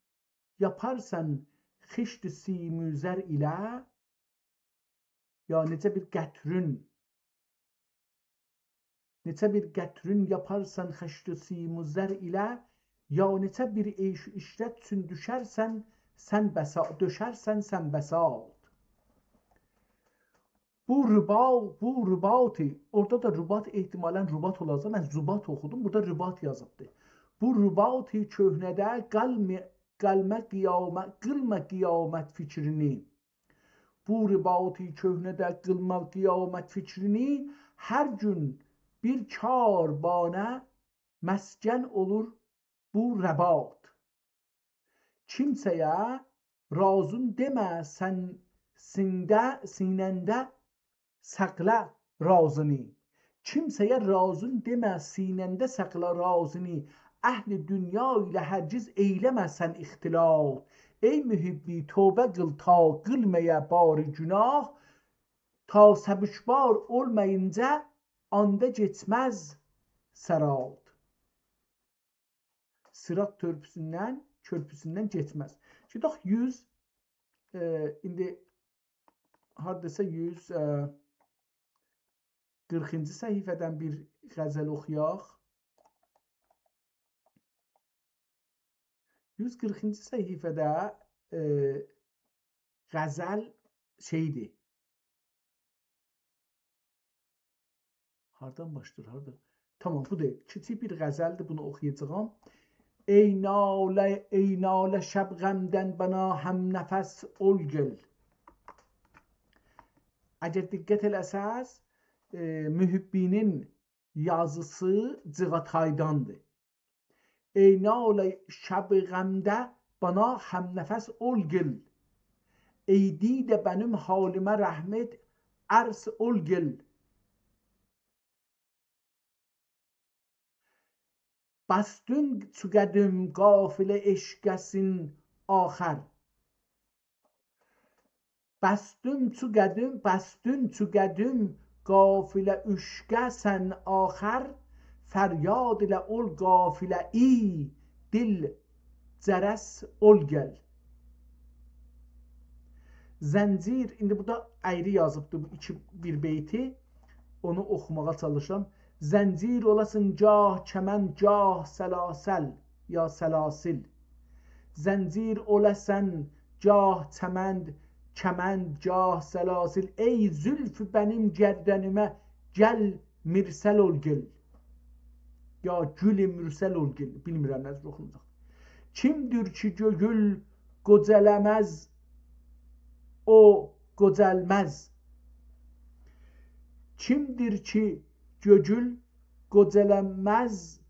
یاپارسان خشت سیم و زر ایله»، یا نئجه بیر قطرون، نئچه بیر قطرون یاپارسان خشت و سیم و زر ایله، یا نئچه بیر عیش و عشرت چون دوشرسن سن بسا-، دوشرسن سن بساط. بو ربا-، بو رباطی، اورادا دا رباط احتمالاً رباط اولاجاق. من زباط اوخودوم، بورادا رباط یازیبدی. بو رباطی کؤهنه‌ده قالم-، قالما قیامه-، قیلما قیامت فکرینی. بو رباطی کهنه‌ده قیلماق قیامت فکرینی، هر گون بیر کاروانه مسکن اولور بو رباط. کیمسه‌یه رازین دئمه سن سینده، سینه‌نده ساخلا رازینی. کیمسه‌یه رازین دئمه سینه‌نده ساخلا رازینی. اهل دونیا ایله هرگز ائیله‌مه سن اختلاط. ای محبی، توبه قیل تا قیلمه‌یه باری گوناه، تا سبکبار اولمایینجا آندا کئچمز صراط. صراط کؤرپوسوندن، کؤرپوسوندن کئچمز. گئدک یوز، ائ، ایندی هارداسا یوز، ائ، قیرخینجی صفحه‌دن بیر غزل اوخویاق. یوز قیرخینجی صفحه‌ده، ائ، غزل شئیدیر. هاردان باشلاییر، هاردا؟ تامام، بو دا کیچیک بیر غزلدیر، بونو اوخویاجاغام. ای ناله، ای ناله شب غمدن بنا هم‌نفس اول گل. اگر دقت ائله‌سز، ائ، محبی‌نین یازیسی جیغاتایداندیر. ای ناله شب غمده بنا هم‌نفس اول گل. ای دیده بنیم حالیمه رحمت ارس اول گل. بستون چو قدیم قافله عشقه‌سین آخر. بستون چو قدیم، بستون چو قدیم قافله عشقه سن آخر، فریاد ایله اول قافله‌ای دل جرس اول گل. زنجیر، ایندی بورادا اَیری یازیبدی بو ایکی، بیر بیتی. اونو اوخوماغا چالیشیرام. زنجیر اولاسان گاه کمند، گاه سلاسل، یا سلاسل. زنجیر اولاسان گاه کمند، کمند، گاه سلاسل. ای زلف بنیم گردنیمه گل مرسل اول گل. یا گل مرسل اول گل. بیلمیرم نه جور اوخوناجاق. کیمدیر کی گؤیول قوجالاماز، او قوجالماز. کیمدیر کی گؤیول قوجالاماز،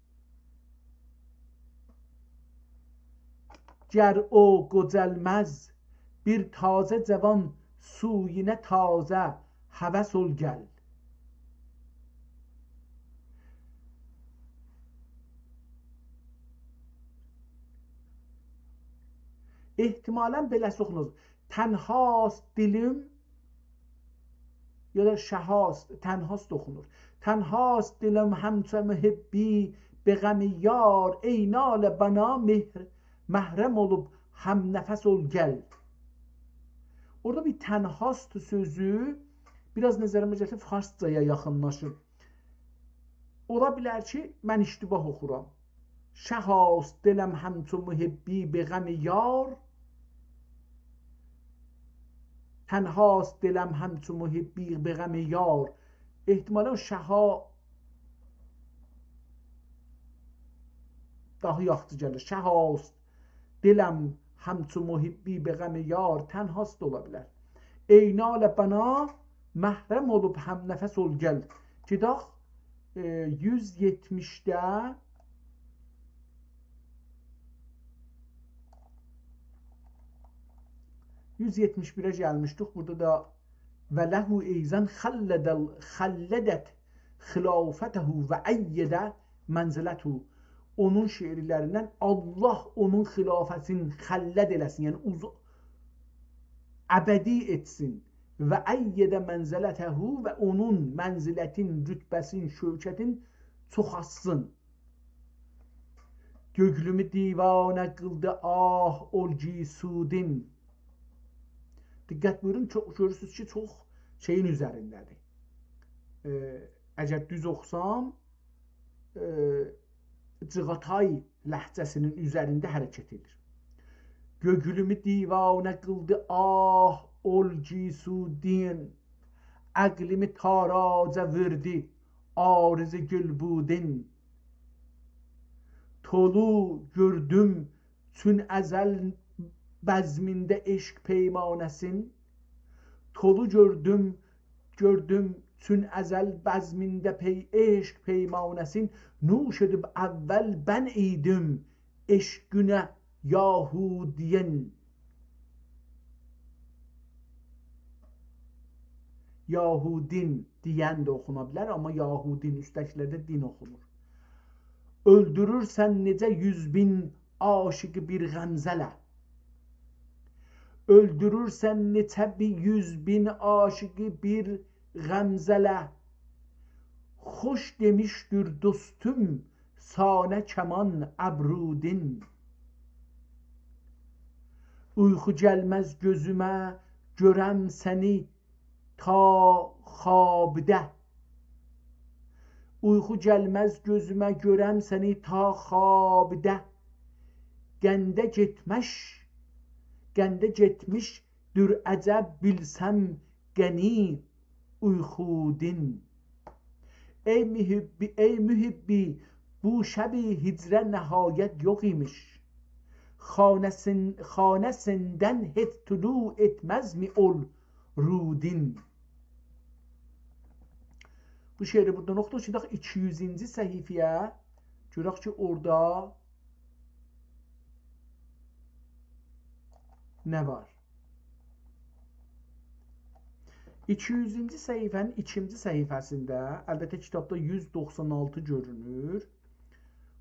گر او قوجالماز، بیر تازه جوان سویونه تازه هوس اول گل. احتمالاً بئله‌سی اوخونور. تنهاست دلیم، یا دا شهاست، تنهاست اوخونور. تنهاست دلیم همچو محبی به غم یار، ای ناله بنا مهر-، محرم اولوب هم‌نفس اول گل. اورادا بیر تنهاست سؤزو بیر آز نظریمه گلیر، فارسجایا یاخینلاشیر. اولا بیلر کی من اشتباه اوخورام. شهاست دلم همچو محبی به غم یار. تنهاست دلم همچو محبی به غم یار. احتمالاً شها داها یاخشی گلیر. شهاست دلم همچو محبی به غم یار، تنهاست دا اولا بیلر. ای ناله بنا محرم اولوب هم‌نفس اول گل. گئدک، ائ، یوز یئتمیشده، یوز یئتمیش بیره گلمیشدیک. بورادا دا و له ایضاً خلد ال-، خلدت خلافته و أید منزلته. اونون شعرلریندن، الله اونون خلافتینی خلد ائله‌سین، یعنی اوز-، ابدی ائتسین. و أید منزلته، و اونون منزلتین، رتبه‌سین، شوکتین چوخالتسین. گؤیلومو دیوانه قیلدی آه اولگیسودین. دقت بویورون، چوخ، گؤرورسونوز کی چوخ شئیین اوزرینده‌دیر. ائ، اگر دوز اوخوسام، ائ، جیغاتای لهجه‌سینین اوزرینده حرکت ائدیر. گؤیلومو دیوانه قیلدی آه اولگیسودین، عقلیمی تاراجا وئردی عارض گلبودین. طلوع گؤردوم چون ازل بزمینده عشق پیمانه‌سین، تولو گؤردوم، گؤردوم چون ازل بزمینده پی-، عشق پیمانه‌سین، نوش ائدیب اول بن ایدیم عشقینه یهودیین. یهودین دئین ده اوخونا بیلر، آمما یهودین اوستده‌کیلرده دین اوخونور. اؤلدورورسن نئجه یوز بین عاشیقی بیر غمزه‌له. اؤلدورورسن نئچه بیر یوز بین عاشیقی بیر غمزه‌له. خوش دئمیشدیر دوستوم سانه کمان ابرودین. اویخو گلمز گؤزومه گؤرم سنی تا خوابده. اویخو گلمز گؤزومه گؤرم سنی تا خوابده. قنده گئتمش، قنده گئتمیشدیر عجب بیلسم غنی اویخودین. ای محبی، ای محبی، بو شبی هجره نهایت یوخ ایمیش. خانه‌سین-، خانه‌سیندن هئچ طلوع ائتمزمی اول رودین. بو شعری بوردان اوخودوق، گئدک ایکی یوزونجو صفحه‌یه. گؤرک کی، اورادا نه وار؟ ایکی یوزونجو صفحه‌نین ایکینجی صفحه‌سینده، البته، کیتابدا یوز دوخسان آلتی گؤرونور.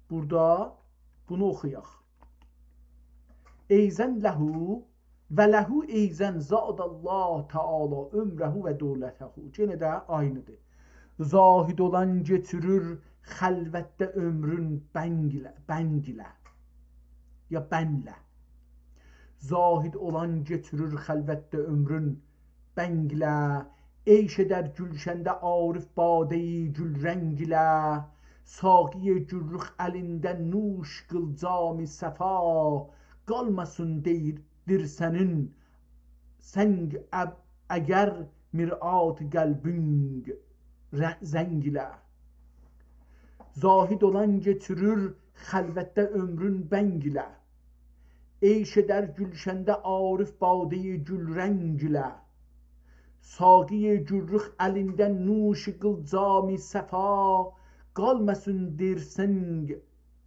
بورادا بونو اوخویاق. ایضاً له و له ایضاً زاد الله تعالی عمره و دولته. یئنه ده عینی‌دیر. زاهد اولان کئچیریر خلوتده عؤمرون بنگله، بنگله. یا بنله. زاهد اولان کئچیریر خلوتده عؤمرون بنگله. عیش ائدر گولشنده عارف باده‌ی گلرنگله. ساقی گلرخ الیندن نوش قیل جام صفا. قالماسین دئییر، دیر سنین سنگ اب-، اگر مرآت قلبینگ ر-، زنگله. زاهد اولان کئچیریر خلوتده عؤمرون بنگله. عیش ائدر گولشنده عارف باده‌ی گلرنگله. ساقی گلرخ الیندن نوش قیل جام صفا. قالماسین دیر سنگ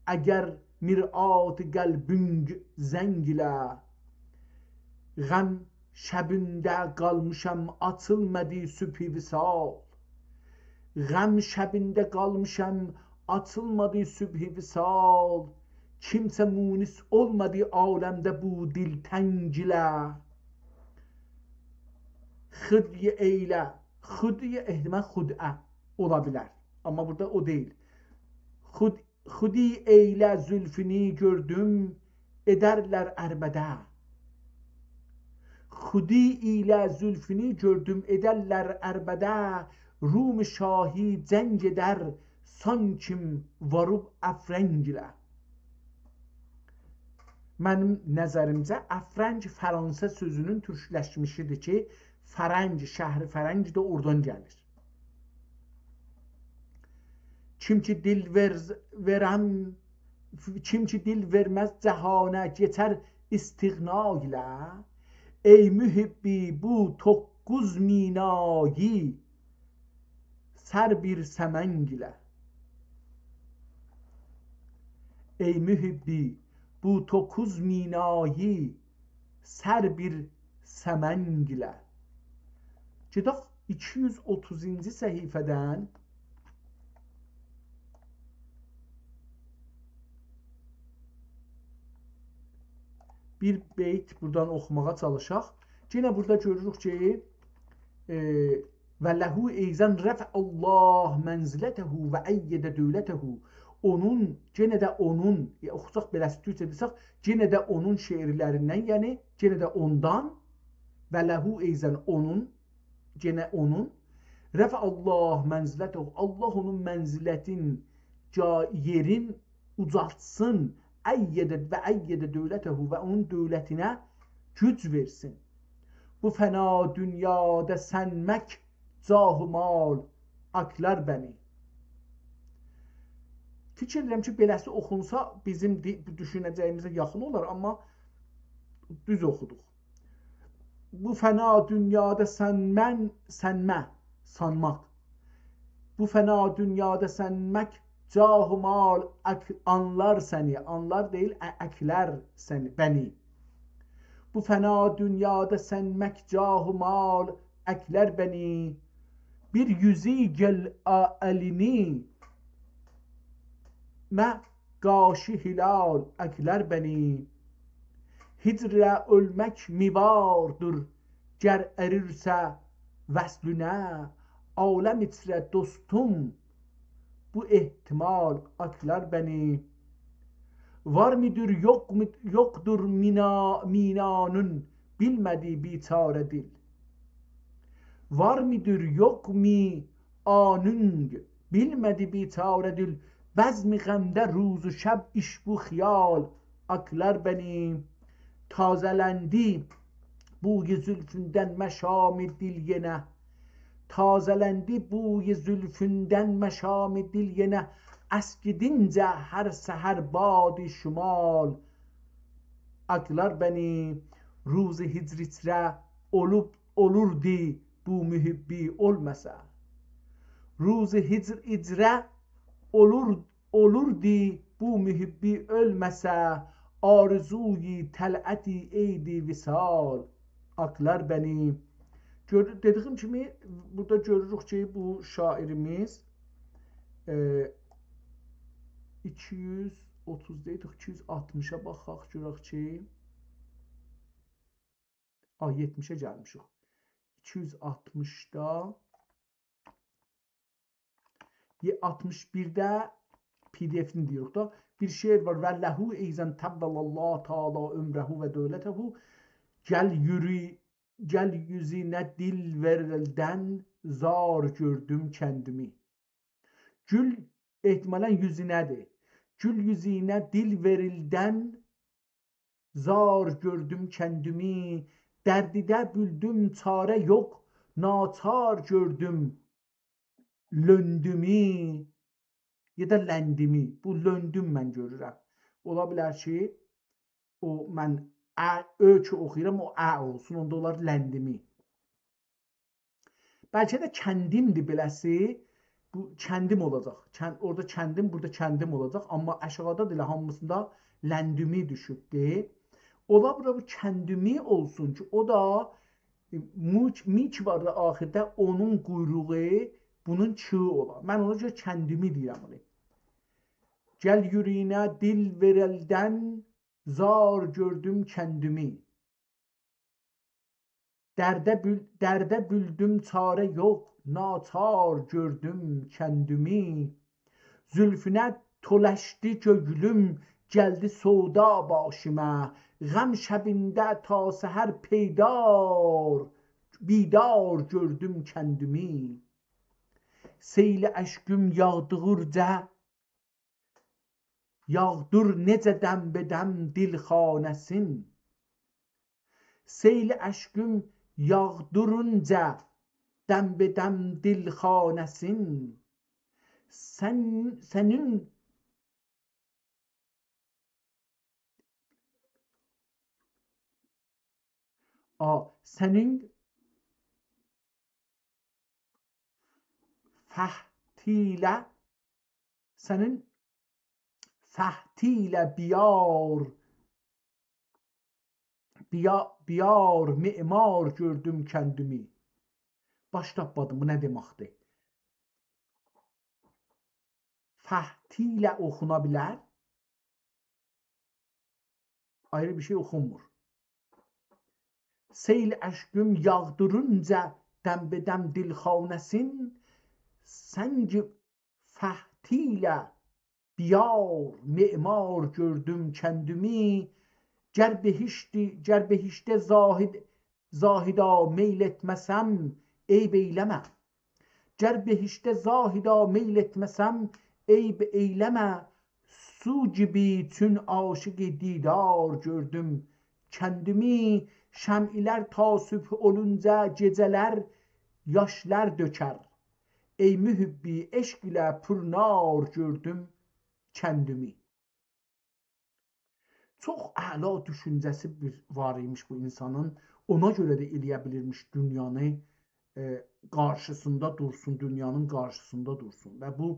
اگر مرآت قلبینگ زنگله. غم شبینده قالمیشام، آچیلمادی صبح وصال. غم شبینده قالمیشام، آچیلمادی صبح وصال. کیمسه مونس اولمادی عالمده بو دلتنگ ایله. خدی ائیله، خدی احتمال خدعه اولا بیلر. آمما بورادا او دئییل. خود خودی ائیله زولفونو گؤردوم، ائدرلر عربده. خودی ایله زولفونو گؤردوم، ائدرلر عربده. روم شاهی جنگ ائدر، سانکیم واروب افرنگ ایله. منیم نظریمجه، افرنگ فرانسه سؤزونون تورکلشمیشی‌دیر کی، فرنگ، شهر فرنگ ده اورادان گلیر. کیم کی دل وئر-، وئرم، کیم کی دل وئرمز جهانه، کئچر استغنا ایله. ای محبی، بو توققوز مینایی سر بیر سمنگ ایله. ای محبی، بو توققوز مینایی سر بیر سمنگ ایله. گئدک ایکی یوز اوتوزونجو صفحه‌دن بیر بیت بورادان اوخوماغا چالیشاق. یئنه بورادا گؤروروک کی، ائ، و له ایضا رفع الله منزلته و أید دولته. اونون، یئنه ده اونون، یا، اوخوساق بئله‌سی تورکجه دئسک، یئنه ده اونون شعرلریندن، یعنی یئنه ده اوندان، و له ایضا اونون، یئنه اونون، رفع الله منزلته، الله اونون منزلتین، جا-، یئرین اوجالتسین، أید و أید دولته، و اونون دولتینه گوج وئرسین. بو فنا دونیادا سنمک جاه و مال آکلار بنی. فیکیر ائدیرم کی، بئله‌سی اوخونسا بیزیم دی-، دوشونجه‌ییمیزه یاخین اولار، آمما دوز اوخودوق. بو فنا دونیادا سنمک، سنمه، سانماق. بو فنا دونیادا سنمک، جاه و مال اک-، آنلار سنی، آنلار دئییل، ا-، اکلر سنی، بنی. بو فنا دونیادا سنمک، جاه و مال اکلر بنی. بیر یوزو گؤل آ-، الینی، مه قاشی هلال اکلر بنی. هجر ایله اؤلمک میواردیر، گر اریرسه وصلونه، عالم ایچره دوستوم، بو احتمال اکلر بنی. وار میدیر، یوخ می-، یوخدور مینا-، مینانین بیلمه‌دیگی بیچاره دیل. وار میدیر، یوخ می-، آنین بیلمه‌دی بیچاره دیل، بزم غمده روز و شب ایش بو خیال اکلر بنی. تازه‌لندی بوی زلفوندن مشام دل یئنه. تازه‌لندی بوی زلفوندن مشام دل یئنه. اسکیدینجه هر سحر باد شمال اکلر بنی. روز هجر ایچره اولوب، اولوردو بو محبی اؤلمه‌سه. روز هجر ایچره اولور، اولوردو بو محبی اؤلمه‌سه، آرزوی طلعتی عید وصال اکلر بنی. گؤر-، دئدیگیم کیمی، بورادا گؤروروک کی، بو شاعیریمیز، ائ، ایکی یوز اوتوز دئییردیک، ایکی یوز آلتمیشا باخاق، گؤرک کی، آ، یئتمیشه گلمیشیک. ایکی یوز آلتمیشدا، یئ-، آلتمیش بیرده پی دی اف‌نی دئییریک دا. بیر شعر وار: «و له ایضا طول الله تعالی عمره و دولته، گل یوری-، گل یوزونه دل وئریلدن، زار گؤردوم کندیمی.» گول احتمالاً یوزونه‌دیر. گول یوزونه دل وئریلدن، زار گؤردوم کندیمی، دردیده بیلدیم چاره یوخ، ناچار گؤردوم لندیمی، یا دا لندیمی. بو لندیم من گؤرورم. اولا بیلر کی، او من ا، اؤ کی اوخویورام، او ا اولسون، اوندا اولار لندیمی. بلکه ده کندیمدیر بئله‌سی. بو کندیم اولاجاق. کن-، اورادا کندیم، بورادا کندیم اولاجاق. آمما آشاغیدا دا ائله هامیسیندا لندیمی دوشوبدور. اولا بورا بو کندیمی اولسون کی، او دا، ائ، موچ، می کی وار دا آخیردا، اونون قویروغو بونون چیغی اولا. من اونا گؤره کندیمی دئییرم اونو. گل یوریگینه دل وئریلدن، زار گؤردوم کندیمی. درده بیل-، درده بیلدیم چاره یوخ، ناچار گؤردوم کندیمی. زولفونه تولشدی گؤیلوم، گلدی سودا باشیما. غم شبینده تا سحر پیدار، بیدار گؤردوم کندیمی. سیل اشکیم یاغدیغیرجا یاغدیر نئجه دم‌به‌دم دل خانه‌سین. سیل اشکیم یاغدیرینجا دم‌به‌دم دل خانه‌سین. سن، سنین، آ، سنین فهتی ایله، سنین فهتی ایله بیار، بیا-، بیار معمار گؤردوم کندیمی. باش تاپمادیم، بو نه دئمکدیر؟ فهتی ایله اوخونا بیلر. آیری بیر شئی اوخونمور. سیل اشکیم یاغدیرینجا دم‌به‌دم دل خانه‌سین، سنگ فهتی ایله بیار معمار گؤردوم کندیمی. گر بهشتی، گر بهشته زاهد، زاهدا میل ائتمه‌سم، عیب ائیله‌مه. گر بهشته زاهدا میل ائتمه‌سم، عیب ائیله‌مه. سو کیمی چون عاشق دیدار گؤردوم کندیمی. شمع‌لر تا صبح اولونجا گئجه‌لر یاشلار تؤکر. ای محبی، عشق ایله پرنار گؤردوم کندیمی. چوخ اعلا دوشونجه‌سی بیر وار ایمیش بو اینسانین. اونا گؤره ده ائلیه بیلیرمیش دونیانی، ائ، قارشیسیندا دورسون، دونیانین قارشیسیندا دورسون. و بو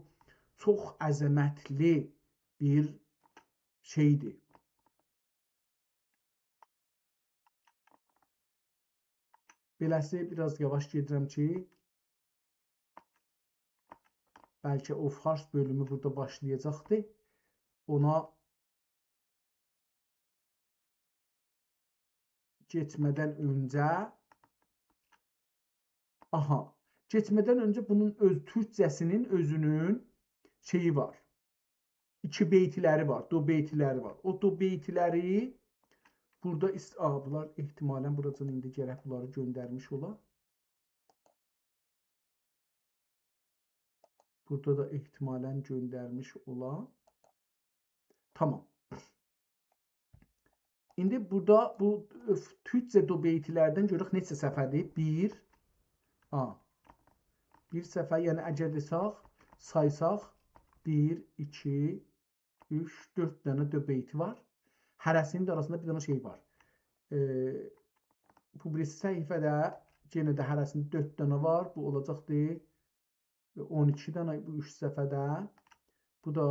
چوخ عظمتلی بیر شئیدیر. بئله‌سی، بیر آز یاواش گئدیرم کی، بلکه او فارس بؤلومو بورادا باشلایاجاقدی. اونا کئچمه‌دن اؤنجه، آها، کئچمه‌دن اؤنجه بونون اؤز، تورکجه‌سینین اؤزونون شئیی وار. ایکی بیت‌لری وار، دو بیت‌لری وار. او دو بیت‌لری بورادا ایست-، آ، بونلار احتمالاً بوراجان ایندی گرک بونلاری گؤندرمیش اولا. بورادا دا احتمالاً گؤندرمیش اولا. تامام. ایندی بورادا بو، اؤف، تورکجه دو بیت‌لردن گؤرک نئچه صفحه‌دیر؟ بیر، آ، بیر صفحه، یعنی اگر دئساق، سایساق، بیر، ایکی، اوچ، دؤرد دنه دو بیتی وار. هره‌سینین ده آراسیندا بیر دنه شئی وار. ائ، بو بیریسی صفحه‌ده یئنه ده هره‌سینده دؤرد دنه وار. بو اولاجاقدی اون ایکی دنه بو اوچ صفحه‌ده. بو دا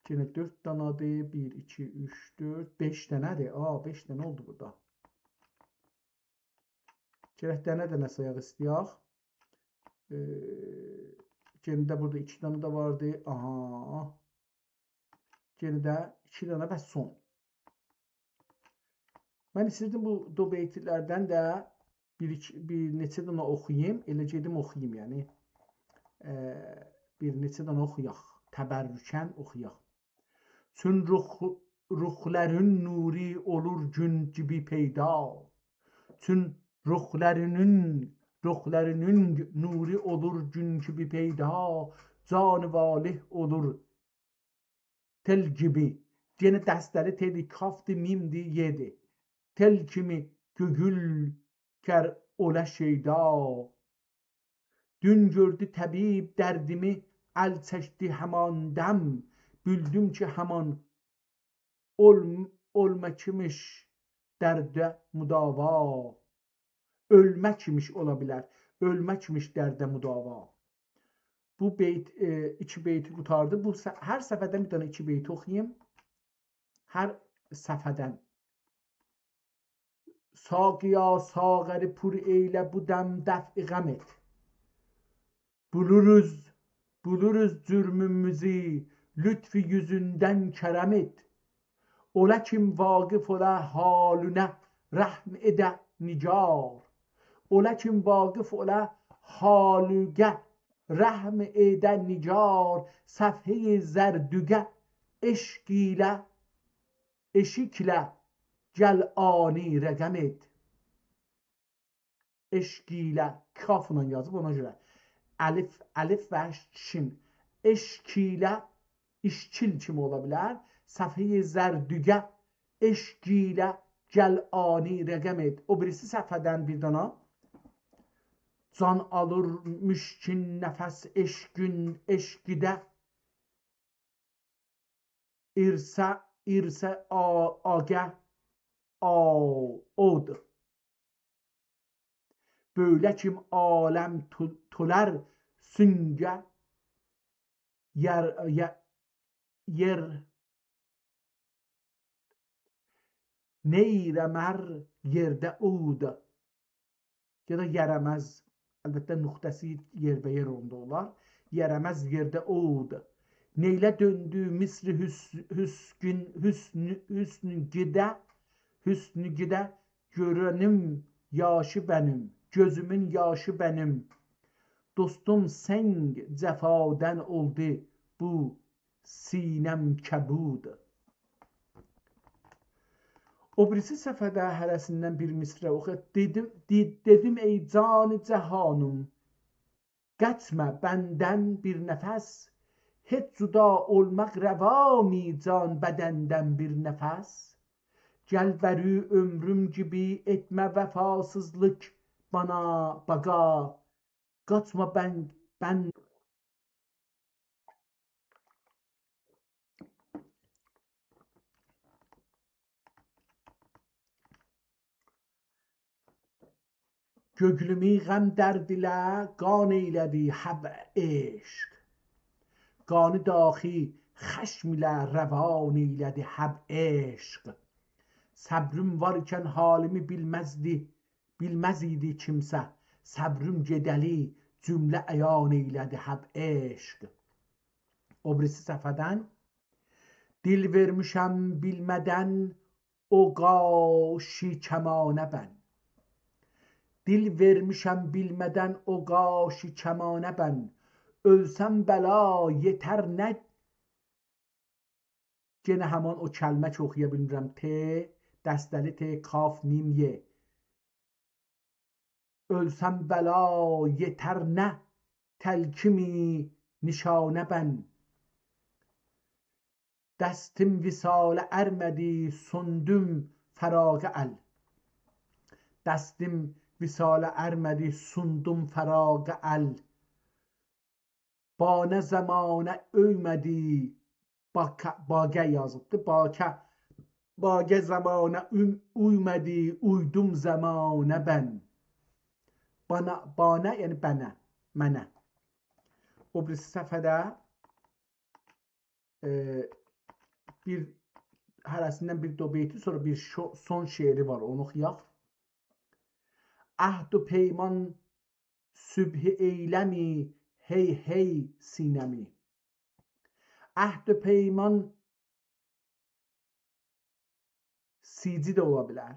یئنه دؤرد دنه‌دیر. بیر، ایکی، اوچ، دؤرد، بئش دنه‌دیر. آ، بئش دنه اولدو بورادا. گرک دنه-دنه سایاق ایسته‌یک. ائ، یئنه ده بورادا ایکی دنه ده واردی. آها. یئنه ده ایکی دنه و سون. من ایستیردیم بو دو بیت‌لردن ده بیر، ایکی، بیر نئچه دنه اوخویوم. ائله گئدیم اوخویوم، یعنی، ائ، بیر نئچه دنه اوخویاق. تبرکاً اوخویاق. چون رخ، رخلرین نوری اولور گون کیمی پیدا. چون رخلرینین، رخلرینین نوری اولور گون کیمی پیدا. جان واله اولور تئل کیمی. یئنه دسته‌لی تئدی، کافدی، میمدی، یئدی. تئل کیمی گؤیول گر اوله شیدا. دون گؤردو طبیب دردیمی، ال چکدی همان دم. بیلدیم کی، همان اول-، اولماق ایمیش درده مداوا. اؤلمک ایمیش اولا بیلر. اؤلمک ایمیش درده مداوا. بو بیت، ائ، ایکی بیتی قوتاردی. بو ص-، هر صفحه‌دن بیر دنه ایکی بیت اوخویوم. هر صفحه‌دن. ساقیا، ساغری پر ائیله، بو دم دفع غم ائت. بیلیریز، بیلیریز جرموموزو، لطف اوزوندن کرم ائت. اولا کیم واقف اولا حالونه، رحم ائده نگار. اولا کیم واقف اولا حالوقه، رحم ائده نگار. صفحه‌ی زردوقه عشق ایله، عشقله گل آنی رقم ائت. عشق ایله، کافلا یازیب اونا گؤره. الف، الف و شین. عشق ایله، ایشکیل کیمی اولا بیلر. صفحه‌ی زردوقه عشق ایله گل آنی رقم ائت. او بیریسی صفحه‌دن بیر دانا. جان آلیر مشکین نفس عشقین، عشقده. عرصه، عرصه آ-، آگه، آ-، اود. بؤیله کیم عالم تو-، تولر سونگه، یئر، یئ-، یئر، نئیله‌مر یئرده اود. یا دا یئره‌مز، البته، نقطه‌سی یئربه‌یئر اوندا اولار. یئره‌مز یئرده اود. نئیله دؤندو مصر حس-، حسگین، حسن، حسن گیده، حسن گیده، گؤرنیم یاشی بنیم، گؤزومون یاشی بنیم. دوستوم، سنگ جفادن اولدو بو سینه‌م کبود. او بیریسی صفحه‌ده هره‌سیندن بیر مصرع اوخویاق. دئدیم، دئ-، دئدیم: «ای جان جهانیم، قاچما بندن بیر نفس. هئچ جدا اولماق روا نی جان بدندن بیر نفس. گل بری عؤمروم کیمی، ائتمه وفاسیزلیق بانا، باقا. قاچما بند، بند.» گؤگلومو غم درد ایله قان ائیله‌دی حب عشق. قانی داخی خشم ایله روان ائیله‌دی حب عشق. صبروم وار ایکن حالیمی بیلمزدی، بیلمز ایدی کیمسه. صبروم گئده‌لی جمله عیان ائیله‌دی حب عشق. او بیریسی صفحه‌دن: دل وئرمیشم بیلمه‌دن او قاشی کمانه بن. دل وئرمیشم بیلمه‌دن او قاشی کمانه بن. اؤلسم بلا یئتر نه، یئنه همان او کلمه کی اوخویا بیلمیرم، ت، دسته‌لی ت، کاف، میم، ی. اؤلسم بلا یئتر نه، تلکیمی نشانه بن. دستیم وصاله ارمه‌دی، سوندوم فراقه ال. دستیم وصاله ارمه‌دی، سوندوم فراقه ال. بانه زمانه اؤیمه‌دی، باکه، باقه یازیبدی، باکه. باقه زمانه اوم-، اویمه‌دی، اویدوم زمانه بن. بانه، بانه، یعنی بنه، منه. او بیریسی صفحه‌ده، ائ، بیر، هره‌سیندن بیر دو بیتی، سونرا بیر شو-، سون شعری وار، اونو اوخویاق. عهد و پیمان سبحه ائیله‌می، هئی، هئی سینه‌می. عهد و پیمان سیجی ده اولا بیلر.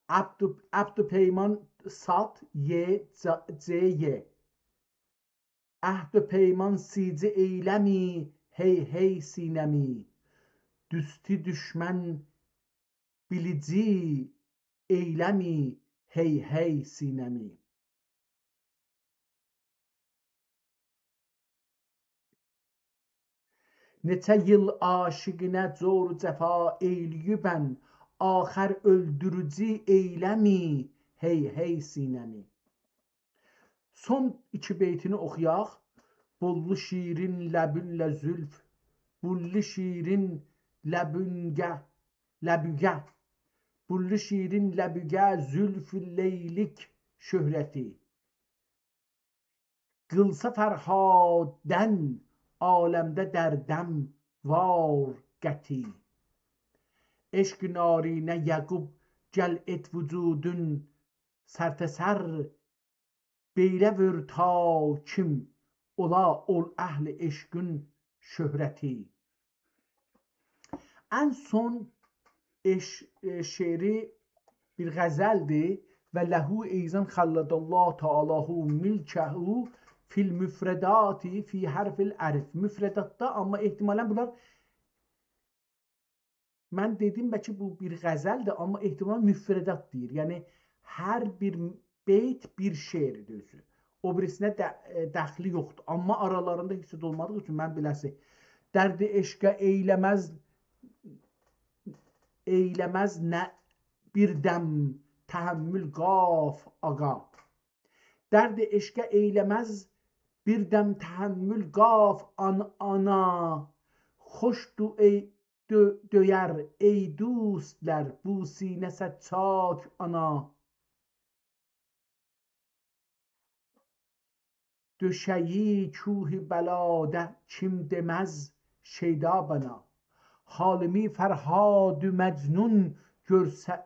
عهد و، عهد و پیمان صاد، ی، ج، ج، ی. عهد و پیمان سیجی ائیله‌می، هئی، هئی سینه‌می. دوستی دوشمن بیلیجی ائیله‌می، هئی، هئی سینه‌می. نئچه ییل عاشقینه جور و جفا ائیله‌ییبن، آخر اؤلدوروجو ائیله‌می، هئی، هئی سینه‌می. سون ایکی بیتینی اوخویاق. بوللو شیرین لبونله زولف، بوللو شیرین لبونگه، لبوگه. بوللو شیرین لبوگه زولف لیلیک شهرتی. قیلسا فرهاددن عالمده دردم وار قطعی. عشق نارینه یعقوب گل ائت وجودون سرتاسر، بئیله وور تا کیم اولا اول اهل عشقین شهرتی. ان سون عش-، ائ، شعری بیر غزلدیر. «و له ایضا خلد الله تعالی ملکه فی المفردات فی حرف العرف». مفرداتدا، اما احتمالاً بونلار، من دئدیم بلکه بو بیر غزلدیر، اما احتمالاً مفردات دئییر. یعنی هر بیر بیت بیر شعردیر اؤزو. او بیریسینه ده، ائ، دخلی یوخدور. اما آرالاریندا هئچ زاد اولمادیغی اوچون من بیله‌سی: «درد عشقه ائیله‌مز، ائیله‌مز نه بیر دم تحمل قاف آقا. درد عشقه ائیله‌مز بیر دم تحمل قاف آن-، آنا. خوشدو ای دؤ-، دؤیر ای دوستلار بو سینه سد چاک آنا. دؤشه‌یی کوه بلادا کیم دئمز شیدا بنا. حالیمی فرهاد مجنون گؤرسه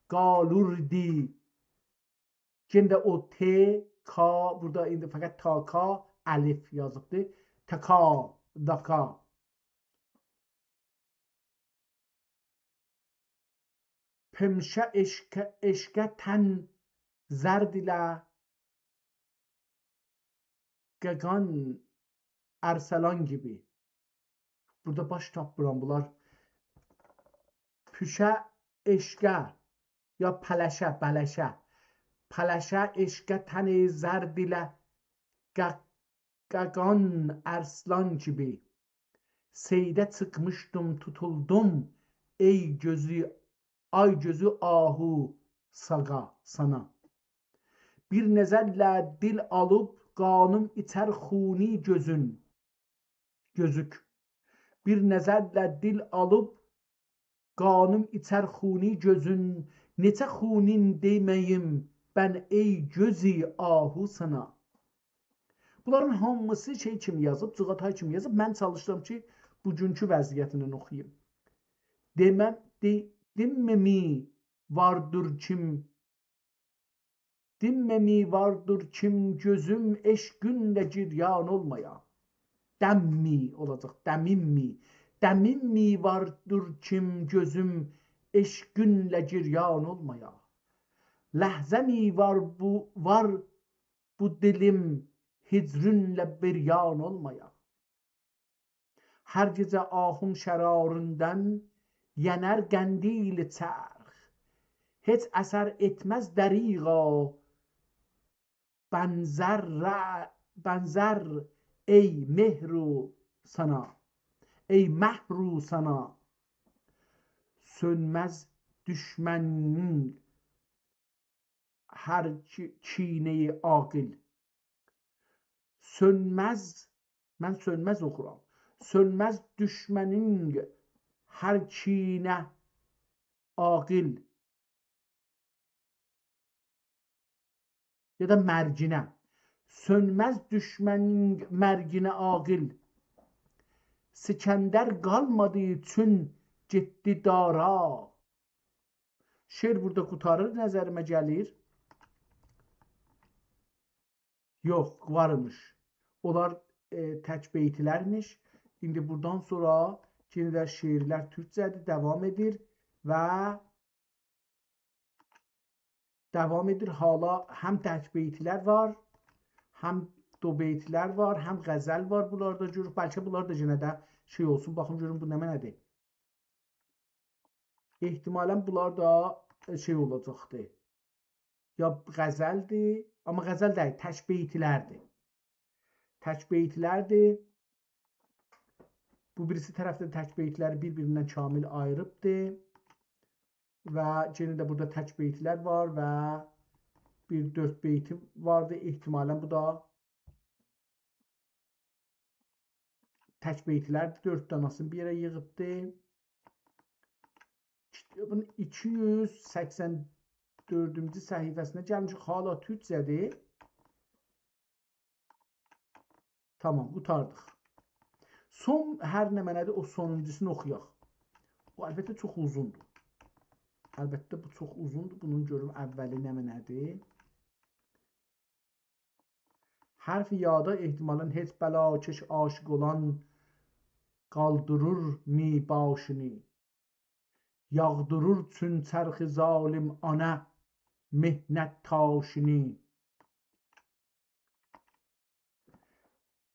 قالوردی.» یئنه ده او ت، کا، بورادا ایندی فقط تا، کا، الف یازیبدی. تکا، داکا. پمشه عشقه، عشقه تن زرد ایله قاقان ارسلان گیبی. بورادا باش تاپمیرام بونلار. پوشه عشقه، یا پلشه، بلشه. پلشه عشقه تن زرد ایله قا-، قاقان ارسلان گیبی. صیده چیخمیشدیم، توتولدوم، ای گؤزو، آی گؤزو آهو ساغا، سانا. بیر نظرله دل آلیب، قانیم ایچر خونی گؤزون، گؤزوک. بیر نظرله دل آلیب، قانیم ایچر خونی گؤزون، نئچه خونین دئمه‌ییم بن ای گؤزو آهو سانا. بونلارین هامیسی شئی کیمی یازیب، جغتای کیمی یازیب. من چالیشدیم کی، بوگونکو وضعیتینن اوخویوم. دئمه، دئ، دئمه‌می واردیر کیم، دئمه‌می واردیر کیم گؤزوم عشقینله گریان اولمایا. دممی اولاجاق، دمینمی. دمینمی واردیر کیم گؤزوم عشقینله گریان اولمایا. لحظه‌می وار بو، وار بو دیلیم هجرینله بریان اولمایا. هر گئجه آهوم شراریندن یئنر قندیل چرخ. هئچ اثر ائتمز دریغا بنزر، بنزر ای مهر و ثنا، ای مهر و ثنا. سؤنمز دوشمنین هر کی، کینه‌ی عاقل. سؤنمز، من سؤنمز اوخورام. سؤنمز دوشمنین هر کینه عاقل. یا دا مرگینه. سؤنمز دوشمنین مرگینه عاقل. سکندر قالمادی چون گئتدی دارا. شعر بورادا قوتاریر، نظریمه گلیر. یوخ، وارمیش. اونلار، ائ، تک بیتلرمیش. ایندی بورادان سونرا یئنه ده شعرلر تورکجه‌دیر، داوام ائدیر و داوام ائدیر. حالا هم تک بیتلر وار، هم دو بیتلر وار، هم غزل وار. بونلار دا گؤروروک. بلکه بونلار دا یئنه ده شئی اولسون. باخیم گؤروم بو نمنه‌دیر. احتمالاً بونلار دا، ائ، شئی اولاجاقدی. یا غزلدیر، آمما غزل دئییل، تک بیتلردیر. تک بیتلردیر. بو بیریسی طرفده تک بیتلری بیر-بیریندن کامل آییریبدیر. و یئنه ده بورادا تک بیتلر وار و بیر دؤرد بیتی واردی. احتمالاً بو دا تک بیتلردیر، دؤرد داناسینی بیر یئره ییغیبدی. کیتابین ایکی یوز سکسن دؤردونجو صفحه‌سینه گلمیشیک، حالا تورکجه‌دیر. تامام، قوتاردیق. سون هر نمنه‌دیر، او سونونجوسونو اوخویاق. بو، البته، چوخ اوزوندور. البته، بو چوخ اوزوندور. بونون گؤروم اولی نمنه‌دیر. حرف یادا احتمالاً هئچ بلاکش عاشق اولان قالدیریر می باشینی. یاغدیریر چون چرخ ظالم آنا محنت تاشینی.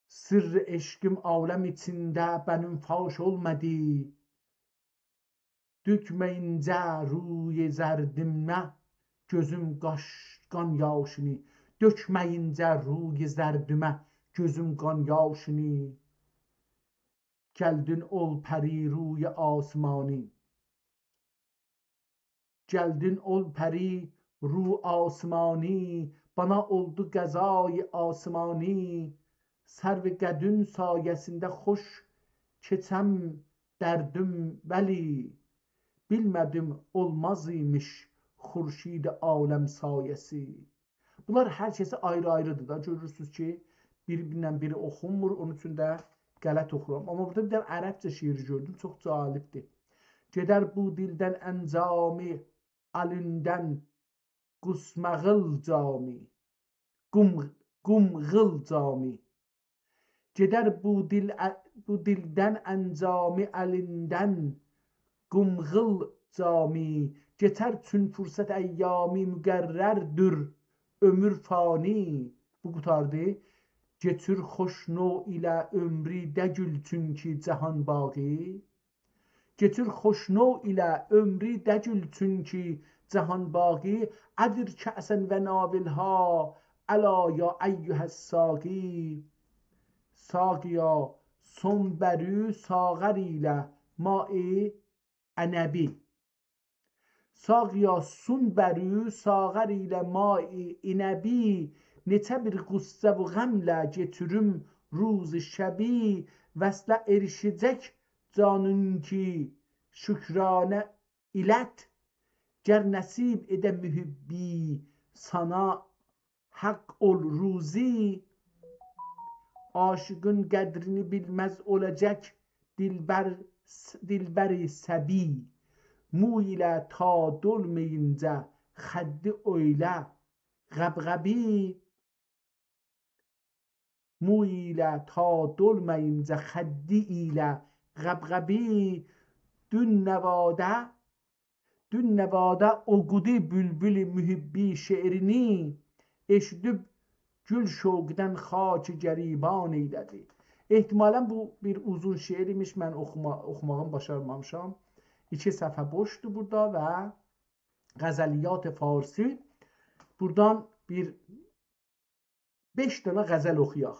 سرّ عشقیم عالم ایچینده بنون فاش اولمادی. دؤکمه‌یینجه روی زردیمه گؤزوم قاش، قان یاشینی. دؤکمه‌یینجه روی زردیمه گؤزوم قان یاشینی. گلدین اول پری روی آسمانی. گلدین اول پری رو آسمانی، بانا اولدو قضای آسمانی. سرو قدون سایه‌سینده خوش کئچم دردیم، ولی بیلمه‌دیم اولماز ایمیش خورشید عالم سایه‌سی. بونلار هر کسی آیری-آیریدیر دا. گؤرورسونوز کی، بیر-بیرینن بیری اوخونمور، اونون اوچون ده غلط اوخورام. آمما بورادا بیر دنه عربجه شعری گؤردوم، چوخ جالبدیر. گئدر بو دیلدن انجامی الیندن قوسماغیل جامی، قوم-، قومغیل جامی. گئدر بو دیل، ا-، بو دیلدن انجامی الیندن قومغیل جامی. کئچر چون فرصت ایامی مقرردیر عؤمور فانی. بو قوتاردی. کئچیر خوش نو ایله عؤمرو دگیل چونکی جهان باقی. کئچیر خوش نو ایله عؤمرو دگیل چونکی جهان باقی. ادر کأسا و ناولها الا یا ایها الساقی. ساقیا، سون بر او ساغر ایله ماء عنبی. ساقیا، سون بر او ساغر ایله ماء عنبی، نئچه بیر غصه و غمله کئچیریم روز شبی، وصله ائریشه‌جک جانین کی شکرانه ایلت، گر نصیب ائده محبی سانا حق اول روزی، عاشقین قدرینی بیلمز اولاجاق دلبر، دلبر صبی. مو ایله تا دولمایینجا خدی ائیله قبقبی، مو ایله تا دولمایینجا خدی ایله قبقبی. دون نوادا، دون نوادا اوخودو بولبول محبی شعرینی، ائشیدیب گول شوقدان خاک گریبان ائیله‌دی. احتمالاً بو بیر اوزون شعر ایمیش، من اوخوما-، اوخوماغینی باشارمامیشام. ایکی صفحه بوشدور بورادا و غزلیات فارسی. بورادان بیر بئش دنه غزل اوخویاق.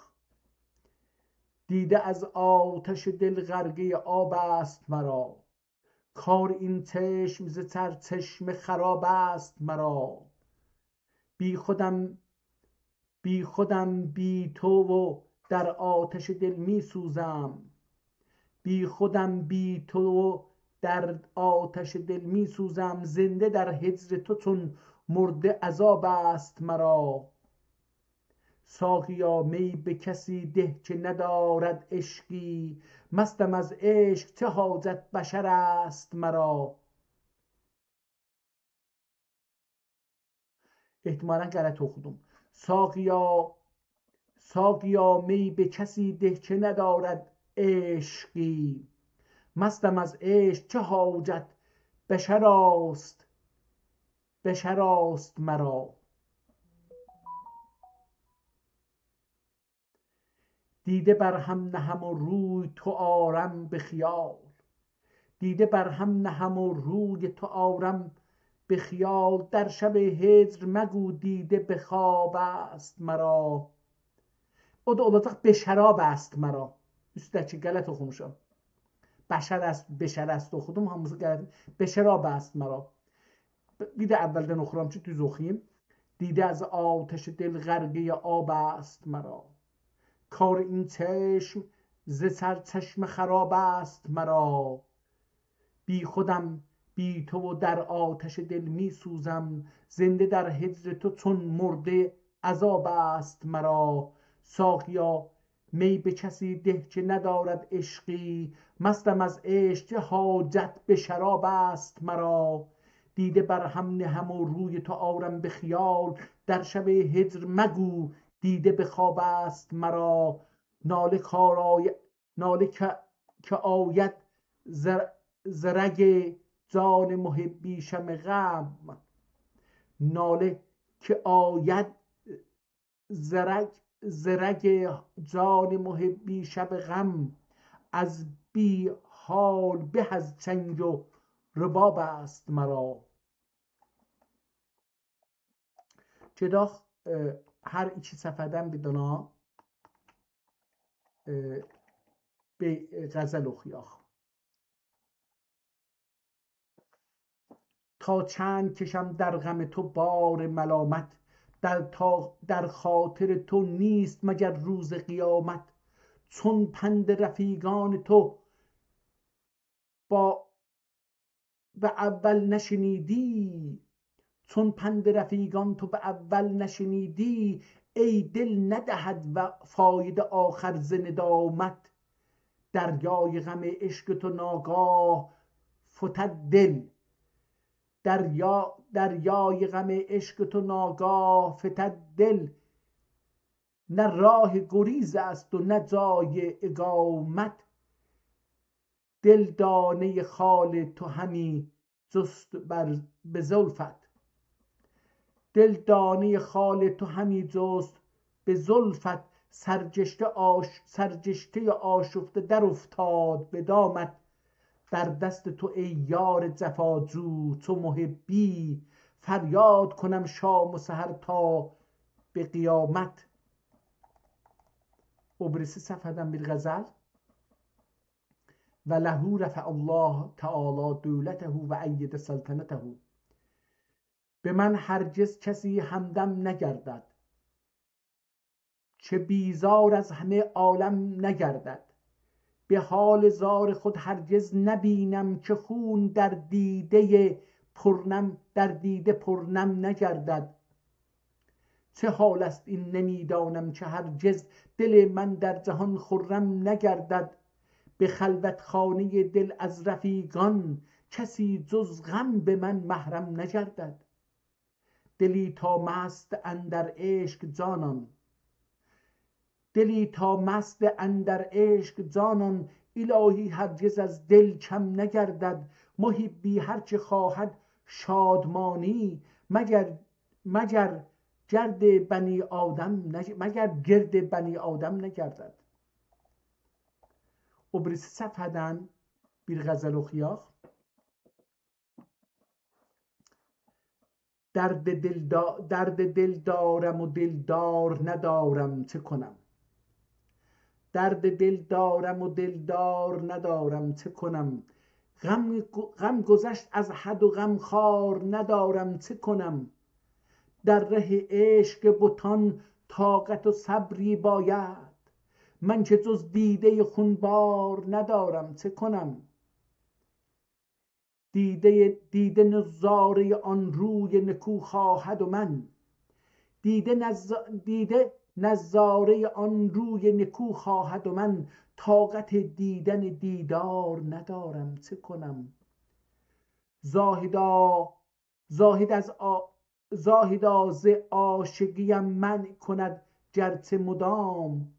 دیده از آتش دل غرقهٔ آب است مرا، کار این چشم ز سرچشمه خراب است مرا. بی خودم، بی خودم بی تو و در آتش دل می‌سوزم. بی خودم بی تو و در آتش دل می‌سوزم. زنده در هجر تو چون مرده عذاب است مرا. ساقیا، می به کسی ده که ندارد عشقی، مستم از عشق، چه حاجت بشر است مرا. احتمالاً غلط اوخودوم. ساقیا، ساقیا، می به کسی ده که ندارد عشقی، مستم از عشق، چه حاجت بشر است، بشر است مرا. دیده بر هم نهم و روی تو آرم به خیال. دیده بر هم نهم و روی تو آرم به خیال. در شب هجر مگو دیده به خواب است مرا. او دا اولاجاق به شراب است مرا. اوستده‌کی غلط اوخوموشام. بشر است، بشر است اوخودوم، هامیسی غلط. به شراب است مرا. بیر ده اولدن اوخورام کی، دوز اوخویوم. دیده از آتش دل غرقهٔ آب است مرا، کار این چشم ز سرچشمه خراب است مرا. بی خودم بی تو و در آتش دل می‌سوزم، زنده در هجر تو چون مرده عذاب است مرا. ساقیا، می به کسی ده که ندارد عشقی، مستم از عشق، چه حاجت به شراب است مرا. دیده بر هم نهم و روی تو آرم به خیال، در شب هجر مگو دیده به خواب است مرا. ناله کارای-، ناله که، که آید ز، ز رگ جان محبی شمع غم. ناله که آید ز رگ، ز رگ جان محبی شب غم، از بی حال به از چنگ و رباب است مرا. گئدک، ائ، هر ایکی صفحه‌دن بیر دانا، ائ، بی-، ائ، غزل اوخویاق. تا چند کشم در غم تو بار ملامت، در تا، در خاطر تو نیست مگر روز قیامت. چون پند رفیقان تو با، به اول نشنیدی، چون پند رفیقان تو به اول نشنیدی، ای دل ندهد و فایده آخر ز ندامت. دریای غم عشق تو ناگاه فتد دل، دریا، دریای غم عشق تو ناگاه فتد دل، نه راه گریز است و نه جای اقامت. دل دانهٔ خال تو همی جست بر، به زلفت. دل دانهٔ خال تو همی جست به زلفت، سرگشته آش-، سرگشتهٔ آشفته در افتاد به دامت. در دست تو ای یار جفاجو چو محبی، فریاد کنم شام و سحر تا به قیامت. او بیریسی صفحه‌دن بیر غزل. و له رفع الله تعالی دولته و أید سلطنته. به من هرگز کسی همدم نگردد، که بیزار از همه عالم نگردد. به حال زار خود هرگز نبینم، که خون در دیدهٔ پرنم، در دیده پرنم نگردد. چه حال است این نمی‌دانم که هرگز دل من در جهان خرم نگردد. به خلوتخانهٔ دل از رفیقان کسی جز غم به من محرم نگردد. دلی تا مست اندر عشق جانان، دلی تا مست اندر عشق جانان، الهی هرگز از دل کم نگردد. محبی هر چه خواهد شادمانی، مگر، مگر گرد بنی آدم نگ-، مگر گرد بنی آدم نگردد. او بیریسی صفحه‌دن بیر غزل اوخویاق. درد دل دا-، درد دل دارم و دلدار ندارم، چه کنم؟ درد دل دارم و دلدار ندارم، چه کنم؟ غم، غم گذشت از حد و غمخوار ندارم، چه کنم؟ در ره عشق بتان طاقت و صبری باید، من که جز دیدهٔ خونبار ندارم، چه کنم؟ دیده، دیده نظارهٔ آن روی نکو خواهد و من، دیده نظ-، دیده نظارهٔ آن روی نکو خواهد و من، طاقت دیدن دیدار ندارم، چه کنم؟ زاهدا، زاهد از آ-، زاهدا ز عاشقیم منع کند گرچه مدام،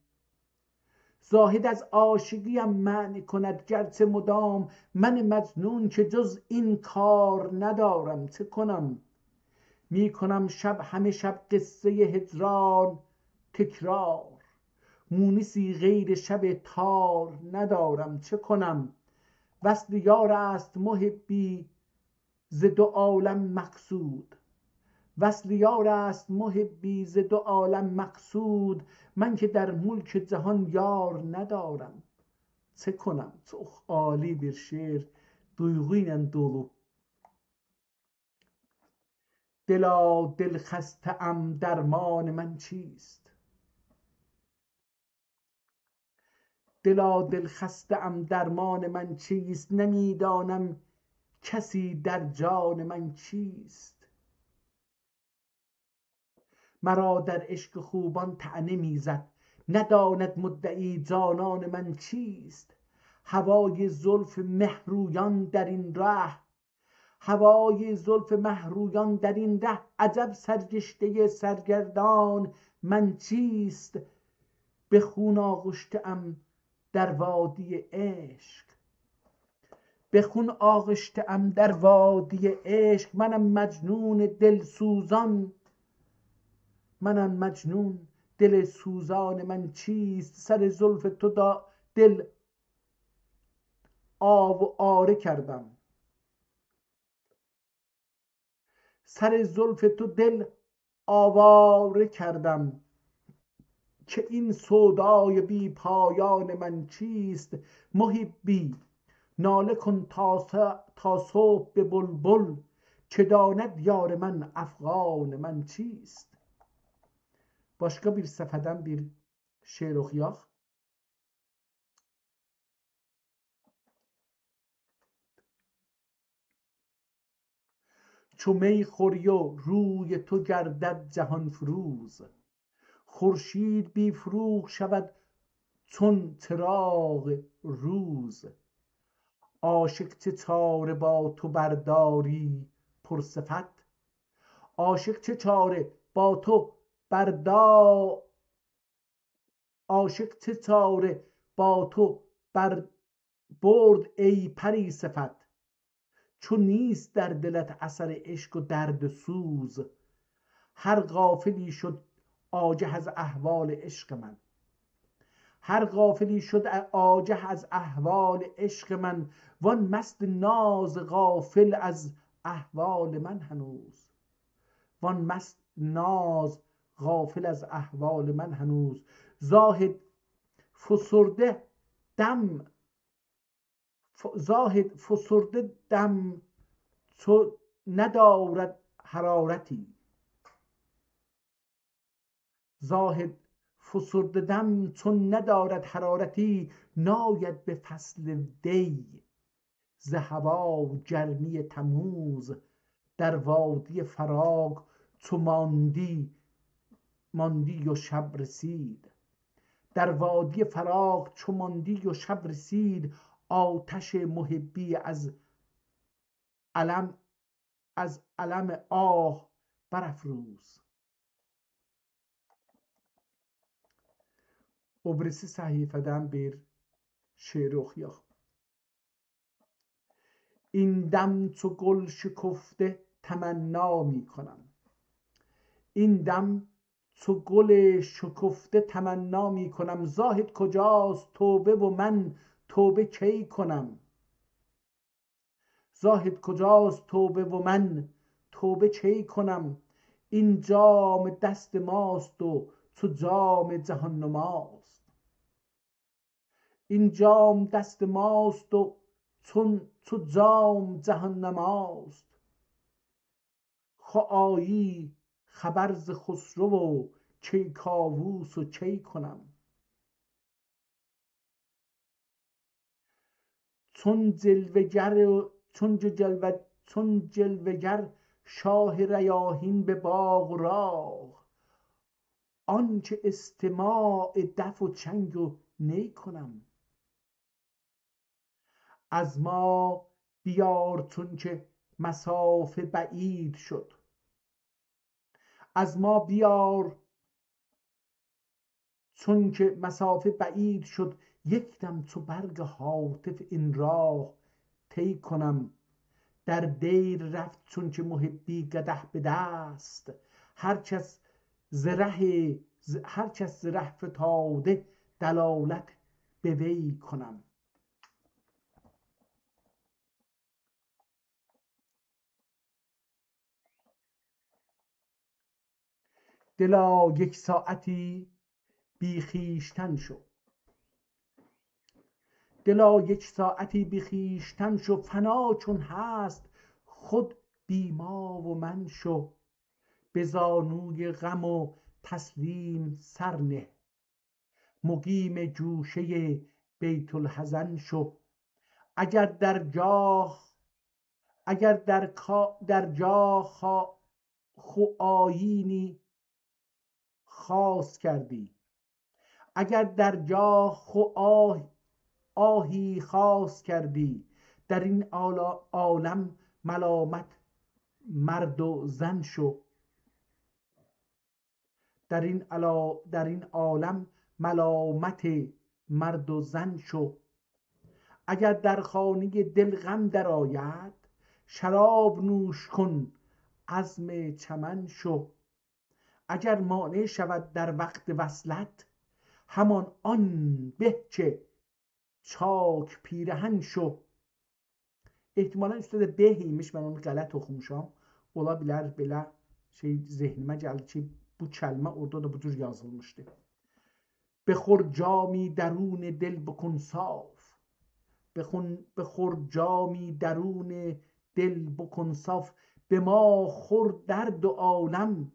زاهد از عاشقیم منع کند گرچه مدام، من مجنون که جز این کار ندارم، چه کنم؟ می‌کنم شب، همه شب قصهٔ هجران تکرار، مونسی غیر شب تار ندارم، چه کنم؟ وصل یار است محبی ز دو عالم مقصود، وصل یار است محبی ز دو عالم مقصود، من که در ملک جهان یار ندارم، چه کنم؟ چوخ عالی بیر شعر، دویغو ایله دولو. دلا دلخسته‌ام، درمان من چیست؟ دلا دلخسته‌ام، درمان من چیست؟ نمی‌دانم کسی در جان من کیست. مرا در عشق خوبان طعنه می‌زد، نداند مدعی جانان من چیست. هوای زلف مه‌رویان در این ره، هوای زلف مه‌رویان در این ره، عجب سرگشتهٔ سرگردان من چیست؟ به خون آغشته‌ام در وادی عشق، به خون آغشته‌ام در وادی عشق، منم مجنون دلسوزان، منم مجنون دلسوزان من چیست؟ سر زلف تو دا دل آواره کردم، سر زلف تو دل آواره کردم، که این سودای بی‌پایان من چیست؟ محبی، ناله کن تا س-، تا صبح به بلبل، که داند یار من افغان من چیست؟ باشقا بیر صفحه‌دن بیر شعر اوخویاق. چو می خوری و روی تو گردد جهان‌فروز، خورشید بی‌فروغ شود چون چراغ روز. عاشق چه چاره با تو برداری پرصفت، عاشق چه چاره با تو بردا-، عاشق چه چاره با تو بر-، برد ای پری‌صفت؟ چو نیست در دلت اثر عشق و درد و سوز، هر غافلی شد آگه از احوال عشق من، هر غافلی شد آگه از احوال عشق من، وان مست ناز غافل از احوال من هنوز، وان مست ناز غافل از احوال من هنوز. زاهد فسرده دم، ف-، زاهد فسرده دم چو ندارد حرارتی، زاهد فسرده دم چون ندارد حرارتی، ناید به فصل دی ز هوا گرمی تموز، در وادی فراق چو ماندی، ماندی و شب رسید. در وادی فراق چو ماندی و شب رسید، آتش محبی از الم، از الم آه برافروز. او بیریسی صفحه‌دن بیر شعر اوخویاق. این دم چو گل شکفته تمنا می‌کنم. این دم چو گل شکفته تمنا می‌کنم. زاهد کجاست توبه و من توبه کی کنم؟ زاهد کجاست توبه و من توبه کی کنم؟ این جام دست ماست و چو جام جهان‌نماست. این جام دست ماست و چون چو جام جهان‌نماست. خو آیی خبر ز خسرو و کیکاووس و کی کنم؟ چون جلوه‌گر، چون جلوه، چون جلوه‌گر شاه ریاحین به باغ و راغ، آنکه استماع دف و چنگ و نی کنم. از ما بیار چونکه مسافه بعید شد. از ما بیار چونکه مسافه بعید شد، یک دم چو برق هاتف این راه طی کنم. در دیر رفت چونکه محبی قدح به دست، هر کس ز ره، ز-، هر کس ز ره فتاده دلالت به وی کنم. دلا یک ساعتی بی خویشتن شو. دلا یک ساعتی بی خویشتن شو، فنا چون هست خود بی ما و من شو. به زانوی غم و تسلیم سر نه، مقیم گوشهٔ بیت‌الحزن شو. اگر در جا، اگر در کا-، در جا خا-، خو آیینی خاص کردی، اگر در جا خو آه-، آهی خاص کردی، در این عالا-، عالم ملامت مرد و زن شو. در این علا-، در این عالم ملامت مرد و زن شو. اگر در خانهٔ دل غم درآید، شراب نوش کن، عزم چمن شو. اگر مانع شود در وقت وصلت، همان آن به که چاک پیرهن شو. احتمالاً اوسته ده به ایمیش، من اونو غلط اوخوموشام. اولا بیلر بئله شئی ذهنیمه گلدی کی، بو کلمه اورادا دا بو جور یازیلمیشدی. بخور جامی درون دل بکن صاف. بخون-، بخور جامی درون دل بکن صاف. به ما خور در دو عالم،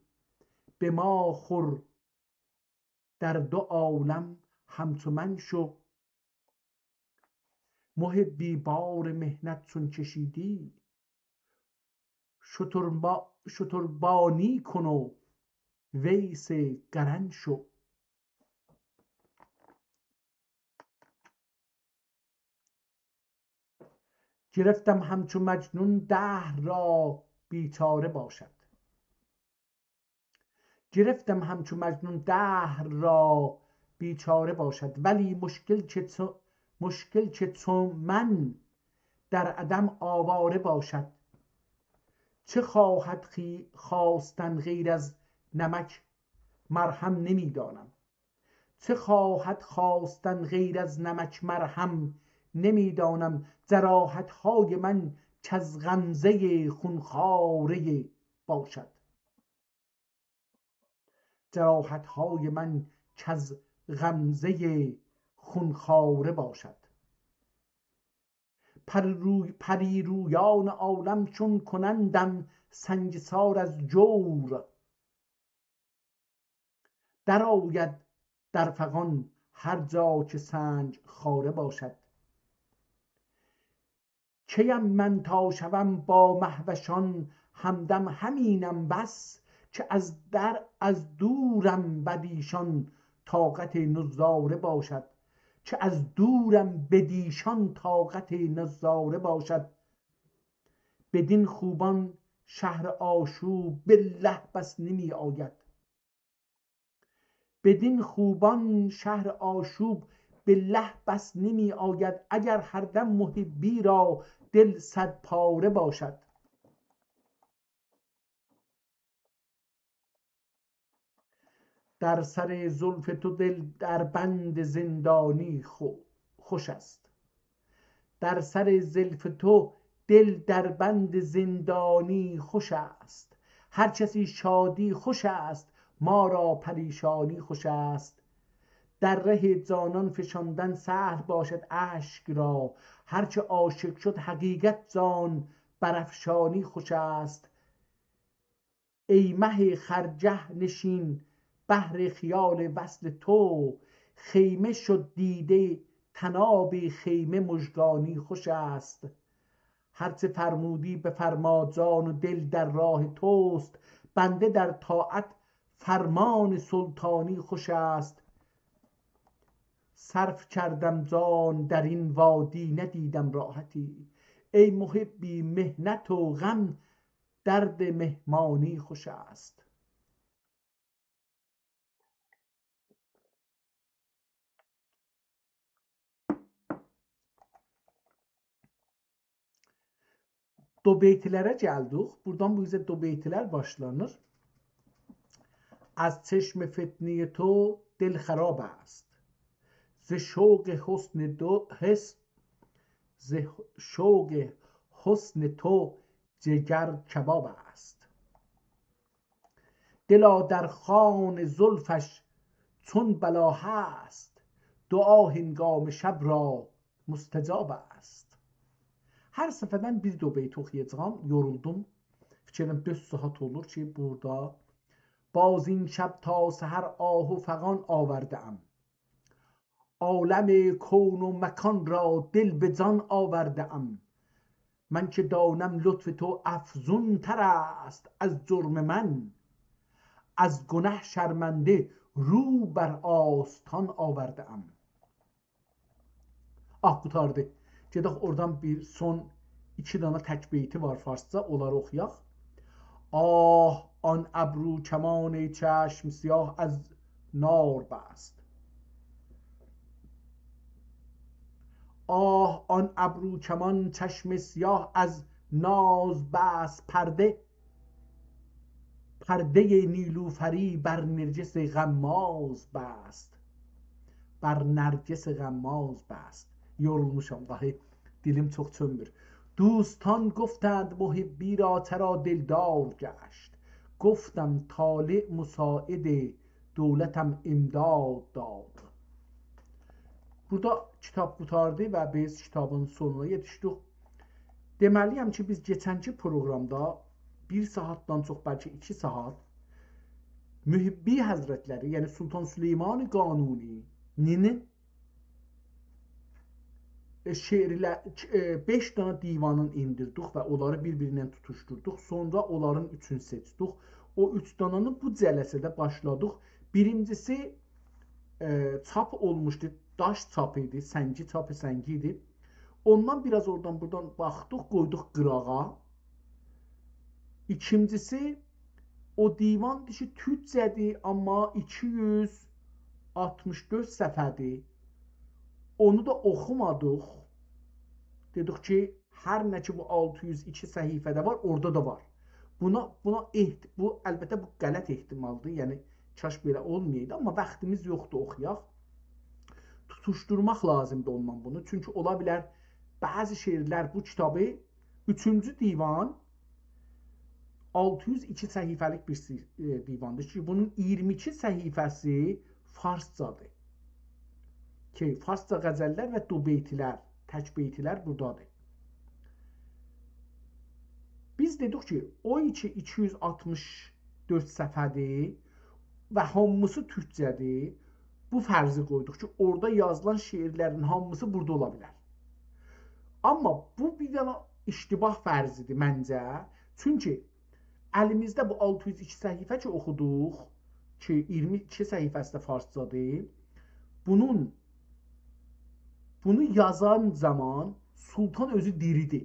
به ما خور در دو عالم همچو من شو. محبی بار محنت چون کشیدی، شتربا-، شتربانی کن و ویس قرن شو. گرفتم همچو مجنون دهر را بیچاره باشد. گرفتم همچو مجنون دهر را بیچاره باشد، ولی مشکل که چو-، مشکل که چو من در عدم آواره باشد. چه خواهد خی-، خواستن غیر از نمک مرهم نمی‌دانم. چه خواهد خواستن غیر از نمک مرهم نمی‌دانم. جراحت‌های من کز غمزهٔ خونخواره باشد. جراحت‌های من کز غمزهٔ خونخواره باشد. پری روی-، پری رویان عالم چون کنندم سنگسار از جور، درآید در فغان هر جا که سنگ‌خاره باشد. کیم من تا شوم با مهوشان همدم همینم بس، که از در، از دورم بدیشان طاقت نظاره باشد، که از دورم بدیشان طاقت نظاره باشد. بدین خوبان شهر آشوب، بالله بس نمی‌آید. بدین خوبان شهر آشوب، بالله بس نمی‌آید، اگر هر دم محبی را دل صد پاره باشد. در سر زلف تو دل در بند زندانی خو-، خوش است. در سر زلف تو دل در بند زندانی خوش است. هر کسی شادی خوش است، ما را پریشانی خوش است. در ره جانان فشاندن سهل باشد اشک را، هر چه عاشق شد حقیقت زان برافشانی خوش است. ای مه خرگه‌نشین، بهر خیال وصل تو، خیمه شد دیده، طناب خیمه مژگانی خوش است. هر چه فرمودی بفرما، جان و دل در راه توست، بنده در طاعت فرمان سلطانی خوش است. صرف کردم جان در این وادی، ندیدم راحتی. ای محبی، محنت و غم، درد مهمانی خوش است. دوبیت‌لره گلدیک. بورادان بو اوزه دوبیت‌لر باشلانیر. از چشم فتنهٔ تو دل خراب است، ز شوق حسن دو حس، ز شوق حسن تو جگر کباب است. دلا در خوان زلفش چون بلا هست، دعا هنگام شب را مستجاب است. هر صفحه‌دن بیر دو بیت اوخویاجاغام، یورولدوم. فیکر ائدیرم دؤرد ساعات اولور کی، بورادا باز این شب تا سحر آه و فغان آورده‌ام، عالم کون و مکان را دل به جان آورده‌ام. من که دانم لطف تو افزون‌تر است از جرم من، از گنه شرمنده رو بر آستان آورده‌ام. آه، قوتاردی. گئدک اورادان بیر سون ایکی دانا تک بیتی وار فارسجا، اونلاری اوخویاق. آه، آن ابروکمان چشم سیاه از نار بست. آه، آن ابروکمان چشم سیاه از ناز بست پرده، پردهٔ نیلوفری بر نرگس غماز بست. بر نرگس غماز بست. یورولموشام، داهی دیلیم چوخ چؤنمور. دوستان گفتند محبی را چرا دلدار گشت، گفتم طالع مساعد دولتم امداد داد. بورادا کیتاب قوتاردی و بیز کیتابین سونونا یئتیشدیک. دئمه‌لی‌یم کی، بیز کئچنکی پروگرامدا بیر ساعاتدان چوخ، بلکه ایکی ساعات محبی حضرتلری، یعنی سلطان سلیمان قانونی‌نین، ائ، شعرله-، ائ، بئش دانا دیوانین ائندیردیک و اونلاری بیر-بیرینن توتوشدوردوق. سونرا اونلارین اوچون سئچدیک. او اوچ دانانی بو جلسه‌ده باشلادیق. بیرینجیسی، ائ، چاپ اولموشدو، داش چاپ ایدی، سنگی چاپ سنگی ایدی. اوندان بیر آز اورادان بورادان باخدیق، قویدوق قیراغا. ایکینجیسی، او دیواندیر کی، تورکجه‌دیر، آمما ایکی یوز آلتمیش دؤرد صفحه‌دیر. اونو دا اوخومادیق. دئدیک کی، هر نه کی بو آلتی یوز ایکی صفحه‌ده وار، اورادا دا وار. بونا، بونا احت-، بو، البته، بو غلط احتمالدیر. یعنی، کاش بئله اولمایایدی، آمما واختیمیز یوخدور اوخویاق. توتوشدورماق لازیمدیر اوننان بونو. چونکی اولا بیلر بعضی شعرلر بو کیتابی، اوچونجو دیوان، آلتی یوز ایکی صفحه‌لیک بیر سی-، ائ، دیواندیر کی، بونون اییرمی ایکی صفحه‌سی فارسجادیر. کی، فارسجا غزللر و دوبیت‌لر، تک بیت‌لر بورادادیر. بیز دئدیک کی، او ایکی ایکی یوز آلتمیش دؤرد صفحه‌دیر و هامیسی تورکجه‌دیر. بو فرضی قویدوق کی، اورادا یازیلان شعرلرین هامیسی بورادا اولا بیلر. آمما بو بیر دنه اشتباه فرضی‌دیر منجه. چونکی الیمیزده بو آلتی یوز ایکی صفحه کی اوخودوق، کی اییرمی ایکی صفحه‌سی ده فارسجادیر، بونون، بونو یازان زامان سلطان اؤزو دیریدی.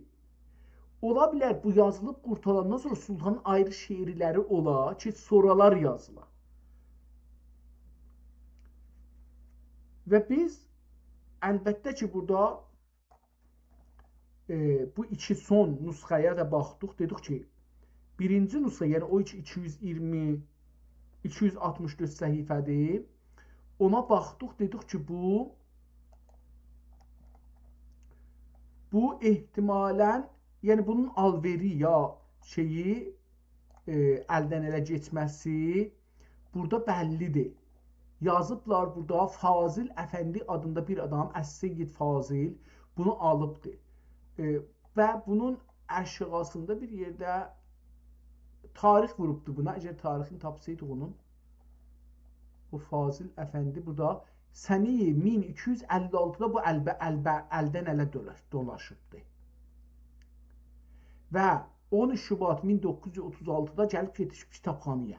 اولا بیلر بو یازیلیب قورتاراندان سونرا سلطانین آیری شعرلری اولا کی، سونرالار یازیلا. و بیز، البته کی، بورادا، ائ، بو ایکی سون نسخه‌یه ده باخدیق. دئدیک کی، بیرینجی نسخه، یعنی او کی ایکی یوز اییرمی، ایکی یوز آلتمیش دؤرد صفحه‌دیر. اونا باخدیق، دئدیک کی، بو، بو احتمالاً، یعنی بونون آلوئری یا شئیی، ائ، الدن اله کئچمه‌سی بورادا بللی‌دیر. یازیبلار بورادا فاضل افندی آدیندا بیر آدام، السید فاضل، بونو آلیبدی. ائ، و بونون آشاغیسیندا بیر یئرده تاریخ ووروبدو بونا. اگر تاریخینی تاپسایدیق اونون، بو فاضل افندی بورادا سنه‌ی مین ایکی یوز اللی آلتیدا بو البه-، البه-، الدن اله دولا-، دولاشیبدی. و اون اوچ شوبات مین دوققوز یوز اوتوز آلتیدا گلیب یئتیشیب کیتابخانایا.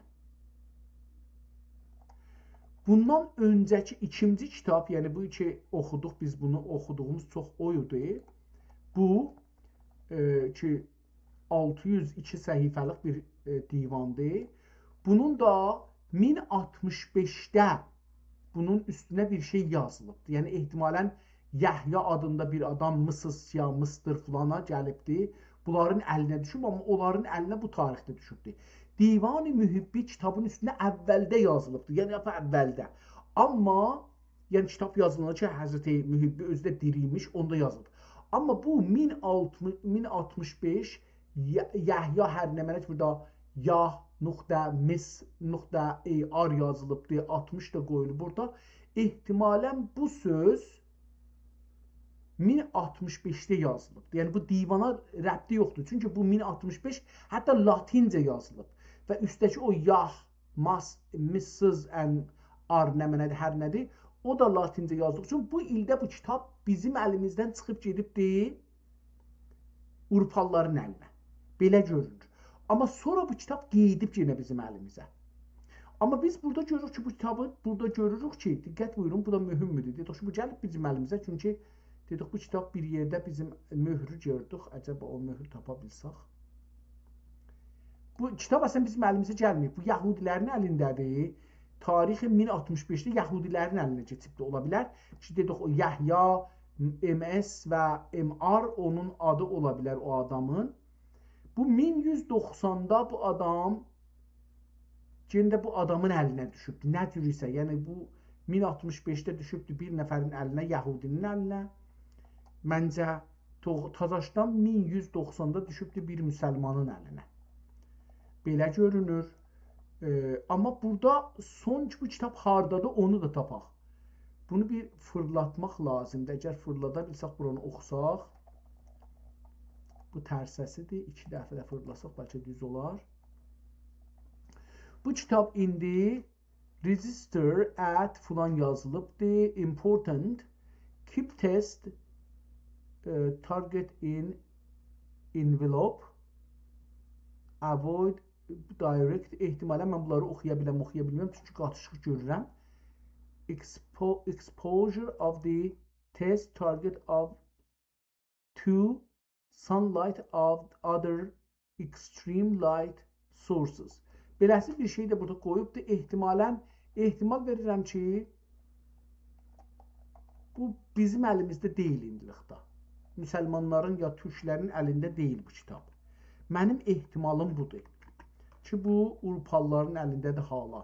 بوندان اؤنجه‌کی ایکینجی کیتاب، یعنی بو کی اوخودوق، بیز بونو اوخودوغوموز چوخ اویدو. بو، ائ، کی آلتی یوز ایکی صفحه‌لیک بیر، ائ، دیواندیر. بونون دا مین آلتمیش بئشده بونون اوستونه بیر شئی یازیلیبدیر. یعنی احتمالاً یحیی آدیندا بیر آدام میسیس یا میستر فلانا گلیبدی. بونلارین الینه دوشوب، آمما اونلارین الینه بو تاریخده دوشوبدور. دیوان محبی کیتابین اوستونه اولده یازیلیبدیر. یعنی لاپ اولده. آمما، یعنی کیتاب یازیلاندا کی، حضرت محبی اؤزو ده دیری ایمیش، اوندا یازیلیب. آمما بو مین آلتمیش، مین آلتمیش بئش، ی-، یحیی هر نمنه کی، بورادا یاه نقطه مس نقطه ای آر یازیلیبدیر، آلتمیش دا قویولوب بورادا. احتمالاً بو سؤز مین آلتمیش بئشده یازیلیبدیر. یعنی بو دیوانا ربطی یوخدور. چونکی بو مین آلتمیش بئش حتی لاتینجه یازیلیب. و اوستده‌کی او یاه، ماس، میسیس ان آر نمنه‌دیر، هر نه‌دیر، او دا لاتینجه یازدیغی اوچون بو ایلده بو کیتاب بیزیم الیمیزدن چیخیب گئدیبدیر آوروپالیلارین الینه. بئله گؤرونور. آمما سونرا بو کیتاب قئییدیب یئنه بیزیم الیمیزه. آمما بیز بورادا گؤروروک کی، بو کیتابی بورادا گؤروروک کی، دقت بویورون، بو دا مهمدور. دئدیک کی، بو گلیب بیزیم الیمیزه، چونکی دئدیک، بو کیتاب بیر یئرده بیزیم مؤهرو گؤردوک. عجبا او مؤهرو تاپا بیلسک. بو کیتاب اصلاً بیزیم الیمیزه گلمه‌ییب. بو یهودیلرین الینده‌دیر. تاریخ مین آلتمیش بئشده یهودیلرین الینه کئچیبدی، اولا بیلر. کی، دئدیک، او یحیی، ام اس و ام آر اونون آدی اولا بیلر او آدامین. بو مین یوز دوخساندا بو آدام، یئنه ده بو آدامین الینه دوشوبدو. نه جور ایسه، یعنی بو مین آلتمیش بئشده دوشوبدو بیر نفرین الینه، یهودی‌نین الینه. منجه، تو-، تازاشدان مین یوز دوخساندا دوشوبدو بیر مسلمانین الینه. بئله گؤرونور. ائ، آمما بورادا سون کی، بو کیتاب هاردادیر، اونو دا تاپاق. بونو بیر فیرلاتماق لازیمدیر. اگر فیرلادا بیلسک، بورانی اوخوساق. بو ترسه‌سیدیر. ایکی دفعه ده فیرلاساق، بلکه دوز اولار. بو کیتاب ایندی register at فلان یازیلیبدی. Important. Keep test, اه، target in envelope. Avoid direct. احتمالاً من بونلاری اوخویا بیلم، اوخویا بیلمم، چونکی قاتیشیق گؤرورم. Expo-, exposure of the test target of to sunlight of other extreme light sources. بئله‌سی بیر شئی ده بورادا قویوبدور. احتمالاً، احتمال وئریرم کی، بو بیزیم الیمیزده دئییل ایندیلیکده. مسلمانلارین یا تورکلرین الینده دئییل بو کیتاب. منیم احتمالیم بودور کی، بو آوروپالیلارین الینده‌دیر حالا.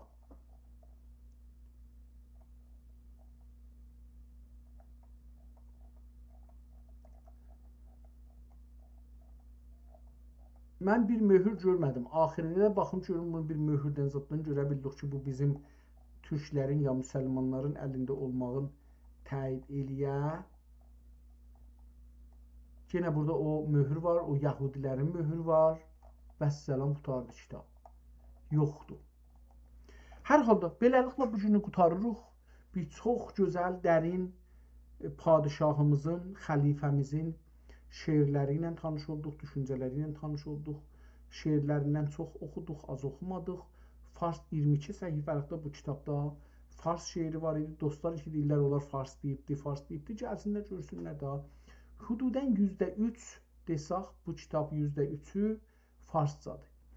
من بیر مؤهور گؤرمه‌دیم. آخیرینده ده باخیم گؤروم، بونو بیر مؤهوردن زاددان گؤره بیلدیک کی، بو بیزیم تورکلرین یا مسلمانلارین الینده اولماغین تأیید ائله‌یه. یئنه بورادا او مؤهور وار، او یهودیلرین مؤهورو وار. والسلام، قوتاردی کیتاب. یوخدور. هر حالدا، بئله‌لیکله بو گونو قوتاریریق. بیر چوخ گؤزل، درین، ائ، پادشاهیمیزین، خلیفه‌میزین شعرلری ایله تانیش اولدوق، دوشونجه‌لری ایله تانیش اولدوق. شعرلریندن چوخ اوخودوق، آز اوخومادیق. فارس، اییرمی ایکی صفحه‌لیکده بو کیتابدا فارس شعری وار ایدی. دوستلار کی دئییرلر، اونلار فارس دئییبدی، فارس دئییبدی، گلسینلر، گؤرسونلر ده. حدوداً یوزده اوچ دئسک، بو کیتاب یوزده اوچو فارسجادیر.